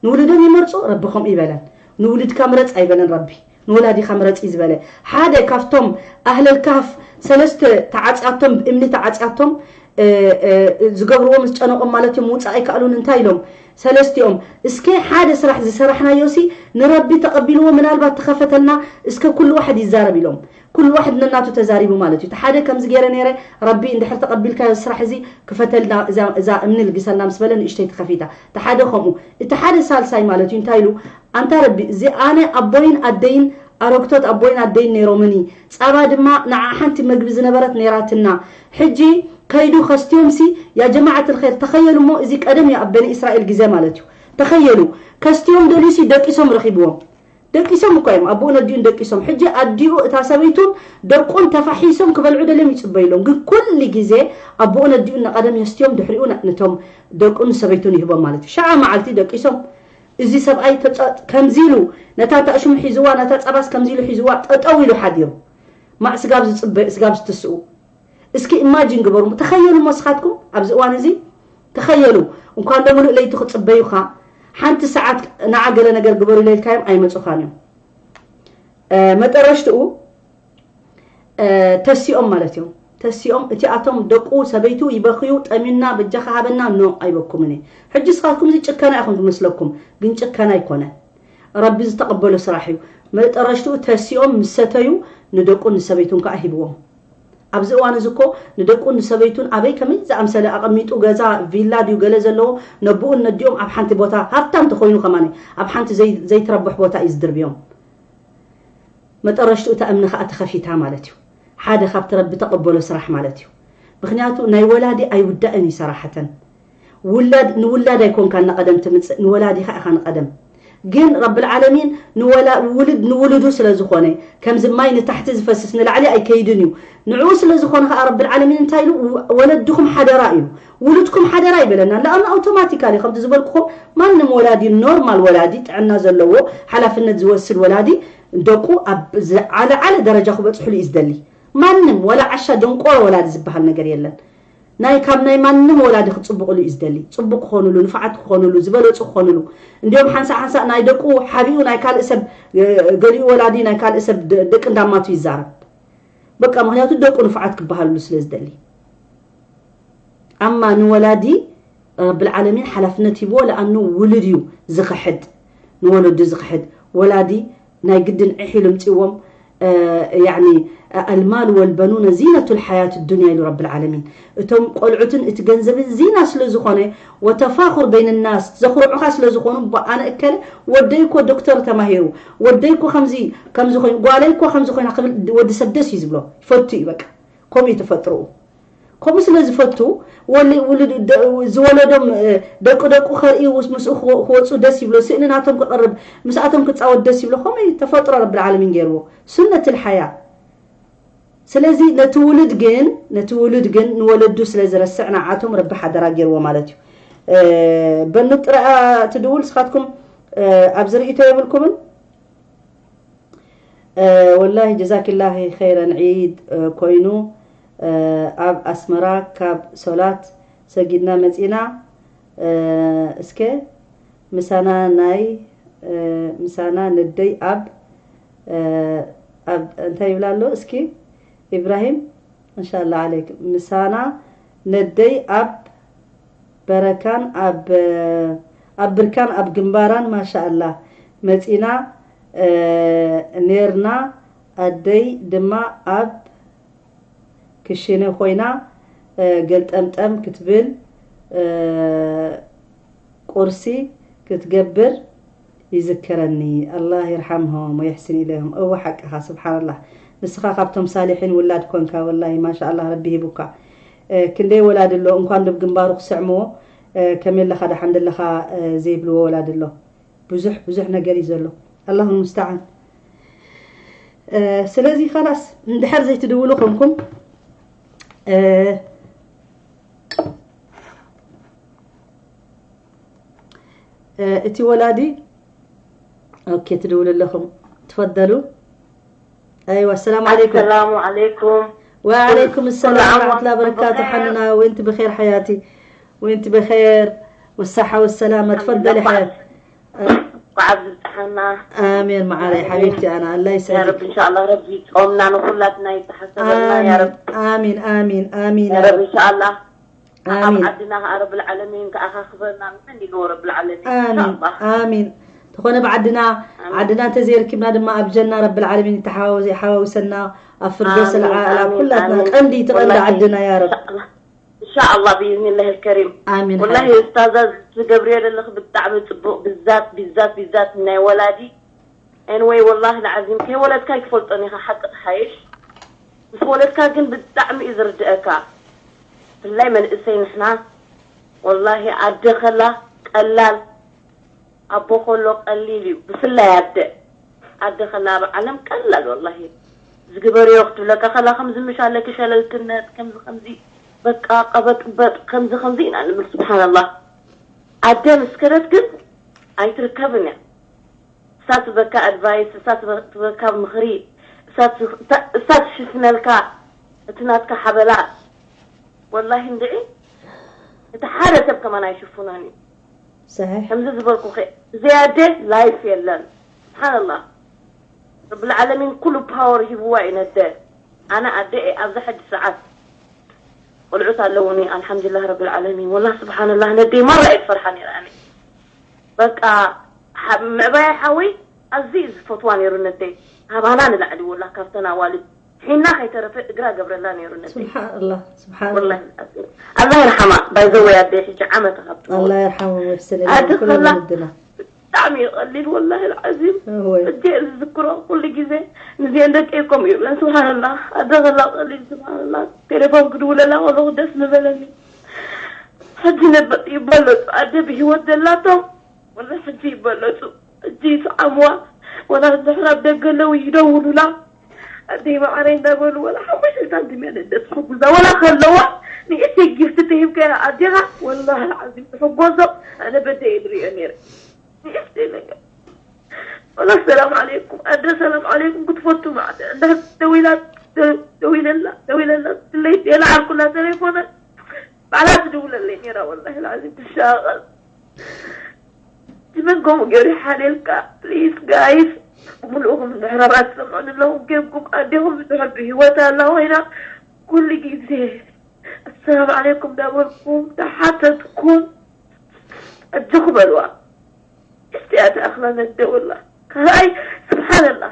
ንውልዶም ይመርፁ። ረቢ ከምኡ ይበለን። ንውልድካ ምረፅ ኣይበለን ረቢ፣ ንወላዲኻ ምረፅ እዩ ዝበለ። ሓደ ካብቶም ኣህለል ካህፍ ሰለስተ ተዓፅያቶም፣ ብእምኒ ተዓፅያቶም፣ እ፣ እ፣ ዝገብርዎ ምስ ጨነቆም ማለት እዮም፣ ምውፃእ ኣይከኣሉን። እንታይ ኢሎም ሰለስቲኦም? እስከ ሓደ ስራሕ ዝሰራሕናዮ ሲ ንረቢ ተቐቢልዎ፣ ምናልባት ተኸፈተልና፣ እስከ ኩሉ ዋሕድ ይዛረብ ኢሎም። ኩሉ ዋሕድ ነናቱ ተዛሪቡ ማለት እዩ። እቲ ሓደ ከምዚ ገይረ ነይረ፣ ረቢ እንድሕር ተቐቢልካዮ ስራሕ እዚ ክፈተልና፣ እዛ፣ እዛ እምኒ ልግሰልና ምስ በለ ንእሽተይ ተኸፊታ። እቲ ሓደ ከምኡ። እቲ ሓደ ሳልሳይ ማለት እዩ እንታይ ኢሉ? ኣንታ ረቢ፣ እዚ ኣነ ኣቦይን ኣደይን ኣረግቶት ኣቦይን ኣደይን ነይሮምኒ፣ ፃባ ድማ ንዓ ሓንቲ መግቢ ዝነበረት ነይራትና። ሕጂ ከይዱ ከስትዮምሲ፣ ያ ጀማዓት ልኸይር፣ ተኸየሉ እሞ፣ እዚ ቀደም እዩ ኣብ በኒ እስራኤል ግዜ ማለት እዩ። ተኸየሉ። ከስትዮም ደልዩሲ ደቂሶም ረኺብዎም። ደቂሶም እኳ እዮም፣ ኣቦኡን ኣዲኡን ደቂሶም። ሕጂ ኣዲኡ እታ ሰበይቱን ደቁን ተፋሒሶም ክበልዑ ደልዮም ይጽበዩሎም። ግን ኩሉ ግዜ ኣቦኡን ኣዲኡን ንቐደም የስትዮም፣ ድሕሪኡ ን-፣ ነቶም ደቁን ሰበይቱን ይህቦም ማለት እዩ። ሸዓ መዓልቲ ደቂሶም። እዚ ሰብኣይ ተጸ-፣ ከምዚ ኢሉ ነታ ታእሽሙ ሒዝዋ፣ ነታ ጸባስ ከምዚ ኢሉ ሒዝዋ፣ ጠጠው ኢሉ ሓዲሩ። ማዕ ስጋብ ዝጽበ-፣ ስጋብ ዝትስኡ። እስኪ ኢማጂን ግበሩ። ተኸየሉ እሞ ስኻትኩም ኣብዚ እዋን እዚ ተኸየሉ። እንኳን ዶ ምሉእ ለይቲ ክጽበዩኻ፣ ሓንቲ ሰዓት ንዓ ገለ ነገር ግበሩ ኢለልካዮም ኣይመጹኻን እዮም። እ፣ መጠረሽትኡ፣ እ፣ ተሲኦም ማለት እዮም። ተሲኦም፣ እቲኣቶም ደቁ ሰበይቱ ይበኽዩ፣ ጠሚና በጃኻ ሃበና፣ ኖ ኣይበኩምን እየ። ሕጂ ስኻትኩም እዚ ጭከና ኢኹም ዝመስለኩም፣ ግን ጭከና ኣይኮነን። ረቢ ዝተቐበሎ ስራሕ እዩ። መጠረሽትኡ ተሲኦም ምስ ሰተዩ ንደቁን ንሰበይቱን ከኣ ሂብዎም። ኣብዚ እዋን እዚ እኮ ንደቁን ንሰበይቱን ኣበይ ከመይ ዝኣምሰለ ኣቐሚጡ፣ ገዛ ቪላ ድዩ ገለ ዘለዎ፣ ነብኡን ነዲኦም ኣብ ሓንቲ ቦታ፣ ሃብታም ተኾይኑ ከማን ኣብ ሓንቲ ዘይ-፣ ዘይትረብሕ ቦታ እዩ ዝድርብዮም። መጠረሽትኡ እታ እምኒ ከኣ ተኸፊታ ማለት እዩ። ሓደ ካብቲ ረቢ ተቐበሎ ስራሕ ማለት እዩ። ምኽንያቱ ናይ ወላዲ ኣይውዳእን እዩ ሰራሕተን። ውላድ ንውላድ ኣይኮንካን ንቐደም ትምጽእ፣ ንወላዲኻ ኢኻ ንቐደም። ግን ረብል ዓለሚን ንወላ-፣ ውልድ ንውልዱ ስለ ዝኾነ፣ ከምዚ ማይ ንታሕቲ ዝፈስስ ንላዕሊ ኣይከይድን እዩ። ንዕኡ ስለ ዝኾነ ከኣ ረብል ዓለሚን እንታይ ኢሉ? "ወ-፣ ወለድኹም ሓደራ" ኢሉ። ውሉድኩም ሓደራ ይበለና። ለኣኑ ኣውቶማቲካሊ ከምቲ ዝበልኩኹም ማንም ወላዲ፣ ኖርማል ወላዲ፣ ጥዕና ዘለዎ፣ ሓላፍነት ዝወስድ ወላዲ፣ ደቁ ኣብ ዝዓለዓለ ደረጃ ክበጽሕሉ እዩ ዝደሊ። ማንም፣ ወላ ዓሻ ደንቆሮ ወላዲ ዝበሃል ነገር የለን። ናይ፣ ካብ ናይ ማንም ወላዲ ክጽቡቕሉ እዩ ዝደሊ። ጽቡቕ ክኾኑሉ፣ ንፉዓት ክኾኑሉ፣ ዝበለጹ ክኾኑሉ። እንዲዮም ሓንሳእ ሓንሳእ ናይ ደቁ ሓቢኡ ናይ ካልእ ሰብ፣ እ፣ ገሊኡ ወላዲ ናይ ካልእ ሰብ ደ-፣ ደቂ እንዳማቱ ይዛረብ። በቃ፣ ምኽንያቱ ደቁ ንፉዓት ክበሃሉሉ ስለ ዝደሊ። ኣማ ንወላዲ ረብል ዓለሚን ሓላፍነት ሂብዎ፣ ለኣኑ ውሉድ እዩ ዝኽሕድ፣ ንወለዱ ዝኽሕድ። ወላዲ ናይ ግድን ዕሕ ኢሉ ምጽዎም፣ እ፣ ያኒ፣ ኣልማል ወልበኑነ ዚነቱል ሓያት ዱንያ ኢሉ ረብል ዓለሚን። እቶም ቆልዑትን እቲ ገንዘብን ዚና ስለ ዝኾነ፣ ወተፋኹር በይን ናስ፣ ዘኹርዑኻ ስለ ዝኾኑ፣ ባ-፣ ኣነ እከለ ወደይ እኮ ዶክተር ተማሂሩ፣ ወደይ እኮ ከምዚ፣ ከምዚ ኮይኑ፣ ጓለይ እኮ ከምዚ ኮይና ክብል ወዲ ሰብ ደስ እዩ ዝብሎ፣ ይፈቱ እዩ በቃ። ከምኡ እዩ ተፈጥሮኡ። ከምኡ ስለ ዝፈቱ፣ ወሊ-፣ ውሉድ ደ-፣ ዝወለዶም፣ እ፣ ደቂ ደቁ ከርእዩ፣ ምስ-፣ ምስኡ ክወ-፣ ክወፁ ደስ ይብሎ፣ ስእሊ ናቶም ክቕርብ፣ ምስኣቶም ክፃወት ደስ ይብሎ። ከምኡ እዩ ተፈጥሮ ረብል ዓለሚን ገይርዎ። ሱነትል ሓያ። ስለዚ ነቲ ውሉድ ግን፣ ነቲ ውሉድ ግን ንወለዱ ስለ ዝረስዕ ንዓቶም ረቢ ሓደራ ገይርዎ ማለት እዩ። እ፣ በኑ ጥራኣ ትድውል፣ ንስኻትኩም፣ እ፣ ኣብዚ ርእይቶ የብልኩምን? እ፣ ወላሂ ጀዛኪላሂ ኸይረን ዒድ፣ እ፣ ኮይኑ፣ እ፣ ኣብ ኣስመራ ካብ ሶላት ሰጊድና መጺና፣ እ፣ እስከ ምሳና ናይ፣ እ፣ ምሳና ነደይ ኣብ፣ እ፣ ኣብ እንታይ ይብላ ኣሎ እስኪ ኢብራሂም? ማሻኣላ ዓለይክ። ምሳና ነደይ ኣብ በረካን ኣብ፣ ኣብ ብርካን ኣብ ግንባራን ማሻኣላ መጺና፣ እ፣ ኔርና። ኣደይ ድማ ኣብ ክሽነ ኮይና፣ እ፣ ገልጠምጠም ክትብል፣ እ፣ ቁርሲ ክትገብር ይዝከረኒ። ኣላህ ይርሓምሆም ወየሕስን ኢለይሆም። እወ ሓቅኻ፣ ስብሓንላህ። ንስኻ ካብቶም ሳሊሒን ውላድ ኮንካ፣ ወላሂ ማሻኣላህ ረቢ ሂቡካ። እ፣ ክንደይ ወላድ ኣሎ እንኳን ዶብ ግንባሩ ክስዕምዎ፣ እ፣ ከመይ ኣለኻ ደሓን ደለኻ፣ እ፣ ዘይብልዎ ወላድ ኣሎ። ብዙሕ ብዙሕ ነገር እዩ ዘሎ። ኣላሁ ሙስተዓን። እ፣ ስለዚ ኻላስ እንድሕር ዘይትድውሉ ኮንኩም፣ እ፣ እ፣ እቲ ወላዲ ኦኬ ትድውሉ ኣለኹም። ትፈደሉ። ኣይዋ፣ ኣሰላሙ ዓለይኩም። السلام عليكم. وعليكم السلام كل عام ورحمة الله وأنتم وبركاته بخير. حننا، وانت بخير حياتي، وانت بخير، والصحة والسلامة. تفضلي لله. حياتي. وعبد الحنا. آمين معالي حبيبتي أنا، الله يا رب يسعدك. إن شاء الله ربي يصومنا نقول لنا يتحسبنا يا رب. آمين آمين آمين آمين يا يا رب رب. إن شاء الله. ኣብ آمين ዓድና ከኣ ረብል ዓለሚን ከኣኻኽበና ምን ኢልዎ ረብል ዓለሚን ኢንሻ آمين ኣላህ። آمين። ተኾነ ብዓድና ኣሜን። ዓድና እንተዘየርኪብና ድማ ኣብ ጀና ረብል ዓለሚን ይተሓዋወስ ይሓዋውሰና ኣብ ፍርዶስ ኣሜን፣ ኣልዓላ ኣሜን፣ ኩላትና ኣሜን። ቀንዲ እቲ ቀንዲ ወላሂ፣ ዓድና ያ ረብ። ኢንሻ ኣላህ ብኢዝኒላህ ከሪም። ኣሚን ወላሂ ሓቢቢ። ኡስታዛ ትገብርዮ ዘለኺ ብጣዕሚ ጽቡቕ፣ ብዛት ብዛት ብዛት ናይ ወላዲ። ኤንወይ ወላሂ ለዓዚም ከይወለድካ ኣይትፈልጦን ኢኻ ሓቂ ትሓይሽ። ምስ ወለድካ ግን ብጣዕሚ እዩ ዝርድአካ። ብፍላይ መንእሰይ ንሕና ወላሂ ኣደ ከላ ቀላል ኣቦ ከሎ ቀሊል እዩ፣ ብፍላይ ኣደ። ኣደ ከላ ኣብ ዓለም ቀላል ወላሂ። ዝግበርዮ ክትብለካ ከላ ከምዚ ምሽ ኣለኪ ሸለልትነት፣ ከምዚ ከምዚ በቃ ቀበጥበጥ፣ ከምዚ ከምዚ ኢና ንብል። ስብሓንላህ። ኣደ ምስ ከደት ግን ኣይትርከብን እያ። እሳ ትበካ ኣድቫይስ፣ እሳ ትበ- ትበካ ምኽሪ፣ እሳ ት- እሳ- እሳ ትሽፍነልካ እቲ ናትካ ሓበላ። ወላሂ እንድዒ እቲ ሓደ ሰብ ከማን ኣይሽፍኖን እዩ። صحيح ከምዚ ዝበልኩኺ ብዘይ ኣደ ላይፍ የለን። ስብሓንላህ። ረብል ዓለሚን ኩሉ ፓወር ሂብዋ እዩ ነደ። ኣነ ኣደ እየ ኣብዚ ሕጂ ሰዓት ቆልዑት ኣለውኒ ኣልሓምዱሊላህ ረብል ዓለሚን። ወላሂ ስብሓንላህ ነደይ ማራ እየ ዝፈርሓ ነይረ ኣነ። በቃ ሓ- ምዕባያ ሓወይ ኣዝዩ እዩ ዝፈትዋ ነይሩ ነደይ። ካባና ንላዕሊ ወላ ካብተን ኣዋልድ ሒና ከይተረፈ እግራ ገብረላ ነይሩ ነደይ። سبحان الله سبحان ወላሂ الله ኣዝዩ። ኣላህ ይርሓማ ባይዘወይ ኣደይ ሕጂ ዓመት ካብቲ الله يرحمه ويحسن ኣደ إليه كل ከላ ولدنا ብጣዕሚ ይቐሊል ወላሂ ልዓዚም። هو እዜ ዝዝክሮ ኩሉ ግዜ ንዚአን ደቂ ከምኡ ይብለን። ስብሓንላህ ኣደ ከላ ቀሊል ስብሓንላህ ቴሌፎን ክድውለላ ከለኹ ደስ ምበለኒ። ሕጂ ነበር ይበለፁ ኣደ ብሂወት ዘላቶም ወላ ሕጂ ይበለፁ። ሕጂ ይስዓምዋ ወላ ድሕር ኣብ ደገ ኣለዉ ይደውሉላ። ኣደይ መዓረይ እንዳበሉ ወላ ሓሙሽተ ሳንቲም እያ ደደ ትሕጉዛ ወላ ከለዋ ንእሽተይ ጊፍቲ ተሂብካያ ኣዴኻ ወላ ልዓዚም ትሕጎሶ። ኣነ በደ እየ ዝሪኦ ነይረ ንእሽተይ ነገር ወላ ሰላም ዓለይኩም ኣደ ሰላም ዓለይኩም ክትፈቱ ማዕደ እንዳደዊላ ደዊለላ ደዊለላ ስለይ የለዓልኩላ ተሌፎና ባዕላ ትድውለለይ ነይራ ወላ ልዓዚም ትሻቐል። እቲ መን ከምኡ ገይሩ ይሓልየልካ ፕሊዝ ጋይስ። ብምልእኹም እንድሕር ኣብኣ ትሰምዑኒ ኣለኹም ጌምኩም ኣዴኹም እንድሕር ብሂወት ኣላ ኮይና ኩሉ ግዜ ኣሰላም ዓለይኩም እንዳበልኩም እንዳሓተትኩም ኣጆኹ በልዋ። እስቲኣ ትኣኽላ ነደ ወላ ካልኣይ ስብሓንላ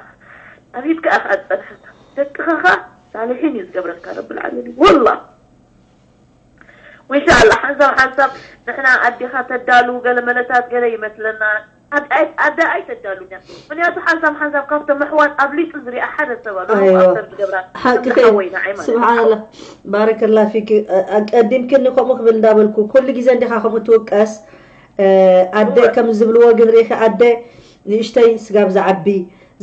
ኣብ ኢድካ ኢኻ ዝፀንሐካ ደቅኻ ኸ ሳልሒን እዩ ዝገብረልካ ረብል ዓለሚን ወላ። ወኢንሻኣላ ሓንሳብ ሓንሳብ ንሕና ኣዴኻ ተዳሉ ገለ መለታት ገለ ይመስለና ኣደ ኣይተዳሉን እያ ምክንያቱ ሓንሳብ ሓንሳብ ካብቶም ኣሕዋት ኣብሊፁ ዝሪኣ ሓደ ሰብ ኣሎ ኣይዋ ኣብተር ዝገብራ ሓቂ ከምዚ ሓወይና ኣይ ማለት ስብሓንላ ባረከላ ፊክ ኣቀዲምክኒ ከምኡ ክብል እንዳበልኩ ኩሉ ግዜ እንዲኻ ከምኡ ትውቀስ ኣደ እወ ከም ዝብልዎ ግን ሪኢኺ ኣደ ንእሽተይ ስጋብ ዝዓቢ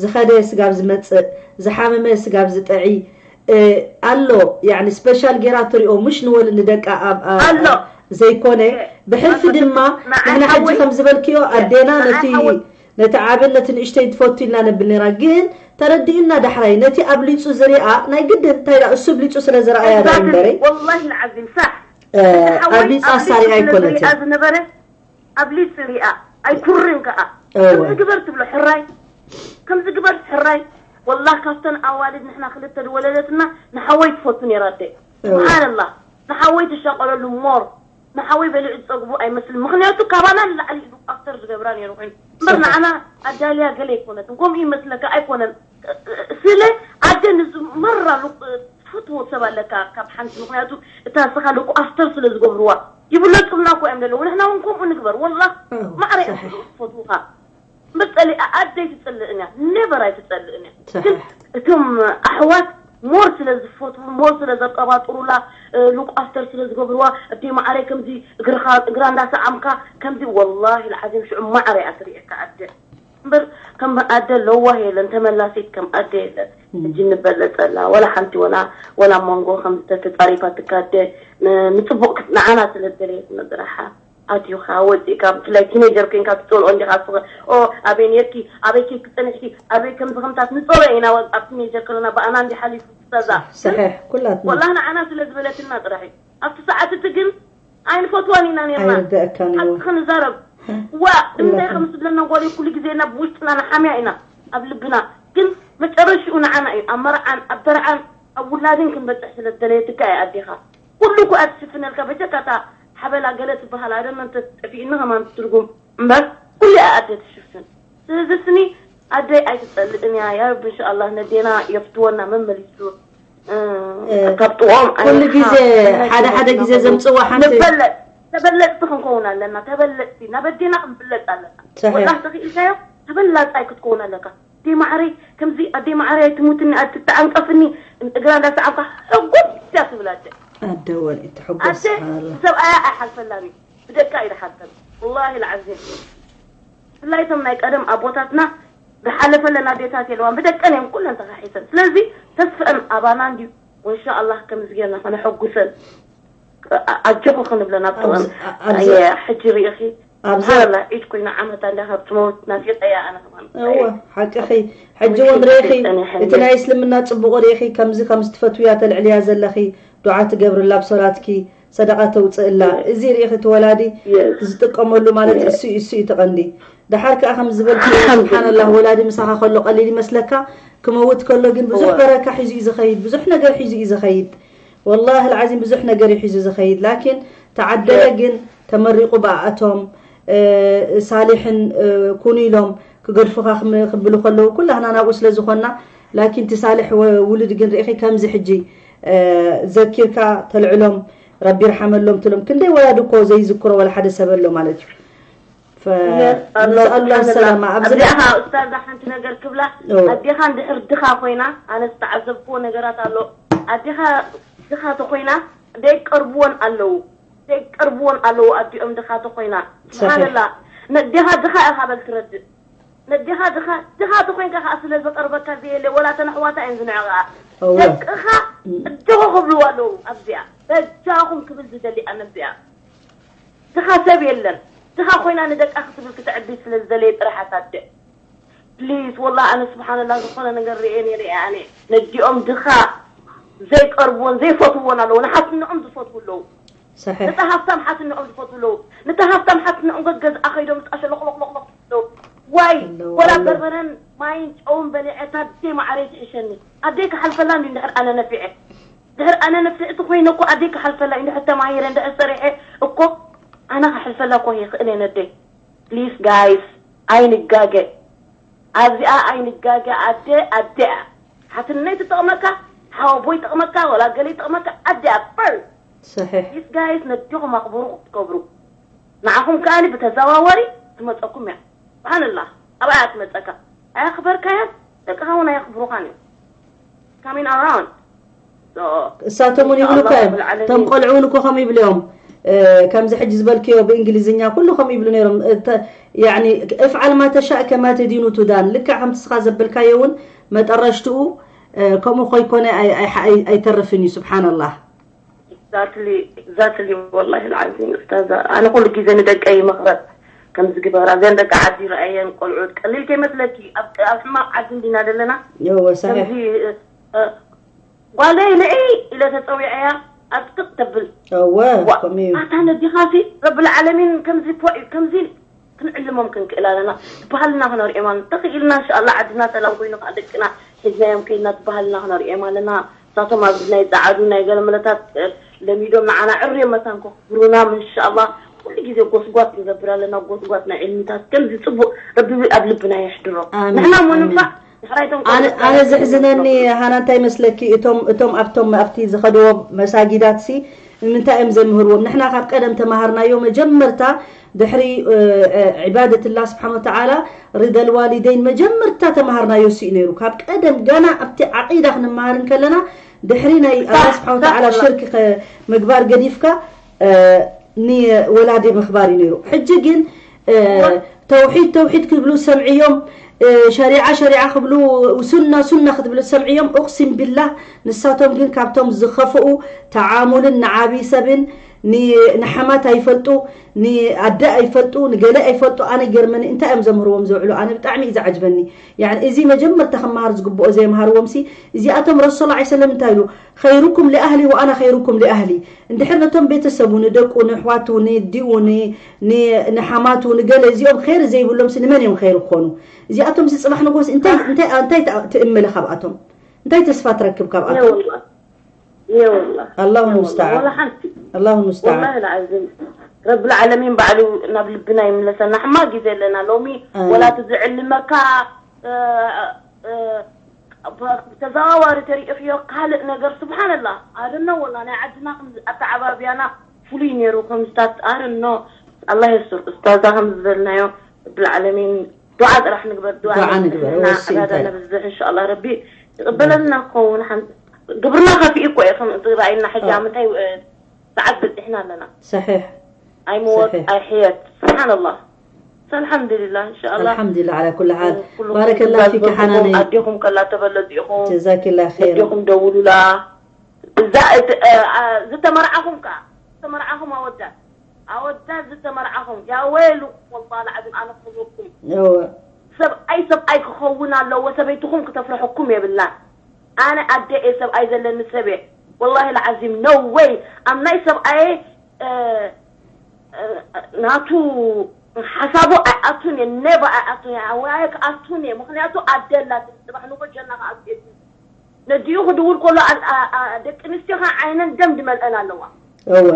ዝኸደ ስጋብ ዝመፅእ ዝሓመመ ስጋብ ዝጥዒ ኣሎ ያኒ ስፔሻል ጌራ ትሪኦ ምሽ ንወል ንደቃ ኣብ ኣብ- ኣሎ ኣብ- ዘይኮነ ብሕልፊ ድማ ንዓይ ንሕና ሕጂ ሓወይ- ከም ዝበልክዮ ኣዴና ንዓይ ነቲ ሓወይ- ነቲ ዓብን ነቲ ንእሽተይ ትፈቱ ኢልና ነብል ነራ ግን ተረዲእና ዳሕራይ ነቲ ኣብሊፁ ዝሪኣ ናይ ግድን እንታይ ዳ እሱ ኣብሊፁ ስለ ዝረኣያ ዳ Exactly. እምበረይ ወላሂ ልዓዚም ሳሕ እ፣ ሓወይ ኣብሊፃ ኣብሊፁ ሳሪኣ ስለ ኣይኮነትን ዝሪኣ ዝነበረ ኣብሊፅ ሪኣ ኣይኩርን ከዓ እወ ከምዚ ግበር ትብሎ ሕራይ ከምዚ ግበር ሕራይ ወላ ካብተን ኣዋልድ ንሕና ክልተ ዝወለደትና ንሓወይ ትፈቱ ነይራ ኣደ እወ ስብሓንላ ንሓወይ ትሻቀለሉ ሞር ንሓወይ በሊዑ ዝፀግቡ ኣይመስልን ምክንያቱ ካባና ንላዕሊ ኢሉ ኣክተር ዝገብራ ነይሩ ኮይኑ እምበር ሰሓ ንዓና ኣዳልያ ገለ ኣይኮነትን ከምኡ ይመስለካ ኣይኮነን ስለ ኣደ ንዝመራሉ ትፈትዎ ሰብ ኣለካ ካብ ሓንቲ ምክንያቱ እታ ንስኻ ልቁ ኣፍተር ስለ ዝገብርዋ ይብለፁልና እኮ እዮም ዘለዉ ንሕና እውን ከምኡ ንግበር ወላ እወ ማዕረ እዮም ሰሓ ዝፈትዉኻ እምበር ጸሊኣ ኣደይ ትጸልእን እያ፣ ኔቨር ኣይትጸልእን እያ። ግን ሰሒሕ እቶም ኣሕዋት ሞር ስለ ዝፈትዉ፣ ሞር ስለ ዘቀባጥሩላ፣ ሉክ ኣፍተር ስለ ዝገብርዋ፣ ኣደይ ማዕረይ ከምዚ እግርኻ እግራ እንዳሰዓምካ ከምዚ፣ ወላሂ ልዓዚም ሽዑ ማዕረ እያ ትርእየካ ኣደ። እምበር ከም ኣደ ለዋህ የለን፣ ተመላሲት ከም ኣደ የለን። ሕጂ ንበለጸላ ወላ ሓንቲ ወላ ወላ መንጎ ከም ዝተተጻሪፋትካ ኣደ ንጽቡቕ ንዓና ስለ ዝደለየት መጥራሓ ኣትዩኻ ወፂእካ ብፍላይ ቲኔጀር ኮይንካ ትፀልኦ እንዲኻ ስኸ ኦ ኣበይ ነርኪ ኣበይ ኬድኪ ፀኒሕኪ ኣበይ ከምዚ ከምታት ንፀልኦ ኢና ኣብ ቲኔጀር ከለና ብኣና እንዲ ሓሊፉ ትሰዛ ሰሒሕ ኩላትና ወላ ንዓና ስለ ዝበለትና ጥራሕ እዩ ኣብቲ ሰዓት እቲ ግን ኣይንፈትዋን ኢና ነርና ኣይርደእካን እዩ ሓቂ ክንዛረብ ዋ እንታይ ከም ዝብለና ጓል ኩሉ ግዜ ኢና ብውሽጥና ንሓምያ ኢና ኣብ ልብና ግን መጨረሽኡ ንዓና እዩ ኣብ መርዓን ኣብ ተርዓን ኣብ ውላድን ክንበፅሕ ስለ ዝደለየትካ እያ ኣዴኻ ኩሉ እኮ እያ ትሽፍነልካ በጀካ እታ ሓበላ ገለ ትበሃል ኣደመ እንተ ጠፊእኒ ከማን ትርጉም እምበር ኩሉ እያ ኣደ ትሽፍን ስለዚ ስኒ ኣደይ ኣይትፀልእን እያ ያ ረቢ እንሻኣላህ ነዴና የፍትወና መመሊሱ ካብ ጥቕኦም ኩሉ ግዜ ሓደ ሓደ ግዜ ዘምፅዋ ሓንቲ ንበለጥ ተበለጥቲ ክንከውን ኣለና ተበለጥቲ ናብ ኣዴና ክንፍለጥ ኣለና ሰሒሕ ወላ ተኽኢልካዮ ተበላፃይ ክትከውን ኣለካ ኣደይ ማዕረይ ከምዚ ኣደይ ማዕረይ ኣይትሙትኒ ኣይትተዓንቀፍኒ እግራ እንዳሰዓብካ ሕጉስ እያ ትብል ኣደ ኣደ ወልዒ ትሕጎስ ኣደ ስብሓንላ ሰብኣያ ኣይሓልፈላን እዩ ብደቃ እዩ ዝሓልፈን ወላሂ ልዓዚም ብፍላይ እቶም ናይ ቀደም ኣቦታትና ዝሓለፈለን ኣዴታት የለዋን ብደቀን እዮም ኩለን ተኻሒሰን ስለዚ ተስፈአን ኣባና እንድዩ ወንሻ ኣላህ ከምዚ ጌርና ከነሐጉሰን ኣጆኹ ክንብለን ኣብ ጥቕን ኣብዚ ኣየ ሕጂ ርኢኺ ኣብዚ ስብሓንላ ዒድ ኮይና ዓመታ እንዳ ካብ ትመውት ናፊቀያ ኣነ ከማን እወ ሓቅኺ ሕጂ እውን ርኢኺ እቲ ናይ እስልምና ፅቡቕ ርኢኺ ከምዚ ከምዚ ትፈትውያ ተልዕልያ ዘለኺ ዱዓ ትገብርላ ብሶላትኪ ሰደቃ ተውፅእላ እዚ ርኢኺ እቲ ወላዲ Yes. ዝጥቀመሉ ማለት እሱ እዩ እሱ እዩ ተቐንዲ ደሓር ከዓ ከም ዝበልክዮ ስብሓንላህ ወላዲ ምሳኻ ከሎ ቀሊል ይመስለካ ክመውት ከሎ ግን ብዙሕ እወ። በረካ ሒዙ እዩ ዝኸይድ ብዙሕ ነገር ሒዙ እዩ ዝኸይድ ወላሂ ልዓዚም ብዙሕ ነገር እዩ ሒዙ ዝኸይድ ላኪን ተዓደለ ግን ተመሪቑ ብኣኣቶም ሳሊሕን ኩኑ ኢሎም ክገድፉኻ ክብሉ ከለዉ ኩላህና ናብኡ ስለ ዝኾንና ላኪን እቲ ሳልሕ ውሉድ ግን ርኢኺ ከምዚ ሕጂ ዘኪርካ ተልዕሎም ረቢ ይርሓመሎም ትሎም ክንደይ ወላዲ እኮ ዘይዝክሮ ወላ ሓደ ሰብ ኣሎ ማለት እዩ ኣሎ ነስኣሉላ ሰላማ ኣብዚ ኣብዚኣ ኡስታዛ ሓንቲ ነገር ክብላ እወ። ኣዴኻ እንድሕር ድኻ ኮይና ኣነ ዝተዓዘብክዎ ነገራት ኣሎ ኣዴኻ ድኻ ተኮይና ዘይቀርብዎን ኣለዉ ዘይቀርብዎን ኣለዉ ኣዲኦም ድኻ ተኮይና ሰሒሕ። ስብሓንላ ነዴኻ ድኻ ኢኻ በል ትረድእ ነዴኻ ድኻ ድኻ ተኮይንካ ከዓ ስለ ዝቀርበካ ዘየለ ወላ ተን ኣሕዋታ እየን ዝንዕቕኣ እወ። ደቅኻ እድኹ ክብልዋ ኣለዉ ኣብዚኣ በጃኹም ክብል ዝደሊ ኣነ ኣብዚኣ ድኻ ሰብ የለን ድኻ ኮይና ንደቃ ክትብል ክትዕቢ ስለ ዝደለየ ጥራሕ ኣሳድዕ ፕሊዝ ወላ ኣነ ስብሓንላ ዝኾነ ነገር ርኤ ነይረ እየ ኣነ ነዲኦም ድኻ ዘይቀርብዎን ዘይፈትውዎን ኣለዉ ንሓትንኦም ዝፈትዉ ኣለዉ ሰሒሕ ነታ ሃፍታም ሓትንኦም ዝፈትዉ ኣለዉ ነታ ሃፍታም ሓትንኦም ገገዝኣ ከይዶም ዝጣሸ ሎክሎክሎክሎክ ኣለዉ ዋይ ኣለዉ፣ ወላ ኣለዉ። በርበረን ማይን ጨውን በሊዐ እታ ኣደይ ማዕረይ ትሕሸኒ ኣደይ ክሓልፈላ እንዲ እንድሕር ኣነ ነፊዐ ድሕር ኣነ ነፍሰ እቲ ኮይነ እኮ ኣደይ ክሓልፈላ እዩ እንድሕር ተማሂረ እንድሕር ሰሪሐ እኮ ኣነ ክሓልፈላ እኮ ይኽእል እየ ነደይ ፕሊስ ጋይስ ኣይንጋገ ኣብዚኣ ኣይንጋገ ኣደ ኣደ እያ ሓትነይ ትጠቕመካ ሓወቦ ይጠቕመካ ወላ ገለ ይጠቕመካ ኣደ እያ ፈር ሰሒሕ ፕሊስ ጋይስ ነዲኹም ኣኽብሩ ክትገብሩ ንዓኹም ከኣኒ ብተዘዋወሪ ትመፀኩም እያ ስብሓንላህ ኣብኣ እያ ትመፀካ ኣየኽበርካያን ደቅኻ እውን ኣየኽብሩኻን እዮም coming around so እሳቶም እውን ይብሉካ እዮም እቶም ቆልዑ እውን እኮ ከምኡ ይብሉ እዮም ከምዚ ሕጂ ዝበልክዮ ብእንግሊዝኛ ኩሉ ከምኡ ይብሉ ነይሮም ያኒ እፍዓል ማ ተሻእ ከማ ተዲኑ ቱዳን ልክዕ ከምቲ ስኻ ዘበልካዮ እውን መጠረሽትኡ ከምኡ ኮይኮነ ኣይተርፍን እዩ ስብሓንላህ exactly exactly ወላሂ ልዓዚም ኡስታዛ ኣነ ኩሉ ግዜ ንደቀይ ይመኽረን ከምዚ ግበራ እዘን ደቂ ዓዲ ረኣየን ቆልዑት ቀሊል ከይመስለኪ ኣብ ኣብ ሕማቕ ዓዲ እንዲና ዘለና እወ ሰሒሕ ከምዚ ጓለይ ንዒ ኢለ ተፀዊዐያ ኣጥቅጥ ተብል እወ ዋ ከምኡ እዩ ኣታ ነዲኻሲ ረብል ዓለሚን ከምዚ ፎ እዩ ከምዚ ክንዕልሞም ክንክእል ኣለና ባህልና ክነርእዮም ኣለና ተኽኢልና እንሻላ ዓድና ሰላም ኮይኑ ከዓ ደቅና ሒዝናዮም ከይድና እቲ ባህልና ክነርእዮም ኣለና እሳቶም ኣብዚ ናይ ፀዓዱ ናይ ገለመለታት ለሚዶም ንዓና ዕርዮም መታን ከኽብሩና እንሻላ ኩሉ ግዜ ጎስጓስ ንገብር ኣለና ጎስጓስ ናይ ዕልምታት ከምዚ ፅቡቅ ረቢ ኣብ ልብና የሕድሮ ኣሜን፣ ንሕና እሞ ኣሜን። ንንፋዕ ድሕራይቶም ኣነ ኣነ ዘሕዝነኒ ሃና እንታይ መስለኪ እቶም እቶም ኣብቶም ኣብቲ ዝኸድዎ መሳጊዳት ሲ ንምንታይ እዮም ዘምህርዎም? ንሕና ካብ ቀደም ተማሃርናዮ። መጀመርታ ድሕሪ ዒባደትላ ስብሓን ወተዓላ ሪደል ዋሊደይን መጀመርታ ተማሃርናዮ እሱ እዩ ነይሩ። ካብ ቀደም ገና ኣብቲ ዓቂዳ ክንመሃር እንከለና ድሕሪ ናይ ኣላ ስብሓን ወተዓላ ሽርክ ምግባር ገዲፍካ ንወላዲ ምኽባር እዩ ነይሩ። ሕጂ ግን ተውሒድ ተውሒድ ክብሉ ሰምዕዮም፣ ሸሪዓ ሸሪዓ ክብሉ፣ ሱና ሱና ክትብሉ ሰምዕዮም። ኡቅሲም ቢላህ ንሳቶም ግን ካብቶም ዝኸፍኡ፣ ተዓሙልን ንዓብይ ሰብን ንሓማት ኣይፈልጡ፣ ንኣደ ኣይፈልጡ፣ ንገለ ኣይፈልጡ። ኣነ ገርመኒ እንታይ እዮም ዘምህርዎም ዝውዕሉ? ኣነ ብጣዕሚ እዩ ዝዓጅበኒ። ያኒ እዚ መጀመርታ ክመሃር ዝግብኦ ዘይምሃርዎም ሲ እዚኣቶም ረሱል ላ ሰለም እንታይ ኢሉ? ኸይሩኩም ሊኣህሊ ወኣና ኸይሩኩም ሊኣህሊ። እንድሕር ነቶም ቤተሰቡ፣ ንደቁ፣ ንኣሕዋቱ፣ ንዲኡ፣ ንሓማቱ፣ ንገለ እዚኦም ኸይር ዘይብሎም ሲ ንመን እዮም ኸይር ክኾኑ? እዚኣቶም ሲ ፅባሕ ንጎስ እንታይ ትእምለ ካብኣቶም? እንታይ ተስፋ ትረክብ ካብኣቶም? ኣላሁ ሙስተዓን። ኣላሁ ሙስተዓን። ረብል ዓለሚን ባዕሉ ናብ ልብና ይምለሰና። ሕማቅ ግዜ ኣለና ሎሚ። ወላ እቲ ዝዕልመካ ተዘዋዋሪ ተሪእኽዮ ካልእ ነገር። ስብሓንላ ኣደኖ ወላ ናይ ዓድና ኣተዓባብያና ፍሉይ ነይሩ። ከምዝታት ኣደኖ ኣላ የሱር እስታዛ ከምዝበልናዮ። ረብል ዓለሚን ዱዓ ጥራሕ ንግበር። ዱዓ ንግበር። ዕባዳ ነብዝሕ። እንሻላ ረቢ ይቅበለልና ክኸውን። ግብርና ከፊእ እኮ እዩ። ከም እቲ ራእይና ሕጂ ምንታይ ሰዓት በፂሕና ኣለና። ሰሒሕ። ኣይመወት ኣይሕየት። ስብሓንላ። ኣልሓምዱሊላ። እንሻላ። ኣልሓምዱሊላ ዓላ ኩሉ ሓል። ባረከላ ፊኪ ሓናነይ። ኣዴኹም ከላ ተበለፂኹም ጀዛኪላ ኸይር። ኣዴኹም ደውሉላ። እዛ ዝተመርዓኹም ከዓ ዝተመርዓኹም ኣወዳት ኣወዳት ዝተመርዓኹም ያወይሉ ወላ ልዓዚም ኣነ ክብኩም። ሰብኣይ ሰብኣይ ክኸውን ኣለዎ። ሰበይትኹም ክተፍርሐኩም የብላን። ኣነ ኣደ እየ ሰብኣይ ዘለኒ ሰብ እየ። ወላሂ ልዓዚም no way። ኣብ ናይ ሰብኣየ ናቱ ሓሳቡ ኣይኣቱን እየ። ኔቨ ኣይኣቱን እየ። ኣወያየ ክኣቱን እየ። ምክንያቱ ኣደ ኣላትኒ። ፅባሕ ንጎ ጀና ክኣቱ እየ። ነዲኡ ክድውል ከሎ ደቂ ኣንስትዮ ከዓ ዓይነን ደም ድመልአን ኣለዋ።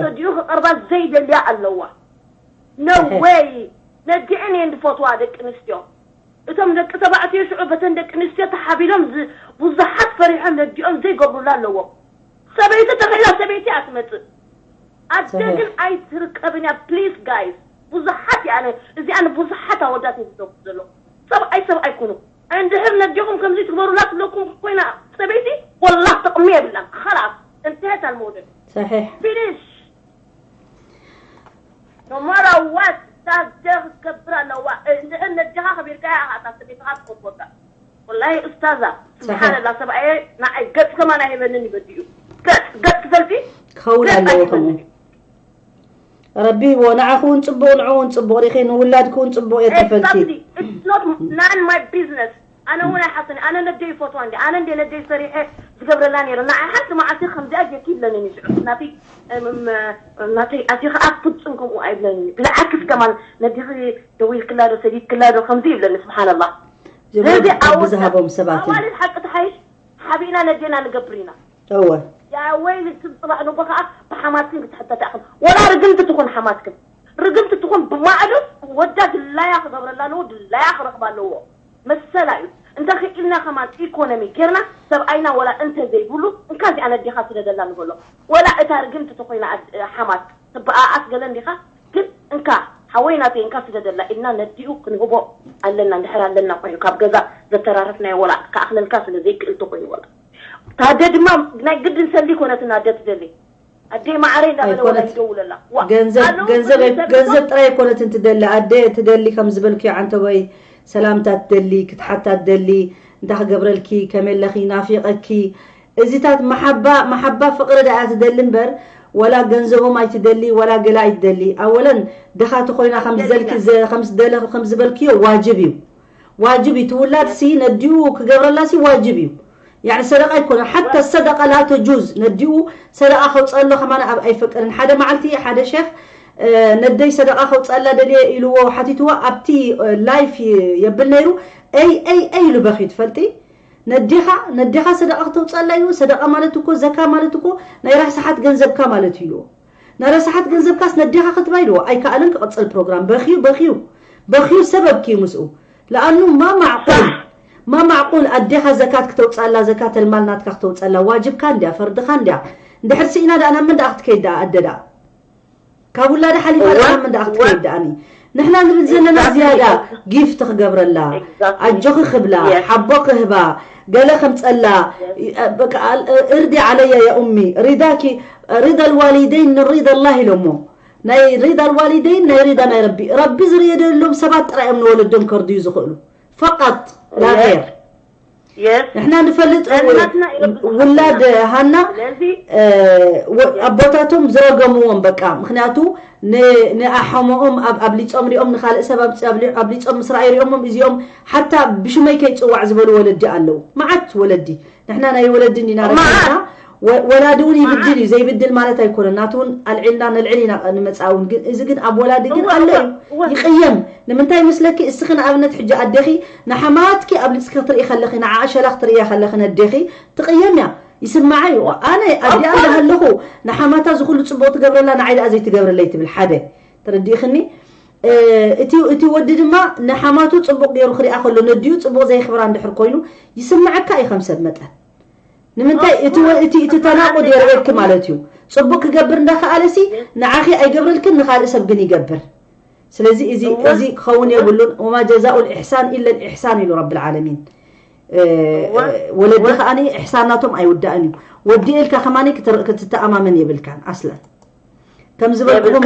ነዲኡ ክቀርባ ዘይደልያ ኣለዋ። No way። ነዲአን እየን ዝፈትዋ ደቂ ኣንስትዮ። እቶም ደቂ ተባዕትዮ ሽዑ በተን ደቂ ኣንስትዮ ተሓቢሎም ብዙሓት ፈሪሖም ነዲኦም ዘይገብሩላ ኣለዎም። ሰበይቲ ተኽኢላ ሰበይቲ እያ ትመፅእ። ኣደ ግን ኣይትርከብን እያ። ፕሊስ ጋይስ ብዙሓት እያ እዚኣ ንብዙሓት ኣወዳት እዩ ዝዘጉ ዘሎ። ሰብኣይ ሰብኣይ ኩኑ። እንድሕር ነዲኹም ከምዚ ትግበሩላ ትብለኩም ኮይና ሰበይቲ ወላ ጥቕሚ የብላን። ኸላስ እንተየት ኣልመውደድ ሰሒሕ። ፊኒሽ። ኖሞራ ዋት ታደ ክትገብር ኣለዋ። እንድሕር ነዲኻ ከቢርካ እያ ኣታ ሰበይትኻ ትፈትወካ። ወላሂ እስታዛ ስብሓንላ ሰብኣየ ንዓይ ገፅ ከማን ኣይህበንን ይበድዩ። ገፅ ገፅ ትፈልጢ ክኸውን ኣለዎ ከምኡ። ረቢ ዎ ንዓኹ እውን ፅቡቕ ንዑ እውን ፅቡቕ ሪኺ ንውላድኪ እውን ፅቡቕ እየ ተፈልኪ። ናን ማይ ቢዝነስ። ኣነ እውን ኣይሓፍተን። ኣነ ነደይ ይፈትዋ እንዲ ኣነ እንደ ነደይ ሰሪሐ ዝገብረላ ነይረ። ንዓይ ሓንቲ መዓልቲ ከምዚኣ ጌርኪ ይብለንን እዩ ሽዑ ናተይ ናተይ ኣቲ ከዓ ፍፁም ከምኡ ኣይብለንን እዩ። ብልዓክስ ከማን ነዲኺ ደዊልክላ ዶ ሰዲድክላ ዶ ከምዚ ይብለኒ። ስብሓንላ። ስለዚ ረቢ ዝሃቦም ሰባት እዩ። ኣዋልድ ሓቂ ትሓይሽ ሓቢእና ነዴና ንገብር ኢና። እወ ያ ወይሊ ስም ፅባሕ ንጎ ከዓ ብሓማትክን ክትሕተታ ኢኽን። ወላ ርግምቲ ትኹን ሓማትክን ርግምቲ ትኹን ብማዕዶ ወዳ ድላያ ክገብረላ ኣለዎ። ድላያ ክረኽባ ኣለዎ። መሰላ እዩ። እንተ ክኢልና ከማን ኢኮኖሚ ጌርና ሰብኣይና ወላ እንተ ዘይብሉ እንካ እዚኣ ነዴኻ ስደደላ ንበሎ። ወላ እታ ርግምቲ ተኮይና ሓማት ትበኣኣስ ገለ እንዲኻ ግን እንካ ሓወይ ናተይ እንካ ስደደላ ኢልና ነዲኡ ክንህቦ ኣለና። እንድሕር ኣለና ኮይኑ ካብ ገዛ ዘተራረፍናዮ ወላ ክኣኽለልካ ስለ ዘይክእል ተኮይኑ ወላ ታደ ድማ ናይ ግድን ሰሊ ኮነትን ኣደ ትደሊ። ኣደይ ማዓረይ እንዳበለ ወላ ኣይኮነት። ይደውለላ። ዋ፣ ገንዘብ ኣለው ገንዘብ ብዙ ኣይ- ሰብ ገንዘብ ጥራይ ኣይኮነትን ትደሊ ኣደ ትደሊ ከም ዝበልክዮ ዓንተቦይ ሰላምታ ትደሊ ክትሓታ ትደሊ እንታይ ክገብረልኪ ከመይ ኣለኺ ናፊቐኪ እዚታት መሓባ መሓባ ፍቕሪ ደኣ ትደሊ እምበር ወላ ገንዘቦም ኣይትደሊ ወላ ገለ ኣይትደሊ ኣወለን ድኻ ተኾይና ከም ዝደልኪ ዘ- ከም ዝደለ ከም ዝበልክዮ ዋጅብ እዩ ዋጅብ እዩ ትውላድ ሲ ነዲኡ ክገብረላ ሲ ዋጅብ እዩ ያዕ ሰደቃ ኣይኮነ ሓታ ሰደቃ ላ ተጁዝ ነዲኡ ሰደቃ ከውፀሎ ከማን ኣብ ኣይፈቀድን ሓደ መዓልቲ ሓደ ሸክ ነደይ ሰደቃ ከውፀላ ደልየ ኢልዎ ሓቲትዎ ኣብቲ ላይፍ የብል ነይሩ ኤይ ኤይ ኤይ ኢሉ በኺ ትፈልጢ ነዴኻ ነዴኻ ሰደቃ ክተውፀላ እዩ ሰደቃ ማለት እኮ ዘካ ማለት እኮ ናይ ራስሓት ገንዘብካ ማለት እዩ ናይ ራስሓት ገንዘብካስ ነዴኻ ክትባ ኢልዎ ኣይከኣልን ክቕፅል ፕሮግራም በኽዩ በኽዩ በኽዩ ሰበብ ክዩ ምስኡ ለኣኑ ማ ማዕቁል ማ ማዕቁል ኣዴኻ ዘካት ክተውፀላ ዘካት ልማል ናትካ ክተውፀላ ዋጅብካ እንድያ ፈርድኻ እንድያ እንድሕር ስኢና ደኣ ናብ መን ደኣ ክትከይድ ደኣ ኣደ ደኣ? ካብ ውላዳ ሓሊፋ ደኣ ናብ መን ደኣ ክትከይድ ደኣኒ? ንሕና ንብል ዘለና ዝያዳ ጊፍት ክገብረላ፣ ኣጆኺ ክብላ፣ ሓቦ ክህባ፣ ገለ ከምጸላ፣ በቃ እርዲ ዓለያ ያ ኡሚ፣ ሪዳኪ ሪዳ ልዋሊደይን ምን ሪዳ ላህ ኢሎሞ። ናይ ሪዳ ልዋሊደይን ናይ ሪዳ ናይ ረቢ። ረቢ ዝርየደሎም ሰባት ጥራይ እዮም ንወለዶም ከርድዩ ዝኽእሉ። ፈቃጥ ላ ገይር። ንሕና ንፈልጥ ውላድ ሃና ኣቦታቶም ዝረገምዎም በቃ። ምክንያቱ ንኣሖሞኦም ኣብሊፆም ሪኦም ንካልእ ሰብ ኣብሊፆም ምስ ረኣዩ ሪኦሞም እዚኦም ሓታ ብሽመይ ከይፅዋዕ ዝበሉ ወለዲ ኣለዉ። መዓት ወለዲ ንሕና ናይ ወለዲ እንዲና ረኪብና ወላዲ እውን ይብድል እዩ። ዘይብድል ማለት ኣይኮነን። ናቱ እውን ኣልዒልና ነልዕል ኢና ንመፅኣ እውን። ግን እዚ ግን ኣብ ወላዲ ግን ኣሎ እዩ። ይቕየም። ንምንታይ መስለኪ? እስኺ ንኣብነት ሕጂ ኣዴኺ ንሓማትኪ ኣብሊፅኪ ክትርኢ ከለኺ፣ ንዓኣ ሸላ ክትርእያ ከለኺ ነዴኺ ትቕየም እያ። ይስምዓ እዩ። ኣነ ኣዲኣ እንዳሃለኹ ንሓማታ ዝኹሉ ፅቡቕ ትገብረላ ንዓይ ደኣ ዘይትገብረለይ ትብል ሓደ። ተረዲእኽኒ? እቲ እቲ ወዲ ድማ ንሓማቱ ጽቡቕ ገይሩ ክሪኣ ከሎ ነዲኡ ጽቡቕ ዘይኽብራ እንድሕር ኮይኑ ይስምዓካ እዩ ከም ሰብ መጠን። ንምንታይ እቲ እቲ እቲ ተናቁድ የርእየኪ ማለት እዩ። ጽቡቕ ክገብር እንዳኸኣለሲ ንዓኺ ኣይገብረልክን ንኻልእ ሰብ ግን ይገብር። ስለዚ እዚ እዚ ክኸውን የብሉን። وما جزاء الإحسان إلا الإحسان ኢሉ ረብል ዓለሚን። ወለዲ ከኣ ኢሕሳን ናቶም ኣይውዳእን እዩ። ወዲ ኢልካ ከማኒ ክትተኣማመን የብልካን ኣስለን። ከም ዝበልኩም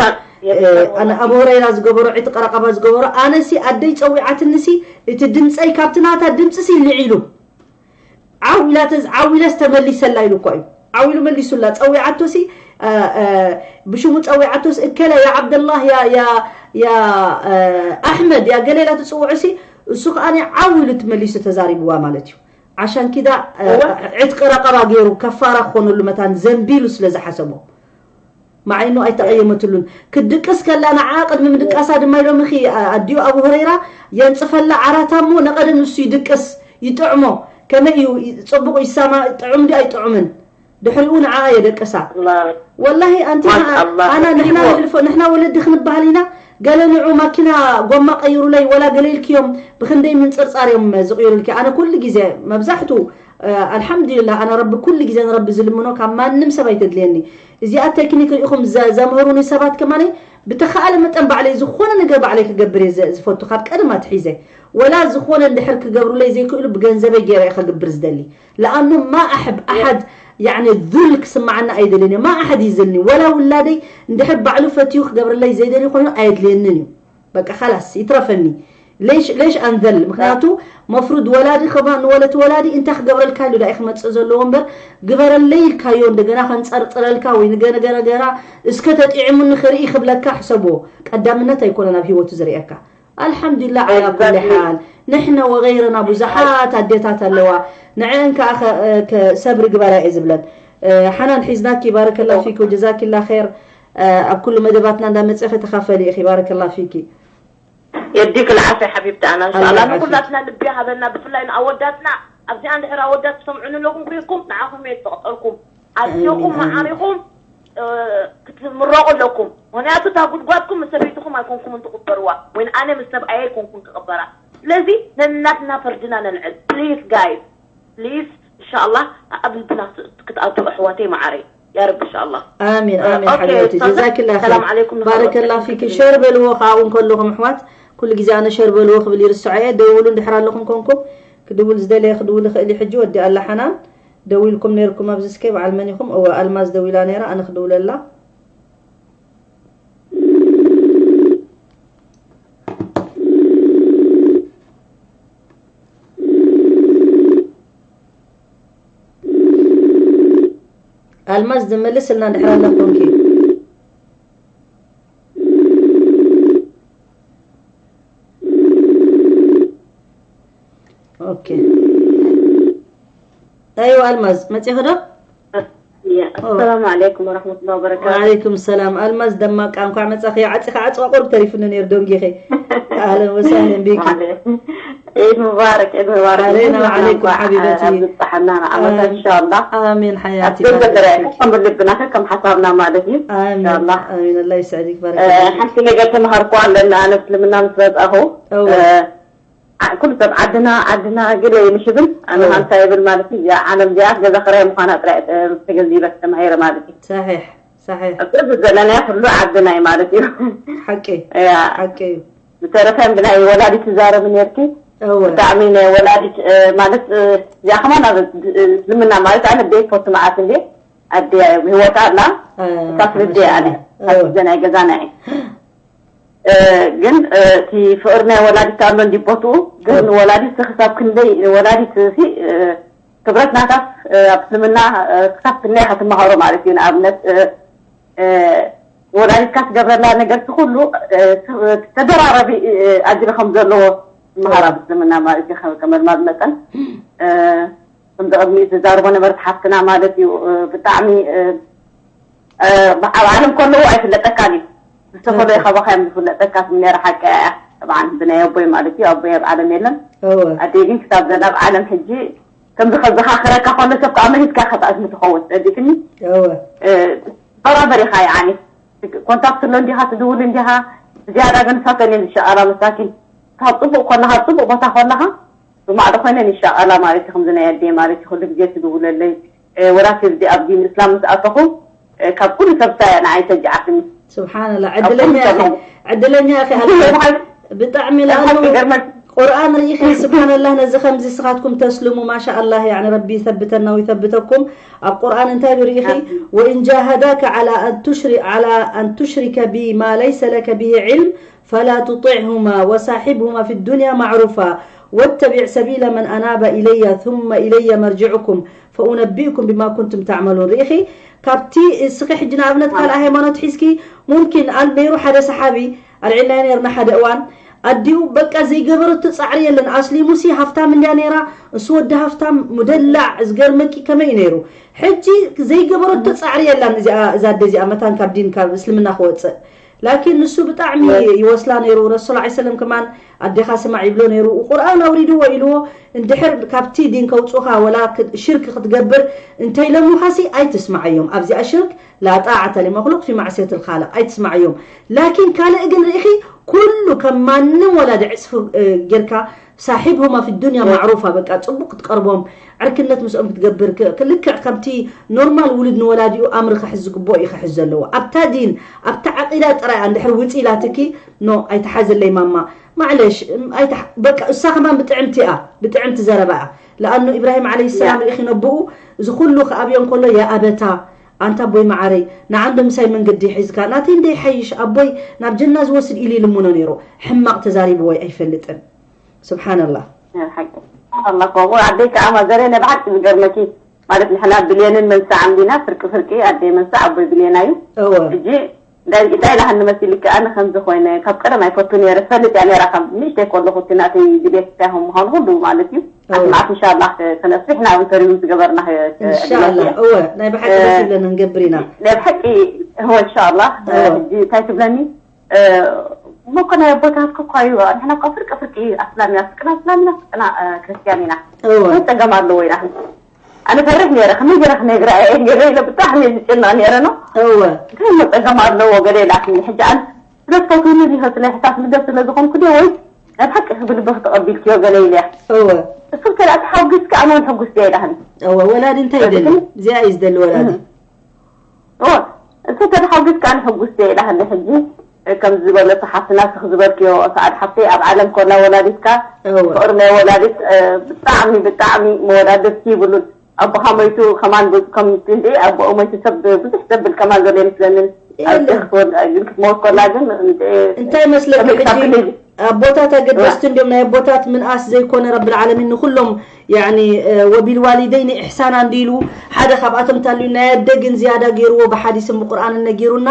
ኣነ ኣቡ ሁረይራ ዝገበሮ ዕትቂ ረቀባ ዝገበሮ ኣነሲ ኣደይ ጸዊዓትንሲ እቲ ድምፀይ ካብቲ ናታ ድምፅሲ ልዒሉ ዓው ኢላተዝ ዓው ኢለስ ተመሊሰላ ኢሉ እኮ እዩ። ዓው ኢሉ መሊሱላ ጸዊዓቶሲ ብሽሙ ጸዊዓቶስ እከለ ያ ዓብደላህ ያ ኣሕመድ ያ ገለ ኢላ ትጽውዑሲ እሱ ከኣ ዓው ኢሉ ትመሊሱ ተዛሪብዋ ማለት እዩ። ዓሻን ኪዳ ዕትቂ ረቀባ ገይሩ ከፋራ ክኾነሉ መታን ዘንቢሉ ስለ ዝሓሰቦ ማዓይኑ ኣይተቐየመትሉን። ክድቅስ ከላ ንዓ ቅድሚ ምድቃሳ ድማ ኢሎምኺ ኣዲኡ ኣቡ ሁረይራ የንጽፈላ ዓራታ እሞ ነቐደም ንሱ ይድቅስ ይጥዕሞ። ከመይ እዩ ጽቡቕ ይሳማ ጥዑም ድዩ ኣይጥዑምን? ድሕሪኡ ንዓ የደቅሳ። ወላሂ ኣንቲ ኣና ንሕና ንሕልፎ ንሕና ወለዲ ክንበሃል ኢና። ገለ ንዑ ማኪና ጎማ ቀይሩለይ ወላ ገለ ኢልክዮም ብክንደይ ምንጽርጻር እዮም ዝቕይሩልኪ። ኣነ ኩሉ ግዜ መብዛሕቱ ኣልሓምዱሊላህ ኣነ ረቢ ኩሉ ግዜ ንረቢ ዝልምኖ ካብ ማንም ሰብ ኣይተድልየኒ። እዚኣ ቴክኒክ ሪኢኹም ዘምህሩኒ ሰባት ከማኒ ብተኻእለ መጠን ባዕለይ ዝኾነ ነገር ባዕለይ ክገብር እየ ዝፈቱ ካብ ቀደም ኣትሒዘ። ወላ ዝኾነ እንድሕር ክገብሩለይ ዘይክእሉ ብገንዘበይ ገይረ እየ ከግብር ዝደሊ። ለኣኑ ማ ኣሕብ ኣሓድ ያዕኒ ዙል ክስማዓና ኣይደልን እየ። ማ ኣሓድ ይዝልኒ ወላ ውላደይ እንድሕር ባዕሉ ፈትዩ ክገብርለይ ዘይደሊ ኮይኑ ኣየድልየንን እዩ። በቃ ካላስ ይትረፈኒ። ሌሽ ሌሽ ኣንዘል ምክንያቱ መፍሩድ ወላዲ ከማ ንወለት ወላዲ እንታይ ክገብረልካ ኢሉ ዳኢ ክመፅእ ዘለዎ እምበር ግበረለይ ኢልካዮ እንደገና ከንፀርፅረልካ ወይ ንገነገነገና እስከ ተጢዕሙኒ ክርኢ ክብለካ ሕሰቦ ቀዳምነት ኣይኮነን ኣብ ሂወቱ ዝርእየካ። ኣልሓምዱሊላህ ዓላ ኩሊ ሓል ንሕና ወገይረና ብዙሓት ኣዴታት ኣለዋ። ንዐን ከዓ ሰብሪ ግበራ እየ ዝብለን። ሓናን ሒዝናኪ ባረከላ ፊኪ ወጀዛኪላ ኸይር። ኣብ ኩሉ መደባትና እንዳመፅእኺ ተኻፈሊ ኢኺ ባረከላ ፊኪ። የዲክ ልዓፊ ሓቢብቲ ኣና እንሻላ ንኩላትና ልቢ ሃበና ብፍላይ ንኣወዳትና ኣብዚኣ እንድሕር ኣወዳት ትሰምዑኒ ኣለኹም ኮይንኩም ንዓኹም እየ ዝጠቕጠልኩም ኣዚኹም መዓሪኹም ክትምረቑ ኣለኩም። ምኽንያቱ እታ ጉድጓድኩም ምስ ሰበይትኹም ኣይኮንኩምን ትቕበርዋ ወይ ኣነ ምስ ሰብኣየ ኣይኮንኩን ክቕበራ። ስለዚ ነናትና ፈርድና ነልዕል please guys please እንሻላ ኣብ ልብና ክትኣትዉ ኣሕዋተይ መዓረይ ያረብ እንሻላ። ኣሚን ኣሚን ሓቢበቲ ጀዛኪላ ኸይር ባረከላ ፊኪ። ሸር በልዎ ካብኡ እንከለኹም ኣሕዋት ኩሉ ግዜ ኣነ ሸር በልዎ ክብል ይርስዖ እየ። ደውሉ እንድሕር ኣለኹም ኮንኩም ክድውል ዝደለየ ክድውል ይኽእል እዩ። ሕጂ ወዲኣ ኣላ ሓናን ደዊልኩም ነይርኩም ኣብዚ እስከ በዓል መን ኢኹም? እወ ኣልማዝ ደዊላ ነይራ ኣነ ክድውለላ። ኣልማዝ ዝመልስልና እንድሕር ኣላ ኮንኪ ኦኬ ኣይዋ ኣልማዝ መፂኺ ዶ? السلام عليكم ورحمة الله وبركاته. وعليكم السلام ألماز دماقة እንኳዕ መጻኺ ዓጺኻ ዓጽዋ ቁሩብ ተሪፉኒ ነይሩ ደንጊኺ። أهلا وسهلا بك. عيد مبارك عيد مبارك. علينا وعليكم حبيبتي. بصحنا عمتا إن شاء الله. آمين حياتي. أبدو بدري كم بلبنا كم حسابنا ما دهي. إن شاء الله. آمين الله يسعدك بارك الله. حمسي نقدر تمهر قوان لأن أنا سلمنا مسلمت أهو. ዓ- ኩሉ ሰብ ዓድና ዓድና ገለ ይልሽብል ኣነ እወ። ሃንሳ ይብል ማለት እዩ። እዚኣ ዓለም እዚኣ ገዛ ክራይ ምዃና ጥራይ እ፣ ተገንዚበ ተማሂረ ማለት እዩ። صحيح صحيح እዚ ዘለናዮ ኩሉ ዓድና እዩ ማለት እዩ። ሓቂ እያ ሓቂ እዩ ብተረፈ ብናይ ወላዲት ትዛረብ ነርኪ እወ ብጣዕሚ ናይ ወላዲት እ፣ ማለት እ፣ እዚኣ ከማን ኣብ እ፣ እስልምና ማለት ኣነ ቤት ፎቱ መዓት እንዴ ኣደ ህይወት ኣላ እ፣ እሳስ ልደ ኣነ እወ እሳስ ናይ ገዛና እየ እ፣ ግን እ፣ እቲ ፍቅሪ ናይ ወላዲት ኣሎ እንዲ ቦትኡ ግን ወላዲት ክሳብ ክንደይ ወላዲት ሲ እ፣ ክብረት ናታስ እ፣ ኣብ እስልምና እ፣ ክሳብ ክንደይ ኢኻ ትመሃሮ ማለት እዩ ንኣብነት እ፣ እ፣ ወላዲትካ ትገብረላ ነገር ኩሉ እ፣ ተደራረቢ እ፣ ኣጅሪ ከም ዘለዎ ትመሃር ኣብ እስልምና ማለት እዩ ከም- ከም ኣልማዝ መጠን እ፣ ከምዚ ቅድሚኡ ትዛርቦ ነበርት ሓፍትና ማለት እዩ እ፣ ብጣዕሚ እ፣ እ፣ ኣብ ዓለም ከለዉ ኣይፍለጠካን እዩ ዝተፈለዩ ካባኻ እዮም ዝፍለጠካ ትም ነረ ሓቂ እያ ብዓን ብናይ ኣቦይ ማለት እዩ ኣቦይ ኣብ ዓለም የለን እወ ኣደይ ግን ክሳብ ዘላ ኣብ ዓለም ሕጂ ከምዚ ከዘኻኽረካ ከሎ ሰብ ከዓ መሂትካ ከታእት ምትኸውን ረዲትኒ እወ እ፣ በራበር ኢኻ ይዓኒ ኮንታክት ኣሎ እንዲኻ ትድውል እንዲኻ ዝያዳ ግን ሳተን እየን ዝሸቐላ መሳኪን ካብ ፅቡቅ ኮለኻ ኣብ ፅቡቅ ቦታ ኮለኻ ብማዕዶ ኮይነን ይሻቐላ ማለት እዩ ከምዚ ናይ ኣደይ ማለት እዩ ኩሉ ግዜ ትድውለለይ እ፣ ወላ ትብዲ ኣብ ዲን እስላም ምስ ኣተኹ እ፣ ካብ ኩሉ ሰብ ሳያ ንዓይ ተጅዓፍኒ ስብሓንላ ኣብ ኩሉ ዕድለኛ ኢኺ ሰብ ዕድለኛ ኢኺ ኩሉ ኣልሓ ይብሃል ብጣዕሚ ሓቂ ለኣኑ ገርመል ቁርኣን ርኢኺ ስብሓንላህ ነዚ ከምዚ ስኻትኩም ተስልሙ ማሻ ኣላህ ያዕኒ ረቢ ይሰብተና ወይሰብተኩም ኣብ ቁርኣን እንታይ ኢሉ ርኢኺ وإن جاهداك على أن تشرك على أن تشرك بي ما ليس لك به علم فلا تطعهما وصاحبهما في الدنيا معروفا واتبع سبيل من أناب إلي ثم إلي مرجعكم فأنبئكم بما كنتم تعملون ርኢኺ ካብቲ እስኺ ሕጂ ንኣብነት ካልኣ ሃይማኖት ሒዝኪ ሙምኪን ኣል ነይሩ ሓደ ሰሓቢ ኣልዒልናዮ ነርና ሓደ እዋን ኣዲኡ በቃ ዘይገበረቶ ፃዕሪ የለን ኣስሊሙሲ ሃፍታም እንድያ ነይራ እሱ ወዲ ሃፍታም ሙደላዕ ዝገርመኪ ከመይ እዩ ነይሩ ሕጂ ዘይገበረቶ ፃዕሪ የላን እዚኣ እዛ ኣደ እዚኣ መታን ካብ ዲን ካብ እስልምና ክወፅእ ላኪን ንሱ ብጣዕሚ ይወስላ ነይሩ ረሱል ላ ሰለም ከማን ኣዴኻ ስማዕ ይብሎ ነይሩ ቁርኣን ኣውሪድዎ ኢልዎ እንድሕር ካብቲ ዲን ከውፁኻ ወላ ሽርክ ክትገብር እንተይለሙኻሲ ኣይትስማዓዮም ኣብዚኣ ሽርክ لا طاعة لمخلوق في معصية الخالق ኣይትስማዓዮም ላኪን ካልእ ግን ርኢኺ ኩሉ ከም ማንም ወላዲ ዕፅፊ ጌርካ ሳሒብሁማ ፊ ዱንያ ማዕሩፋ በቃ ፅቡቅ ክትቀርቦም ዕርክነት ምስኦም ክትገብር ልክዕ ከምቲ ኖርማል ውሉድ ንወላዲኡ ኣምሪ ክሕዝ ዝግብኦ እዩ ክሕዝ ዘለዎ ኣብታ ዲን ኣብታ ዓቂዳ ጥራይ እንድሕር ውፅ ኢላትኪ ኖ ኣይትሓዝለይ ማማ ማዕለሽ በቃ እሳ ከማን ብጥዕምቲ እያ ብጥዕምቲ ዘረባ እያ ለኣኑ ኢብራሂም ዓለይሂ ሰላም ርኢኺ ነብኡ እዚ ኩሉ ክኣብዮ እንከሎ ያ ኣበታ ኣንታ ኣቦይ መዓረይ ንዓንዶ ምሳይ መንገዲ ሒዝካ ናተይ እንደ ይሓይሽ ኣቦይ ናብ ጀና ዝወስድ ኢሉ ይልምኖ ነይሩ ሕማቕ ተዛሪብዎ ኣይፈልጥን ስብሓንላህ ሓቂ ኣላ ከምኡ ኣደይ ከዓ ማዘረይ ናይ ብሓቂ ዝገርመኪ ማለት ንሕና ብልየንን መንሳዕ እንዲና ፍርቂ ፍርቂ ኣደይ መንሳዕ ኣቦይ ብልየና እዩ እወ ሕጂ እንታይ እንታይ ኢላሃኒ መሲልኪ ኣነ ከምዚ ኮይነ ካብ ቀደም ኣይፈቱ ነይረ ትፈልጥ እያ ነይራ ካብ ንእሽተይ ከለኹ እቲ ናተይ ድሌት እንታይ ከም ምዃኑ ኩሉ ማለት እዩ ኣስማዓት እንሻላ ከነስሪሕ ናብ ኢንተርቪው ዝገበርና እንሻላ እወ ናይ ብሓቂ ደስ ይብለና ንገብር ኢና ናይ ብሓቂ እወ እንሻላ ሕጂ እንታይ ትብለኒ እሞ እኮ ናይ ኣቦታትኪ እኳ እዩ ንሕና እኳ ፍርቂ ፍርቂ ኣስላም ኢና ፍቅና ኣስላም ኢና ፍቅና ክርስትያን ኢና እወ እንታይ ጸገም ኣለዎ ኢላ ኣነ ፈርሕ ነይረ ከመይ ገይረ ክነግራ እየ ገለ ኢለ ብጣዕሚ እየ ዝጭነቕ ነይረ ነው እወ እንታይ እሞ ጸገም ኣለዎ ገለ ኢላትኒ ሕጂ ኣነ ስለ ትፈትውኒ ዲኸ ስለ ሕሳስ ልደት ስለ ዝኾንኩ ድየ ወይ ናይ ብሓቂ ብልብኺ ተቐቢልክዮ ገለ ኢለያ እወ እሱ እንተ ደኣ ተሓጒስኪ ኣነ እውን ሕጉስቲ እየ ኢላትኒ እወ ወላዲ እንታይ ይደሊ እዚኣ እዩ ዝደሊ ወላዲ እወ እንተ ተሓጒስካ ኣነ ሕጉስቲ እየ ኢላትኒ ሕጂ ከምዚ ዝበለቶ ሓፍትና ስኽ ዝበልክዮ ሰዓድ ሓፍተይ ኣብ ዓለም ኮላ ወላዲትካ እወ ፍቕሪ ናይ ወላዲት ብጣዕሚ ብጣዕሚ መወዳድርቲ ይብሉን ኣቦኻ ሞይቱ ከማን ከምቲ እንዲ ኣቦኡ ሞይቱ ሰብ ብዙሕ ዘብል ከማን ዘሎ ይመስለንን ኣብ የለን። ግን ክትመውት ኮላ ግን እንዴ እንታይ መስለኪ ከመይ ክሳብ ሕጂ ክንደይ ኣቦታት ኣገደስቲ እንዲዮም ናይ ኣቦታት ምንኣስ ዘይኮነ ረብል ዓለሚን ንኩሎም ያኒ ወቢልዋሊደይኒ ኢሕሳና እንዲሉ ሓደ ካብኣቶም ታልዩ ናይ ኣደ ግን ዝያዳ ገይርዎ ብሓዲስን ብቁርኣንን ነጊሩና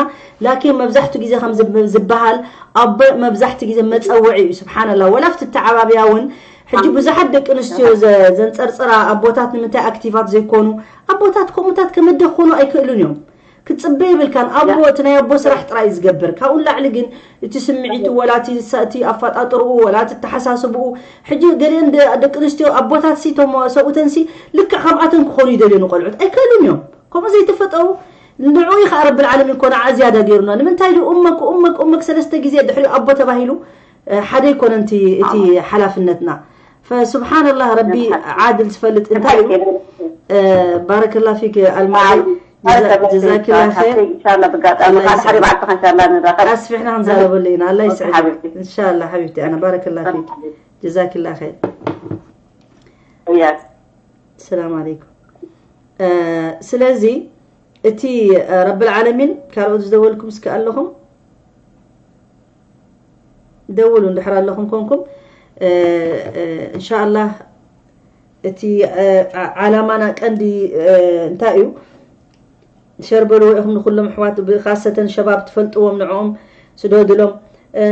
ላኪን መብዛሕቱ ግዜ ከም ዝብ- ዝበሃል ኣቦ መብዛሕቱ ግዜ መፀውዒ እዩ ስብሓንላ ወላ ኣብቲ ተዓባብያ እውን ሕጂ ብዙሓት ደቂ ኣንስትዮ ዘ- ዘንፀርፅራ ኣቦታት ንምንታይ ኣክቲቫት ዘይኮኑ ኣቦታት ከምኡታት ከመደ ክኾኑ ኣይክእሉን እዮም ክትፅበ የብልካን ኣቦ እቲ ናይ ኣቦ ስራሕ ጥራይ እዩ ዝገብር ካብኡ ንላዕሊ ግን እቲ ስምዒቱ ወላ እቲ ሰ- እቲ ኣፈጣጥርኡ ወላ እቲ ተሓሳስብኡ ሕጂ ገሊአን ደ- ደቂ ኣንስትዮ ኣቦታት ሲ እቶም ሰብኡተን ሲ ልክዕ ከምኣተን ክኾኑ ይደልዩ ንቆልዑት ኣይክእሉን እዮም ከምኡ ዘይተፈጠሩ ንዑ እዩ ከዓ ረብል ዓለሚን ኮነ ዓዝያዳ ገይሩና ንምንታይ ድዩ እመክ እመክ እመክ ሰለስተ ግዜ ድሕሪኡ ኣቦ ተባሂሉ ሓደ ኣይኮነን እቲ ሓላፍነትና። ፈስብሓንላህ፣ ረቢ ዓድል ዝፈልጥ እንታይ እዩ። ባረከላ ፊክ ኣልማዚ፣ ጀዛኪላ ኸይር። ኣስፊሕና ክንዛረበሉ ኢና። ኣላ ይስዕድ። እንሻላ ሓቢብቲ ኣና፣ ባረከላ ፊክ፣ ጀዛኪላ ኸይር። ሰላም ኣለይኩም። ስለዚ እቲ ረብል ዓለሚን፣ ካልኦት ዝደወልኩም እስከ ኣለኹም ደውሉ፣ እንድሕር ኣለኹም ኮንኩም። እንሻኣላህ እቲ ዓላማና ቀንዲ እንታይ እዩ? ሸር በልዎ ኢኹም ንኩሎም ኣሕዋት፣ ብኻሰተን ሸባብ ትፈልጥዎም ንዕኦም ስደድሎም።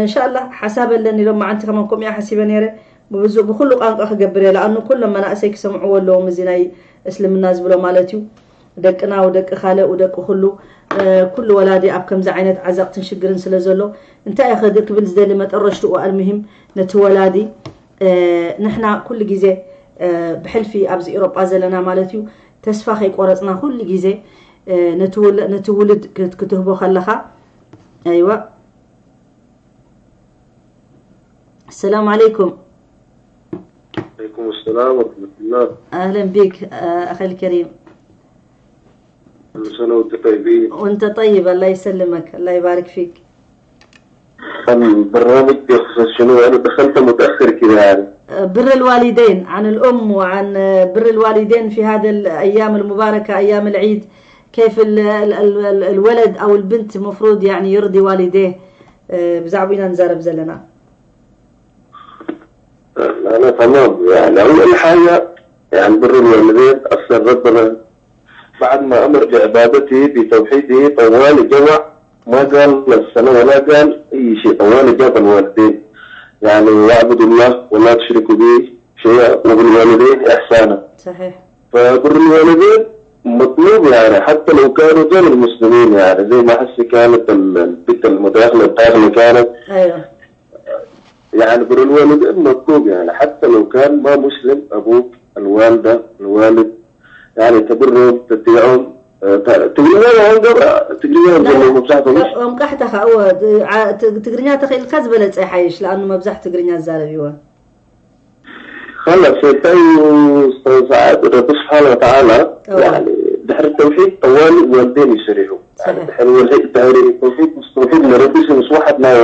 እንሻኣላህ ሓሳብ ኣለኒ ኢሎም መዓንቲ ከማን ከምኡ እያ ሓሲበ ነይረ። ብብዙ-፣ ብኩሉ ቋንቋ ክገብር እየ፣ ለኣኑ ኩሎም መናእሰይ ክሰምዕዎ ኣለዎም፣ እዚ ናይ እስልምና ዝብሎ ማለት እዩ። ደቅና ወደቂ ካልእ ወደቂ ኩሉ፣ ኩሉ ወላዲ ኣብ ከምዚ ዓይነት ዓዘቕትን ሽግርን ስለ ዘሎ፣ እንታይ እዩ ክብል ዝደሊ መጠረሽትኡ ኣልሙሂም ነቲ ወላዲ፣ ንሕና ኩሉ ግዜ ብሕልፊ ኣብዚ ኤውሮጳ ዘለና ማለት እዩ፣ ተስፋ ከይቆረጽና ኩሉ ግዜ ነቲ ውል-፣ ነቲ ውልድ ክት-፣ ክትህቦ ከለኻ። ኣይዋ። السلام عليكم. عليكم السلام ورحمة الله. أهلا بك، آه، أخي الكريم. كل سنة وأنتم طيبين. وأنت طيب، الله يسلمك، الله يبارك فيك. البرنامج بيخص شنو؟ أنا دخلت متأخر كده يعني. آه، بر الوالدين، عن الأم وعن، آه، بر الوالدين في هذه الأيام المباركة، أيام العيد. كيف ال-، ال-، ال-، ال-، الولد أو البنت مفروض يعني يرضي والديه؟ آه، ብዛዕባኡ ኢና ንዛረብ ዘለና። أنا تمام. يعني أول حاجة، يعني بر الوالدين، أصلا ربنا بعد ما أمر بعبادته بتوحيده طوالي جمع، ما قال السنة ولا قال أي شيء، طوالي جاب الوالدين. يعني واعبدوا الله ولا تشركوا به شيئا وبالوالدين إحسانا. صحيح. فبر الوالدين مطلوب، يعني حتى لو كانوا غير المسلمين، يعني زي ما هسه كانت ال-، البنت المداخلة الداخلة كانت، أيوة. يعني بر الوالدين مطلوب، يعني حتى لو كان ما مسلم أبوك، الوالدة، الوالد، يعني تبرهم، تطيعهم، آه، ت-، ትግርኛ ይኸውን ገብራ ትግርኛ لا، ይዘለው መብዛሕትኦም لا، ቋንቋ ሕተኻ እወ፣ ዓ-፣ ት-፣ ትግርኛ ተኽኢልካ ዝበለጸ ይሓይሽ፣ ለኣኑ መብዛሕ ትግርኛ ዝዛረብ ይወ። خلص፣ እንታይ እዩ ሰዓት ረቢ ስብሓን ወተዓላ እወ። يعني ድሕሪ ተውሒድ ጠዋሊ ወልዴን ይስሪሑ። صحيح. ድሕሪ ወልዴ ድሕሪ ተውሒድ ምስ ተውሒድ ንረቢ ምስ ወሓድናዮ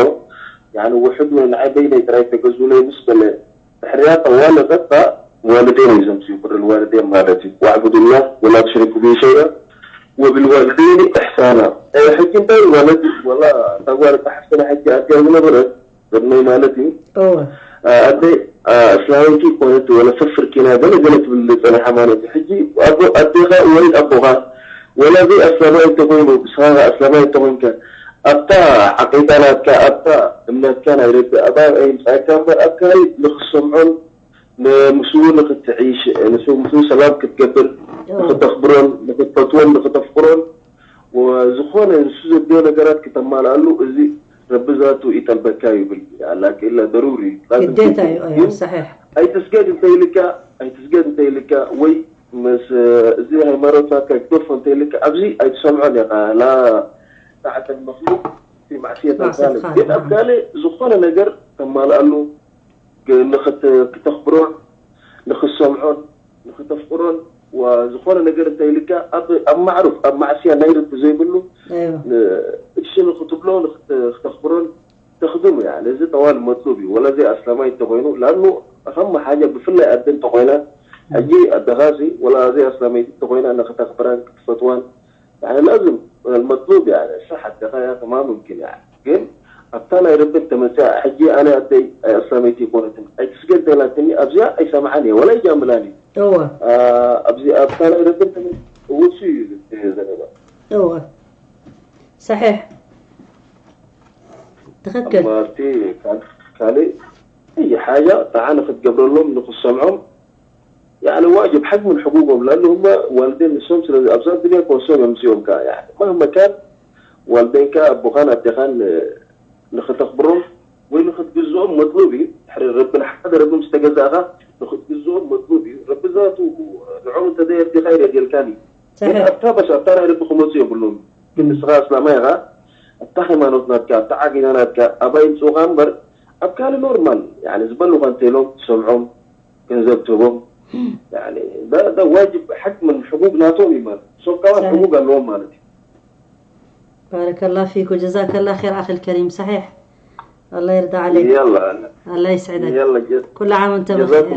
يعني ውሕድ ወይ ንዓይ በይነይ ጥራይ ተገዙለይ ምስ በለ ድሕሪያ ጠዋሊ ቀጥታ ዋልዴን እዩ ዘምፅኡ። ብር ልዋልዴን ማለት እዩ። واعبدوا الله ولا تشركوا به شيئا وبالوالدين إحسانا። ሕጂ እንታይ ማለት እዩ? ወላ እታ ጓል እታ ሓፍትና ሕጂ ኣትያ ዝነበረት ቅድመይ ማለት እዩ። እወ። ኣደ ኣስላማይቲ ኮነት ወላ ሰፍር ኪና ገለ ገለ ትብል ዝጸንሓ ማለት እዩ። ሕጂ ኣቦ ኣዴኻ ወይ ኣቦኻ ወላ ዘይ ኣስላማይ እንተኮይኑ ብስኻ ኣስላማይ እንተኮይንካ ኣብታ ዓቂዳ ናትካ ኣብታ እምነትካ ናይ ረቢ ኣባይ ኣይምጻእካ እምበር ኣብ ካሊእ ንክትሰምዖን ንምስኡ ንክትዕይሽ ንሱ ምስኡ ሰላም ክትገብር እወ። ንክተኽብሮን ንክትፈትዎን ንክተፍቅሮን ወዝኾነ ንሱ ዘድልዮ ነገራት ክተማልኣሉ እዚ ረቢ ዛቱ ይጠልበካ ይብል። ኣላቂ ኢላ ደሩሪ እዩ። ላዝም ግዴታ ትስገድ እዩ። እዩ። እወ፣ ግን ሰሒሕ። ኣይትስገድ እንተይልካ ኣይትስገድ እንተይልካ ወይ ምስ እዚ ሃይማኖት ናትካ ግደፎ እንተይልካ ኣብዚ ኣይትሰምዖን ኢኻ። ላ ታዕተ መክሉቅ ፊ ማዕስየት ማዕስየት ካልእ ካልእ፣ ግን ኣብ ናዓም። ካልእ ዝኾነ ነገር ተማልኣሉ ግ-፣ ንኽት-፣ ክተኽብሮን ንኽሰምዖን ንኽተፍቅሮን ዋ-፣ ዝኾነ ነገር እንተይልካ ኣብ ኣብ ማዕሩፍ ኣብ ማዕስያ ናይ ርቢ ዘይብሉ እወ። ን-፣ እሺ ንኽትብሎ ንኽት-፣ ክተኽብሮን ተኽድሙ። يعني እዚ ጠዋል መጥሉብ እዩ። ወላ ዘይ ኣስላማይ እንተኾይኑ ላኑ ከም ሓጃ ብፍላይ ኣደ እንተኾይና ሕጂ ኣደኻሲ ወላ ዘይ ኣስላማይቲ እንተኾይና ንኽተኽብራን ክትፈትዋን يعني لازم المطلوب يعني صح ኣደኻ يا أخي ما ممكن يعني ግን ኣብታ ናይ ረቢ እንተመፅያ ሕጂ ኣነ ኣደይ ኣይ ኣስላመይቲ ይኮነትን ኣይትስገድ ተላትኒ ኣብዚኣ ኣይሰምዓን እየ ወላ ይጃምላን እዩ እወ ኣብዚ ኣብታ ናይ ረቢ እንተመፅያ እውሱ እዩ ዘረባ እወ ሰሒሕ ትኽክል ማርቲ ካልእ እይ ሓያ ጣዓ ንክትገብረሎም ንክሰምዖም يعني واجب حق من حقوقهم لأنه هم والدين نسهم ስለዚ ኣብዛ ዱንያ ኮንሶም እዮም እዚኦም ከኣ يعني مهما كان والدينካ ኣቦኻን ኣዴኻን ንክተኽብሮም ወይ ንክትግዝኦም መጥሉብ እዩ ድሕሪ ረቢ ንሓደ ረቢ ምስ ተገዛእኻ ንክትግዝኦም መጥሉብ እዩ ረቢ ዛቱ ንዕኦም እንተዘየርዲኻ ይረድየልካን እዩ ግን ኣብታ በስ ኣብታ ናይ ረቢ ክመፁ የብሎም ግን ንስኻ እስላማይ ኢኻ ኣብታ ሃይማኖት ናትካ ኣብታ ዓቂዳ ናትካ ኣባይ ይምፅኡኻ እምበር ኣብ ካልእ ኖርማል ዝበልኻ እንተኢሎም ትሰምዖም፣ ገንዘብ ትህቦም። ዋጅብ ሓቅምን ሕጉግ ናቶም እዩ ማለት፣ እሶም ከማን ሕጉግ ኣለዎም ማለት እዩ። ባረከላ ፊክ ወጀዛከላ ር ኣኺል ከሪም። ሰሒሕ። ኣላ ይርዳ ዓለይክ። ኣላ ይስዕደክ። ኩሉ ዓም እንተ ብኸይር።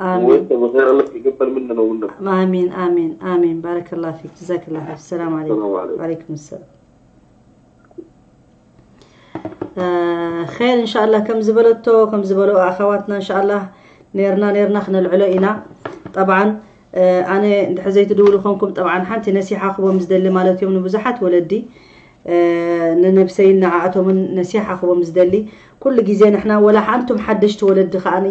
ኣሚን። ወይተ ብኸይር ኣለክ ይገበል ምን ነው ነው። ኣሚን ኣሚን ኣሚን። ባረከላ ፊክ ጀዛከላ ር። ሰላም ዓለይኩም። ዓለይኩም ሰላም። ኸይር እንሻላ። ከም ዝበለቶ ከም ዝበሎ ኣኸዋትና እንሻላ ነርና ነርና ክነልዕሎ ኢና። ጠብዓን ኣነ እንድሕር ዘይትድውሉ ኮንኩም ጠብዓን ሓንቲ ነሲሓ ክቦም ዝደሊ ማለት እዮም ንብዙሓት ወለዲ፣ ንነብሰይን ንዓኣቶምን ነሲሓ ክቦም ዝደሊ። ኩሉ ግዜ ንሕና ወላ ሓንቱም ሓደሽቲ ወለዲ ከዓኒ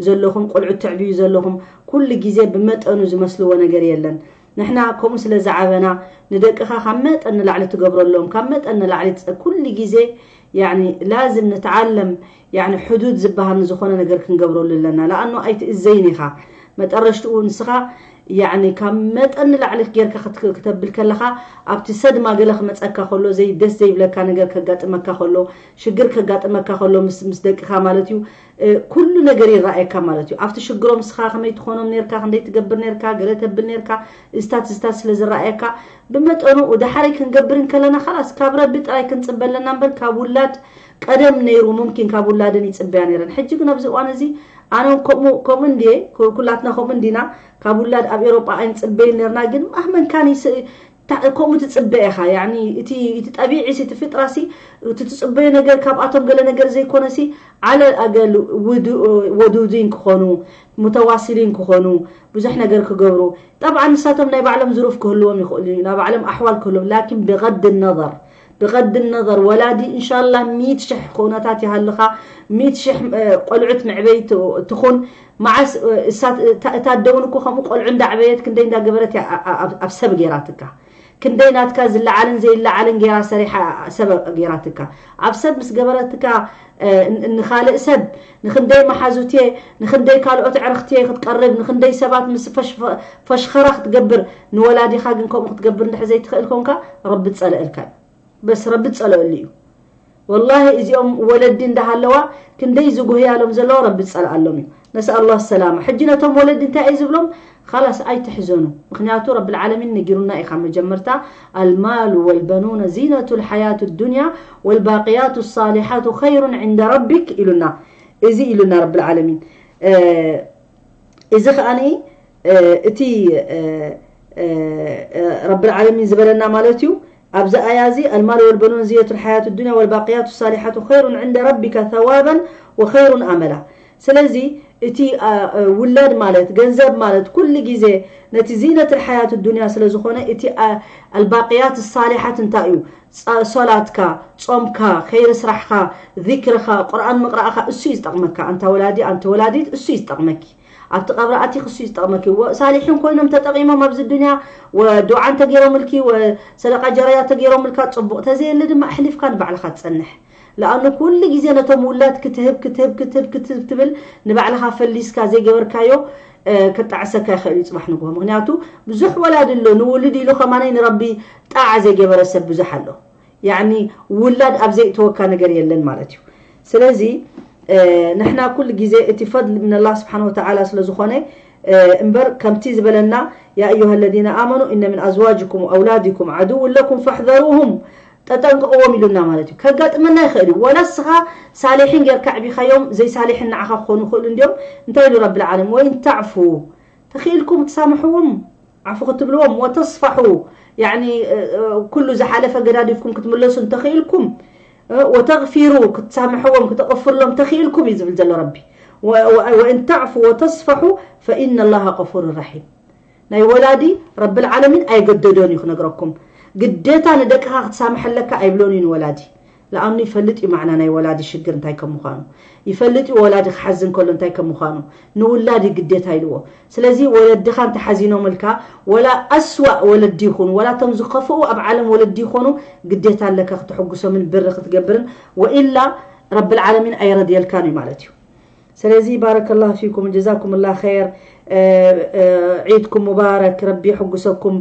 ዘለኹም ቆልዑት ትዕብዩ ዘለኹም ኩሉ ግዜ ብመጠኑ ዝመስልዎ ነገር የለን። ንሕና ከምኡ ስለ ዝዓበና ንደቅኻ ካብ መጠን ንላዕሊ ትገብረሎም፣ ካብ መጠን ንላዕሊ ትጸ- ኩሉ ግዜ ያኒ ላዝም ንትዓለም ያኒ ሕዱድ ዝበሃል ንዝኾነ ነገር ክንገብረሉ ኣለና። ለኣኑ ኣይትእዘይን ኢኻ። መጠረሽትኡ ንስኻ ያኒ ካብ መጠን ንላዕሊ ጌርካ ክት- ክተብል ከለኻ ኣብቲ ሰድማ ገለ ክመጸካ ከሎ ዘይ ደስ ዘይብለካ ነገር ከጋጥመካ ከሎ ሽግር ከጋጥመካ ከሎ ምስ ምስ ደቅኻ ማለት እዩ ኩሉ ነገር ይረኣየካ ማለት እዩ። ኣብቲ ሽግሮም ንስኻ ከመይ ትኾኖም ነርካ፣ ክንደይ ትገብር ነርካ፣ ገለ ተብል ነርካ፣ እዝታት እዝታት ስለ ዝረኣየካ ብመጠኑ ዳሕረይ ክንገብር እንከለና ኻላስ ካብ ረቢ ጥራይ ክንጽበ ኣለና እምበር ካብ ውላድ ቀደም ነይሩ ሙምኪን ካብ ውላደን ይጽበያ ነይረን። ሕጂ ግን ኣብዚ እዋን እዚ ኣነ ከምኡ ከምኡ እንድየ ኩላትና ከምኡ እንዲና ካብ ውላድ ኣብ ኤሮጳ ኣይንጽበይን ነርና ግን ማህመን ካን ከምኡ ትጽበ ኢኻ ያኒ እቲ እቲ ጠቢዒ ሲ እቲ ፍጥራ ሲ እቲ ትጽበዮ ነገር ካብኣቶም ገለ ነገር ዘይኮነ ሲ ዓለ ኣገል ወዱዲን ክኾኑ ሙተዋሲሊን ክኾኑ ብዙሕ ነገር ክገብሩ ጠብዓ ንሳቶም ናይ ባዕሎም ዝሩፍ ክህልዎም ይኽእሉ እዩ ናይ ባዕሎም ኣሕዋል ክህልዎም ላኪን ብغض النظر ብغض النظر ወላዲ እንሻላ ሚት ሽሕ ኩነታት ይሃልኻ ሚት ሽሕ ቆልዑት መዕበይ ትኹን መዓስ እታ ኣደ እውን እኮ ከምኡ ቆልዑ እንዳዕበየት ክንደይ እንዳገበረት እያ ኣብ ሰብ ገይራትካ ክንደይ ናትካ ዝለዓልን ዘይለዓልን ገይራ ሰሪሓ ሰብ ገይራትካ ኣብ ሰብ ምስ ገበረትካ ንኻልእ ሰብ ንክንደይ መሓዙትየ ንክንደይ ካልኦት ዕርክትየ ክትቀርብ ንክንደይ ሰባት ምስ ፈሽኸራ ክትገብር ንወላዲኻ ግን ከምኡ ክትገብር እንድሕር ዘይትኽእል ኮንካ ረቢ ዝፀለአልካ እዩ በስ ረቢ ዝፀለአሉ እዩ ወላሂ እዚኦም ወለዲ እንዳሃለዋ ክንደይ ዝጉህያሎም ዘለዋ ረቢ ዝፀልኣሎም እዩ ነስኣል ላህ ሰላማ ሕጂ ነቶም ወለዲ እንታይ እዩ ዝብሎም ኻላስ ኣይትሕዘኑ ምክንያቱ ረቢ ልዓለሚን ነጊሩና ኢኻ መጀመርታ المال والبنون زينة الحياة الدنيا والباقيات الصالحات خير عند ربك ኢሉና እዚ ኢሉና ረቢ ልዓለሚን እዚ ከዓኒ እቲ ረቢ ልዓለሚን ዝበለና ማለት እዩ ኣብዚ ኣያ እዚ المال والبنون زينة الحياة الدنيا والباقيات الصالحات خير عند ربك ثوابا وخير أملا ስለዚ እቲ ውላድ ማለት ገንዘብ ማለት ኩሉ ግዜ ነቲ ዚነት الحياة الدنيا ስለ ዝኾነ እቲ الباقيات الصالحات እንታይ እዩ ሶላትካ ጾምካ ኸይሪ ስራሕኻ ዚክርኻ ቁርኣን ምቕራእኻ እሱ እዩ ዝጠቕመካ ኣንታ ወላዲ ኣንቲ ወላዲት እሱ እዩ ዝጠቕመኪ ኣብቲ ቀብሪ ኣቲኺ እሱ እዩ ዝጠቕመኪ ሳሊሒን ኮይኖም ተጠቒሞም ኣብዚ ዱንያ ዱዓ እንተገይሮምልኪ ሰደቃ ጀርያ ተገይሮምልካ ጽቡቕ ተዘየለ ድማ ኣሕሊፍካ ንባዕልኻ ትጸንሕ ለኣኑ ኩሉ ግዜ ነቶም ውላድ ክትህብ ክትህብ ክትህብ ክትህብ ትብል ንባዕልኻ ፈሊስካ ዘይገበርካዮ ክጣዕሰካ ይኽእል እዩ ጽባሕ ንግሆ ምክንያቱ ብዙሕ ወላድ ኣሎ ንውሉድ ኢሉ ከማነይ ንረቢ ጣዓ ዘይገበረ ሰብ ብዙሕ ኣሎ ያኒ ውላድ ኣብ ዘይእተወካ ነገር የለን ማለት እዩ ስለዚ ንሕና ኩሉ ግዜ እቲ ፈድል ምን ኣላህ ስብሓን ወተዓላ ስለ ዝኾነ እምበር ከምቲ ዝበለና يا أيها الذين آمنوا إن من أزواجكم وأولادكم عدوا لكم فاحذروهم ተጠንቀቕዎም ኢሉና ማለት እዩ ከጋጥመና ይኽእል እዩ ወላ እስኻ ሳሊሒን ጌርካ ዕቢኻዮም ዘይሳሊሒን ንዓኻ ክኾኑ ይኽእሉ እንዲዮም እንታይ ኢሉ ረቢ ልዓለም ወይን ተዕፉ ተኽኢልኩም ትሳምሕዎም ዓፉ ክትብልዎም ወተስፋሑ ያኒ ኩሉ ዝሓለፈ ገዳዲፍኩም ክትምለሱ እንተኽኢልኩም ወተግፊሩ ክትሳምሕዎም ክተቕፍርሎም ተኽኢልኩም እዩ ዝብል ዘሎ ረቢ ወእን ተዕፉ ወተስፈሑ ፈኢነ ላሃ ቀፉሩ ራሒም ናይ ወላዲ ረብልዓለሚን ኣይገደዶን እዩ ክነግረኩም ግዴታ ንደቅኻ ክትሳምሐለካ ኣይብሎን እዩ ንወላዲ ለኣኑ ይፈልጥ እዩ ማዕና ናይ ወላዲ ሽግር እንታይ ከም ምዃኑ ይፈልጥ እዩ ወላዲ ክሓዝን ከሎ እንታይ ከም ምዃኑ ንውላድ እዩ ግዴታ ኢልዎ ስለዚ ወለድኻ እንተሓዚኖምልካ ወላ ኣስዋእ ወለዲ ይኹኑ ወላ እቶም ዝኸፍኡ ኣብ ዓለም ወለዲ ይኾኑ ግዴታ ኣለካ ክተሐጉሶምን ብር ክትገብርን ወኢላ ረብልዓለሚን ኣይረድየልካን እዩ ማለት እዩ ስለዚ ባረከላሁ ፊኩም ጀዛኩም ላ ኸይር ዒድኩም ሙባረክ ረቢ ይሕጉሰኩም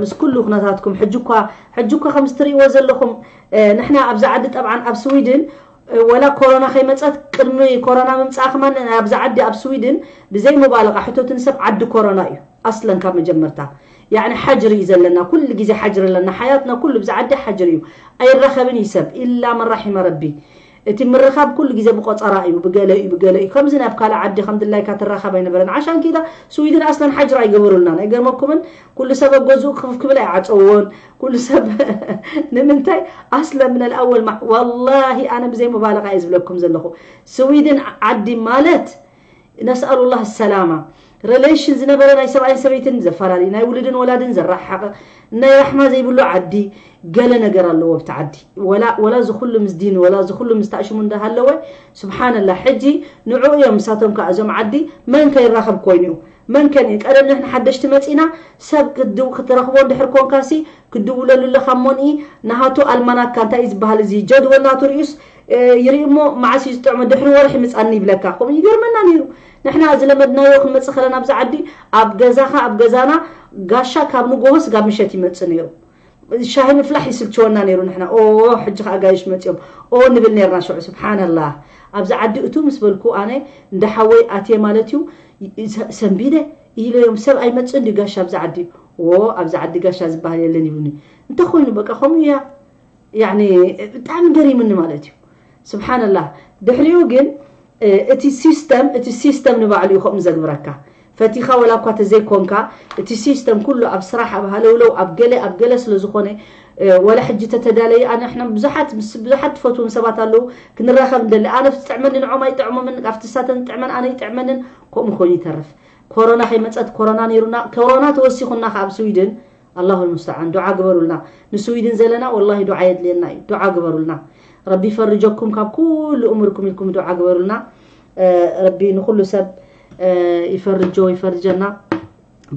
ምስ ኩሉ ኩነታትኩም ሕጂ እኳ ሕጂ እኳ ከምዚ ትርእይዎ ዘለኹም ንሕና ኣብዚ ዓዲ ጠብዓን ኣብ ስዊድን ወላ ኮሮና ከይመፀት ቅድሚ ኮሮና ምምፃእ ከማን ኣብዚ ዓዲ ኣብ ስዊድን ብዘይ መባለቃ ሕቶትን ሰብ ዓዲ ኮሮና እዩ ኣስለን ካብ መጀመርታ። ያዕኒ ሓጅር እዩ ዘለና፣ ኩሉ ግዜ ሓጅር ኣለና፣ ሓያትና ኩሉ ብዚ ዓዲ ሓጅር እዩ። ኣይራኸብን እዩ ሰብ ኢላ መን ራሒመ ረቢ። እቲ ምርኻብ ኩሉ ግዜ ብቆፀራ እዩ፣ ብገለ እዩ፣ ብገለ እዩ። ከምዚ ናብ ካልእ ዓዲ ከም ድላይካ ትራኸብ ኣይነበረን። ዓሻን ኪዳ ስዊድን ኣስለን ሓጅር ኣይገበሩልናን። ኣይገርመኩምን? ኩሉ ሰብ ኣብ ገዝኡ ክፍ ክብል ኣይዓፀዎን። ኩሉ ሰብ ንምንታይ ኣስለ ምን ኣልኣወል ማ ወላሂ ኣነ ብዘይ ሙባለቃ እየ ዝብለኩም ዘለኹ። ስዊድን ዓዲ ማለት ነስኣሉላህ ሰላማ፣ ሪሌሽን ዝነበረ ናይ ሰብኣይን ሰበይትን ዘፈላለዩ፣ ናይ ውሉድን ወላድን ዘረሓቕ፣ ናይ ራሕማ ዘይብሉ ዓዲ። ገለ ነገር ኣለዎ ኣብቲ ዓዲ። ወላ ወላ እዚ ኩሉ ምስ ዲን ወላ እዚ ኩሉ ምስ ታእሽሙ እንዳሃለወ፣ ስብሓንላ። ሕጂ ንዑ እዮም ምሳቶም ከዓ እዞም ዓዲ መን ከይራኸብ ኮይኑ እዩ? መን ከን እዩ? ቀደም ንሕና ሓደሽቲ መፂና ሰብ ክትድው ክትረኽቦ እንድሕር ኮንካሲ ክድውለሉ ኣለካ እሞኒ ናሃቱ ኣልማናካ እንታይ እዩ ዝበሃል እዚ ጀድወል ናቱ ርዩስ ይርኢ እሞ መዓስ እዩ ዝጥዕሞ ድሕሪ ወርሒ ምፃኒ ይብለካ። ከምኡ ይገርመና ነይሩ። ንሕና ዝለመድናዮ ክንመፅእ ከለና ኣብዚ ዓዲ ኣብ ገዛኻ ኣብ ገዛና ጋሻ ካብ ንጎሆ ስጋብ ምሸት ይመፅእ ነይሩ። ሻሂ ምፍላሕ ይስልችወና ነይሩ። ንሕና ኦ ሕጂ ከዓ ጋይሽ መፅኦም ኦ ንብል ነርና። ሽዑ ስብሓንላህ ኣብዚ ዓዲ እቱ ምስ በልኩ ኣነ እንደ ሓወይ ኣትየ ማለት እዩ። ሰንቢደ ኢለዮም ሰብ ኣይመፅእ እንዲ ጋሻ ኣብዚ ዓዲ ዎ ኣብዚ ዓዲ ጋሻ ዝበሃል የለን ይብሉኒ። እንተኮይኑ በቃ ከምኡ እያ። ያኒ ብጣዕሚ ገሪምኒ ማለት እዩ። ስብሓንላህ። ድሕሪኡ ግን እቲ ሲስተም እቲ ሲስተም ንባዕሉ እዩ ከምኡ ዘግብረካ። ፈቲኻ ወላ እኳ ተዘይኮንካ እቲ ሲስተም ኩሉ ኣብ ስራሕ ኣብ ሃለውለው ኣብ ገለ ኣብ ገለ ስለ ዝኾነ ወላ ሕጂ ተተዳለየ ኣነ ሕና ብዙሓት ምስ ብዙሓት ትፈትዎም ሰባት ኣለዉ። ክንራኸብ እንደሊ ኣነ ዝጥዕመኒ ንዖም ኣይጥዕሞምን ኣብቲ ሳተን ዝጥዕመን ኣነ ይጥዕመንን ከምኡ ኮይኑ ይተርፍ። ኮሮና ከይመፀት ኮሮና ነይሩና ኮሮና ተወሲኹና ካብ ስዊድን ኣላሁ ልሙስተዓን ዱዓ ግበሩልና። ንስዊድን ዘለና ወላሂ ዱዓ የድልየና እዩ። ዱዓ ግበሩልና። ረቢ ይፈርጀኩም ካብ ኩሉ እምርኩም ኢልኩም ዱዓ ግበሩልና። ረቢ ንኩሉ ሰብ ይፈርጆ ይፈርጀና።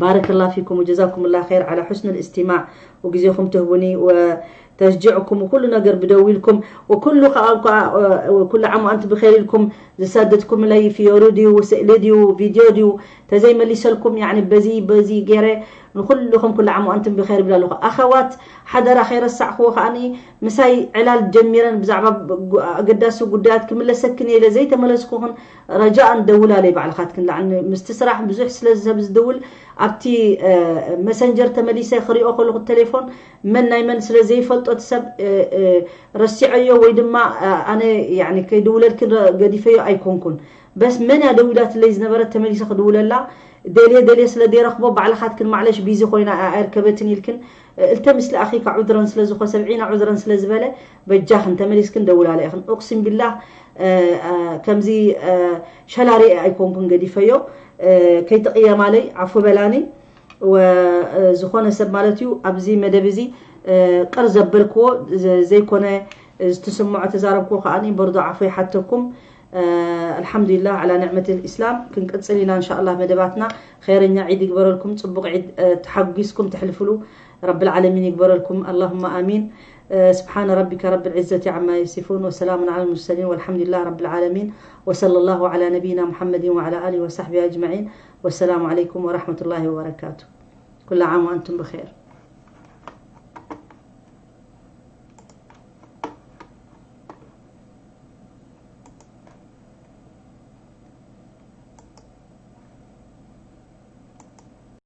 ባረከላ ፊኩም ወጀዛኩም ላ ር ላ ሑስን ልእስቲማዕ ወግዜኹም ትህቡኒ ተሽጅዕኩም ኩሉ ነገር ብደዊልኩም ወኩሉ ከዓ ኩሉ ዓሙ ኣንቲ ብኸይር ኢልኩም ዝሰድትኩም ለይ ፊዮሪ ድዩ ስእሊ ድዩ ቪድዮ ድዩ ተዘይመሊሰልኩም ያኒ በዚ በዚ ገይረ ንኩልኹም ኩሉ ዓሙ ኣንቱም ብኸይር ብላ ኣለኹ ኣኸዋት ሓደራ ከይረሳዕክዎ ከዓኒ ምሳይ ዕላል ጀሚረን ብዛዕባ ኣገዳሲ ጉዳያት ክምለሰክን ኢለ ዘይተመለስኩኽን ረጃእን ደውላለይ ባዕልኻትክን ላዕኒ ምስቲ ስራሕ ብዙሕ ስለ ሰብ ዝድውል ኣብቲ መሰንጀር ተመሊሰ ክሪኦ ከለኹ ቴሌፎን መን ናይ መን ስለ ዘይፈልጦ እቲ ሰብ ረሲዐዮ ወይ ድማ ኣነ ከይድውለልክን ገዲፈዮ ኣይኮንኩን በስ መን እያ ደዊላትለይ ዝነበረት ተመሊሰ ክድውለላ ደልየ ደልየ ስለ ዘይረኽቦ ባዕልኻትክን ማዕለሽ ቢዚ ኮይና ኣይርከበትን ኢልክን እልተምስ ለኣኺካ ዑድረን ስለ ዝኾ ሰብዒና ዑድረን ስለ ዝበለ በጃኽን ተመሊስክን ደውላለ ኢኽን ኡቅሲም ቢላህ ከምዚ ሸላሪኤ ኣይኮንኩን ገዲፈዮ ከይትቕየማለይ ዓፉ በላኒ ዝኾነ ሰብ ማለት እዩ ኣብዚ መደብ እዚ ቅር ዘበልክዎ ዘይኮነ ዝተስምዖ ተዛረብክዎ ከዓ በርዶ ዓፎ ይሓተኩም ኣልሓምዱሊላህ ዓላ ንዕመት ልእስላም ክንቅፅል ኢና እንሻ ኣላህ መደባትና ኸይረኛ ዒድ ይግበረልኩም ፅቡቕ ዒድ ተሓጒስኩም ተሕልፍሉ ረቢ ልዓለሚን ይግበረልኩም ኣላሁማ ኣሚን سبحان ربك رب العزة عما يصفون وسلام على المرسلين والحمد لله رب العالمين وصلى الله على نبينا محمد وعلى آله وصحبه أجمعين والسلام عليكم ورحمة الله وبركاته كل عام وأنتم بخير